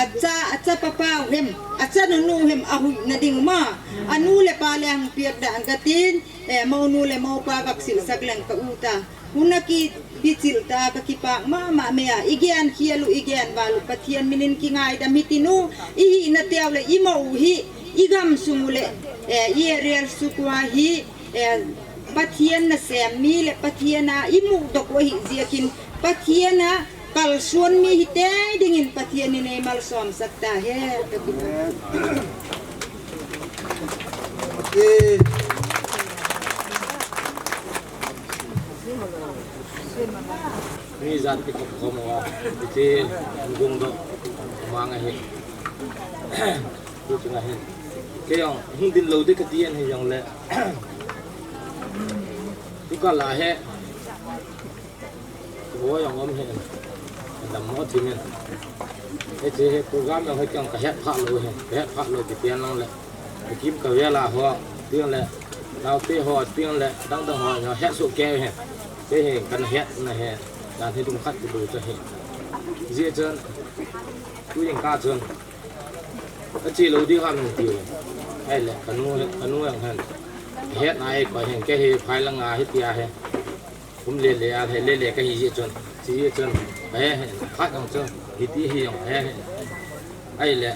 acha, acha papa u hem, acha nunu hem, ahuhna ding ma, anu le pa le hung piak dan ka tin, eh, mo nu le mo pa vak silsak leng ka u ta. Hung a ki, kichil ta ka kipah mama mei a, i gen khel u, i gen val u, Pathen min in kingaidam hiti nu, i hina teu le, i mo u hi, i gamsung u le, eh, i area sung uva hi, eh, Pathen nasem mi le, Pathen a i mudoh u ahi jeh in, Pathen a kalson mi hi tei dingin Pathen in ei malsom sak ta hen, ka kipah. Okay. Mi jat ti khop khom uva, iti gung doh, mang ahi. Tu chunga hin. Kei jong, hung ding lou ding kati ahi jong le. Tu kal a hi. Wo jong um hi. Dam mo ti min. Hiche hi program jong hi kei jong ka het pha lou hi. Ka het pha lou kiti lang le. Ka kim ka vel a ho, tiang le, naote ho, tiang le, dang dang ho, nao het soh kei hi. Kei hi, kan het na hi, dan hi dung khat ki bu cha hi. Jeh chun, tu jing ka chun, ka che lou ding ham ti le. Ahile, ka nu, ka nu jong hen. Het na ei pa hen, kei hi phai lang a hi tia hi. Kum le le a, he le le ka hi jeh chun, chi jeh chun, He he, phat jong chu, hiti hi jong he he. Ahile,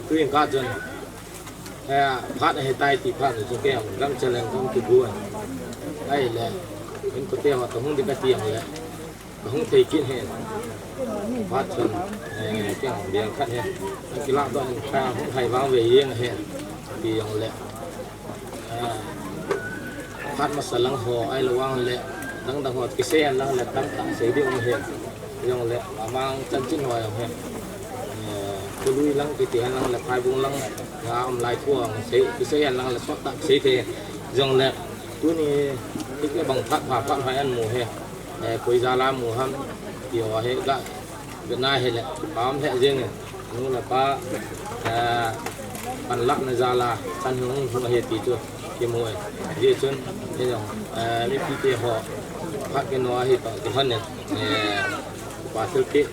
tuin ka chun, eh, phat ahitai ti phat chu kei jong gam challenge jong kibu. Ahile, inkote ho toh hung ding kati jongle, kahung thei kit he. Phat chun, eh, kei jong biang khat he. Kilah doh in kahung hai vang ve jeng he. Ti jongle. Ah, phat masa lang ho, ahilou vang le, dang dang ho, kisei hen lang le, tamtah sei ding um hen. Jongle, amang chanchin ho jong hen. Eh, Tului lang kiti hen lang le, Phaibung lang, nga um lai thu jong sei, kisei hen lang le, sottah sei thei. Jongle, tuni, hiti bang phat pha, phat pha an mu he. Eh, koi jal a mu ham, ti ho he, ga, Bena hile, pam lheh jeng e. Nu le pa, eh, panlahna jal a, chan hung hung ahi ti chu kimu e. Hijeh chun, hijong, eh, mipite ho, phat kino ahi toh, kihon e. Eh, pa thilpeh,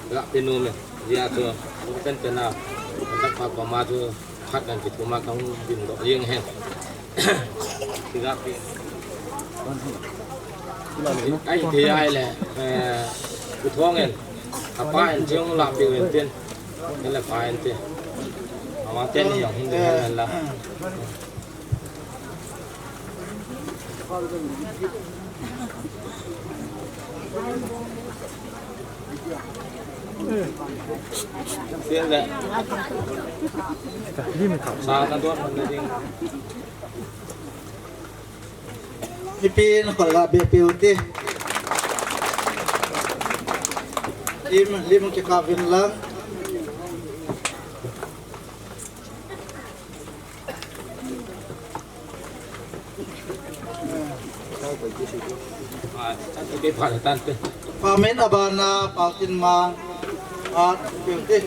ga pe nom e. Hijeh a chu, pen pen a, panlahpa koma chu, Khat kan kithum a kahung dingdoh jeng hen. Kiga pi. Ai thei ai le, eh, Pu Thong in. Apa in jong la pi wen tin. Ele pa in tin. Ama ten ni jong hin den la. Mipin khol ga be piu ti. Lim, lim kikap vin lang. Pamin abana Pau Tin Mang, at, guilty.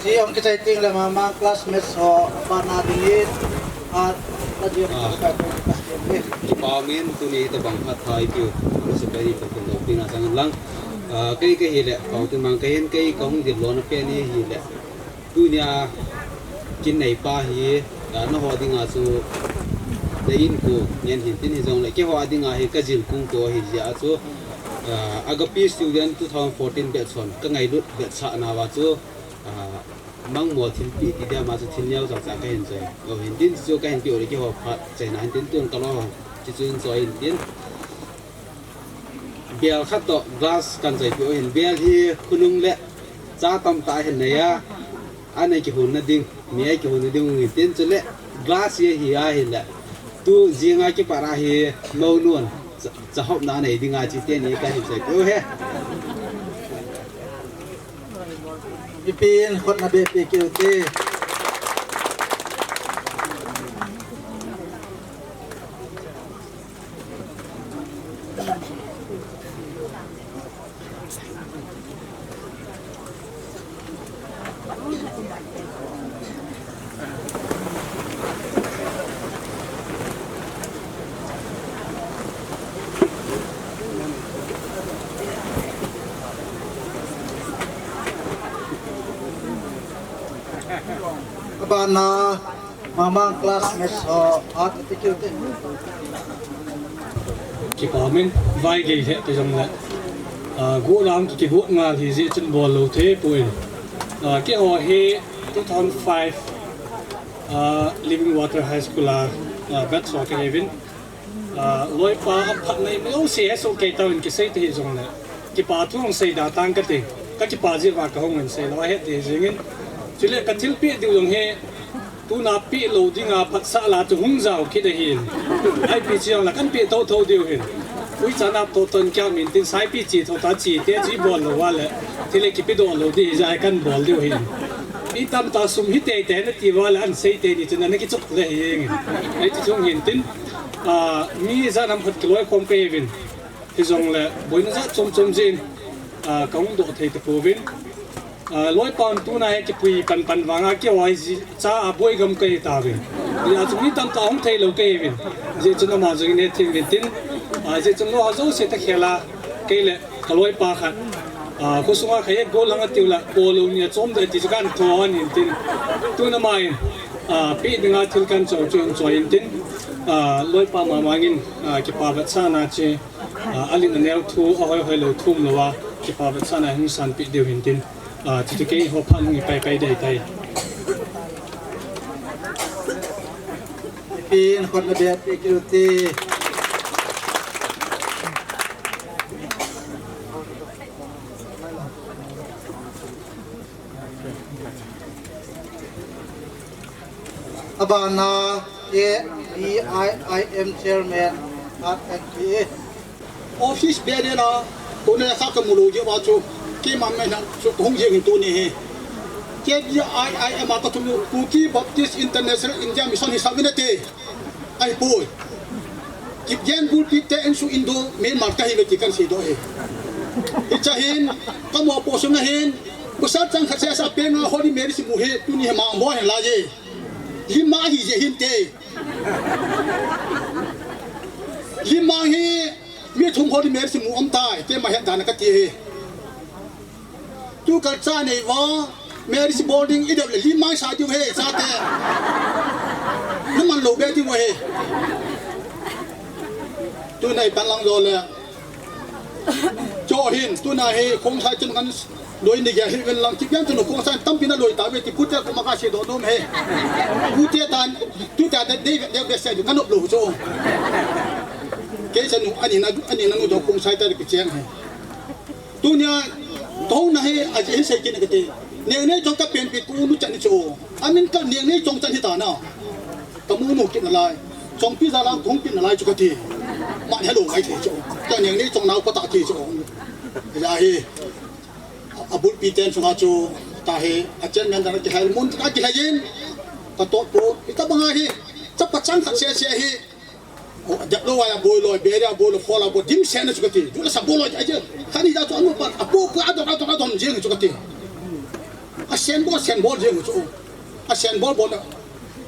Ji, hung kichai teng le mama classmates ho, abana dingin, at, at, Kipa umin, tuni tabang phat thei tiu, masa pai ni Pathen loupina chang lang. Ah, kei, kei hile, Pau Tin Mang kei hin, kei kahung dil lona pen hi hile. Tunia kin neipa hi, ah, nangho dinga chu, na inko ngen hin tin hijongle, keiho dinga hi kajil kung to hi jeh a chu, ah, Agape Student two thousand fourteen batch hon, kangailut batch sah nauva chu, ah, Mangmo thilpeh ti dia ma chu thil neo chacha kahin choi. Lo hin tin chu kahin peh u le keiho phat chaina hin tin tun kalo. Chu chu hin choi hin tin. Bel khat toh glass kan choi peh u hin bel hi khonung le cha tamtah hin nei a. Anei kihon na ding, mi ei kihon na ding hin tin chule glass hi hi a hin le. Tu jinga kipat a hi mounun. Cha, cha hopna nei dinga chi teni kahin choi peh u he. Mipin khut na be pe keu te. Abana, mamang classmates ho, at tikil te. Kipa umin, vai gei lheh ti jong le. Ah, go lam ki, kigo ngal hi jeh chun bol lou thei poi. Ah, keiho hi two thousand five, ah, Living Water High School a, ah, batch ho kahiuvin. Ah, loipa aphatna imajouse hesoh kei tauvin kisei te hijongle. Kipa thu hung sei da tang kate. Kakipah jeh uva kahung in sei lou ahet te jingin. Chule kathilpeh diu jong hi. Tuna peh lou dinga phatsah la chu hung jao kit ahin. Ipi chi jong la kan peh thotho diu hin. Uicha nap toh toh in kiam in tin saipi chi tho ta chi te chi bol lou uva le. Thil le kipe doh lou ding hijeh a kan bol diu hin. Mi tamtah sum hi teitei nati uva le an sei teni chun ana kichuk le hi jeng in. Hiche chung hin tin, ah, mi ijat ham khat kiloikhom kahiuvin. Hijongle boina jat chom chom jeh in, ah, kahung doh thei tapouvin. Ah, loipan tuna hi kipui pan pan vanga keiho hi cha a boi gam kahi tauvin. Hijeh chun mi tamtah hung thei lou kahiuvin. Hijeh chun ama jong in hethem uvin tin. Ah, hijeh chun lou ho jouse takhel a, kei le kaloipa khat. Ah, khosunga kha e golang atiu la, polou ni a chom de ti chu kan tho an in tin. Tuna mai, ah, pi dinga thil kan chou chu in choi in tin. Ah, loipa Mamang in, ah, kipa vetsahna che, ah, alin aneo thu, ahoi hoi lou thu umlou a, kipa vetsahna hin sanpeh diu hin tin. Ah, chuti kei ho phan ngi pai pai dei tai. Pin khotna beh pe keu te. Abana A B I I M chairman at N P A. Office beh le la, tuni kha kamu lou jeh uva chu, keima mei lang chu kahung jing hin tuni hi. K B I I M a kathum u Kuki Baptist International India Mission hi sa vin ate. Ahipoi. Kipgen bulpi te in su indo Myanmar kahi ve ti kan seidoh e. Hiche hin, kamu a po sunga hin, pasal chang khat seh sa penga Holy Mary simu hi, tuni hi Mangboi hin la e. Lim mang hi jeh hin te. Lim mang hi, mi thum Holy Mary simu um tai, keima het dan a kati hi. Tu kal cha nei uva, Mary simu boarding i deu le lim mang sa diu hi, sa te. Naman lou beh diu hi. Tuna i pan lang jo le. Cho hin, tuna hi, Khongsai chun kan loi ni gel hi ven lang, kipgen chun Khongsai tampi na loi ta ve ti, pute ko ma ka seidoh nom e. Pute tan, tu ta de, de, de, de, se, kan op lou cho. Kei sa nu, ani na, ani na nu do Khongsai ta de kicheng e. Tunia, tou na hi, a ji hi sei kit na kati. Neng nei chong ka pen pi ku nu chan ni cho. Amin ka neng nei chong chan hi ta na. Ka mu nu kit na lai. Chong pi ja lang kong kit na lai chu kati. Ma hello mai thei cho. Ka neng nei chong nau ka ta ti cho. Ya hi. A bulpi ten sunga chu. Ta hi. A chen men da ki hai mun ka ki hai yin. Ka to po. Ita banga hi. Chapa chang khat se se hi. O, dep lou a boi loi, beri a boi loi, khol a boi, dimset na chu kati. Jut la sa bol loi, aje. Khani da chu anu pa, apo pa, adon, adon, adon, jeng chu kati. A sen bol, sen bol, jeng chu. A sen bol bol na.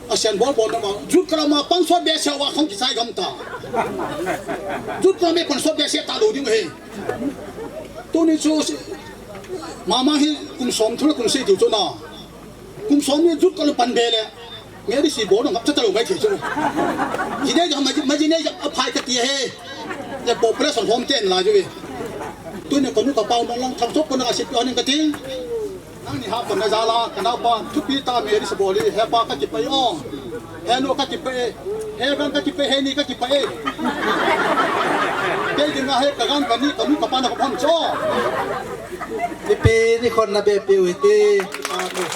A sen bol bol na ma. Jut kala ma, pan sot behseh a khang kisai gam ta. Jut kala me pan sot behseh ta lou ding he. Tuni chu si, mama hi kum som thum kum sei diu chu na. Kum som ni jut kala pan be le. Nge di si bo no ngap cha ta lou mai thei chu. Ji ne ja ma ji, ma ji ne ja a phai kati he. Ya population hom ten la ju ve. Tuni kanu ka pau no lang tham chok ko na si pi anin kati. Nang ni ha ko na ja la, ka nau pa, thupi ta me di si bo li, he pa kati pai o. He nu kati pai, he gan kati pai, he ni kati pai. Kei dinga he ka gan ka ni kanu ka pa na ka pon cho. Mipi ni khotna beh pe u hite. Amen.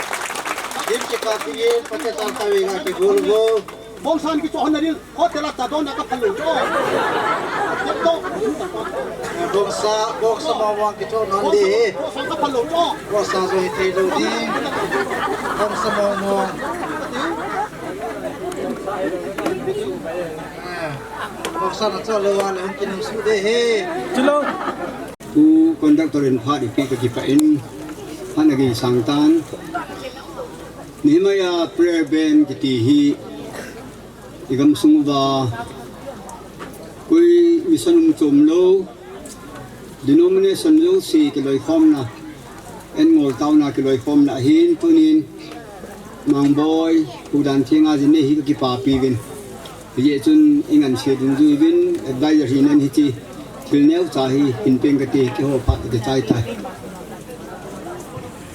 Dim kikah pi ye, Pathen tangtawi ga kigol go. Bongsan kicho hon na ding, hotel a cha don na ka phal lou cho. Bongsa, bongsa mong mong kicho non de he. Bongsan ka phal lou cho. Bongsa jo hi thei lou ding. Bongsa mong mong. Bongsa na cho lou a le hung kinung su de he. Chilo. Tu conductor in phat ipi ka kipah in, phat na gei sang tan. Nehemiah prayer band kiti hi i gamsung uva koi mission um chom lou, denomination jouse kiloikhomna, en ngol taona kiloikhomna ahin, tunin Mangboi, Pu Danthenga jin nei hi ka kipapi uvin. Hijeh chun i ngansia ding jui uvin, advisor hina in hiche thil neocha hi hin peng kati, keiho phat ka kichai tai.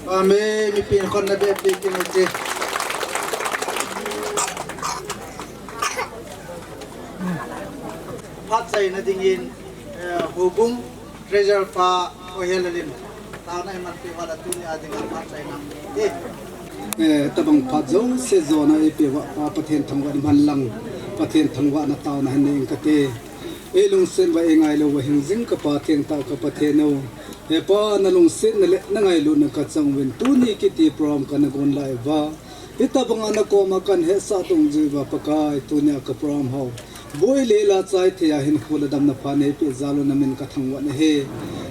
Amen. Mipi in khotna beh pe kit u hite. Phat chaina dingin, eh, Houbung Treasurer pa Ohelal in taona eiman peh uva le tuni a dinga phat chaina. Eh. Eh, tabang phat jouse jona eipeh uva Pa Pathen thangvah in man lang, Pathen thangvahna taona hin nei ing kate. Ei lungset uva ei ngailou uva hing jing ka Pa thengtah ka Pathen o. He Pa, na lungsetna le na ngailutna ka chang uvin tuni kiti program kana gon lai uva. Hitabanga na koma kan hetsah dungjuiva Pakai, tunia ka program ho boi le la chai thei a hinkho le damna pha neipeh jal un na min ka thangvah nahi.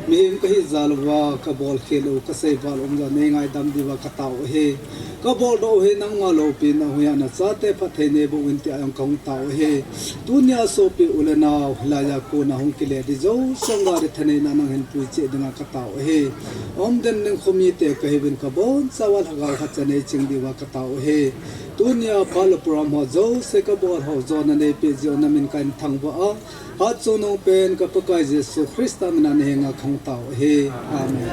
Mihem kahi jal uva, kabol khel u, kasei val um jong nei ngaidam diuva katao u ahi. Kabol doh u hi nangma loupina u ahi, nachate phatthei neiboh uvin tia jong kahung tao u ahi. Tunia sopi u le nau, hilaiya kona hung kile ding jouse gari thaneina nang hin puicheh dinga katao u ahi. Umden ding khomite kahiuvin kabonchauva lhagao khatcha neiching diuva katao u ahi. Tunia phat le program ho jouse kabol ho jona neipeh jeh u namin kahin thangvah a. Hatchungnung pen ka Pakai Jesu Christa mina nahenga kahung tao u ahi. Amen.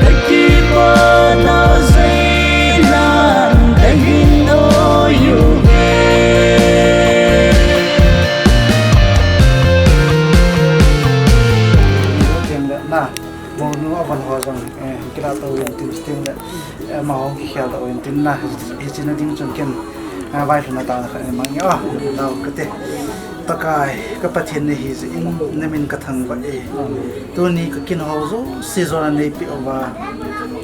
Kakipah nau jeh in lang kahin oi uve. Tin le na, monu avan ho jong, eh, kila to in tin, tin le, eh, amaho kikhel to in tin na, hiche na ding chun ken, ah, vailhun a tana khat nei mang e, ah, nau kate. Pakai, ka Pathen nahi jeh in, namin kathangvah e. Tuni kakin ho jouse jona neipeh uva,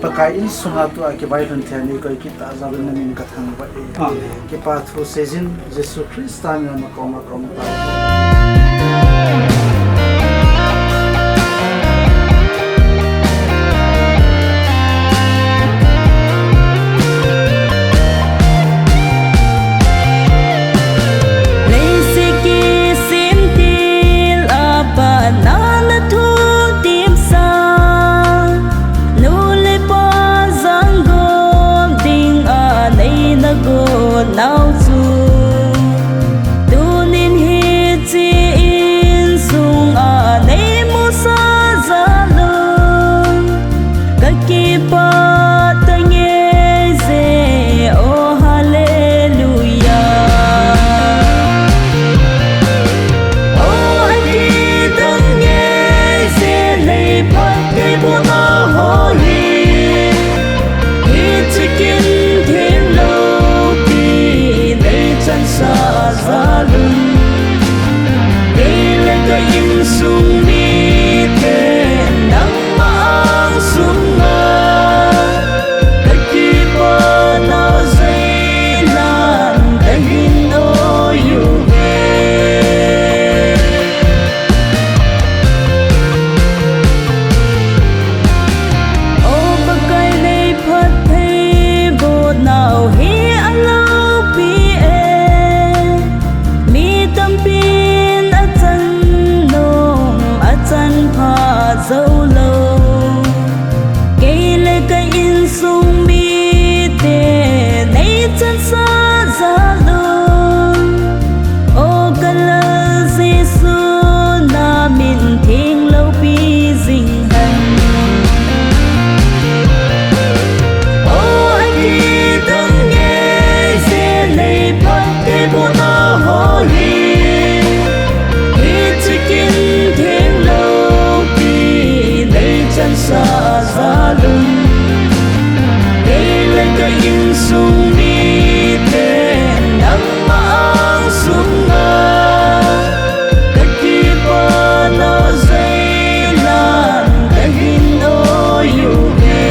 Pakai insunga tua kivailhun thei a neikoi kit tah jal un namin kathangvah e. Amen. Kipa thu seijin, Jesu Christa mina nakoma kahung tao. Leiset kisim til a pat na nathutep sa, nu le pa jangkop dinga nei nagot nau chu, tunin hiche insunga nei musah jal un, kakipah tange je, oh hallelujah. Oh, akitang nge je lei phattheibohna ho hi, hiche kin theng loupi nei chansah jal un, kei le ka insung mite nangma angsunga kakipah nau jeh in lang kahin oi uve. O Pakai, lei phattheiboh nau hi aloupi e. Mi tampin achan nung achan pha jou lou, kei le ka insung mite nei chansah jal un, O ka Lal Jesu, na min theng loupi jing hen. O akitang nge je lei phattheibohna ho hi, hiche kin theng loupi nei chansah jal un, kei le ka insung mite nangma angsunga kakipah nau jeh in lang kahin oi uve.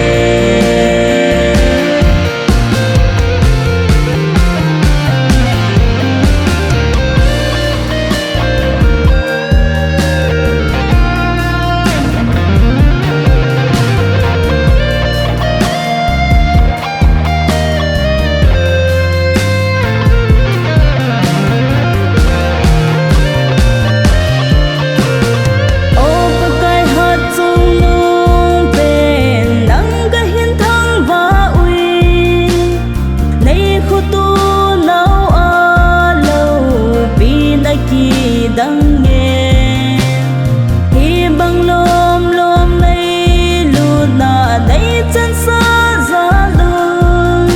O Pakai, hatchungnung pen nang kahin thangvah uve. Nei khoto nau a loupina kidang nge, hibang lom lom neilutna nei chansah jal un,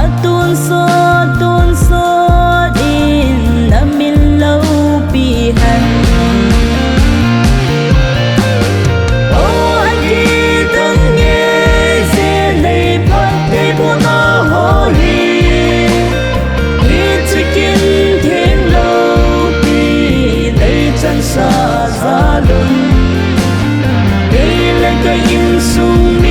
atonsot tonsot in na min loupi hen. O akitang nge je lei phattheibohna ho hi, hiche kin theng loupi nei chansah jal un, kei le ka insung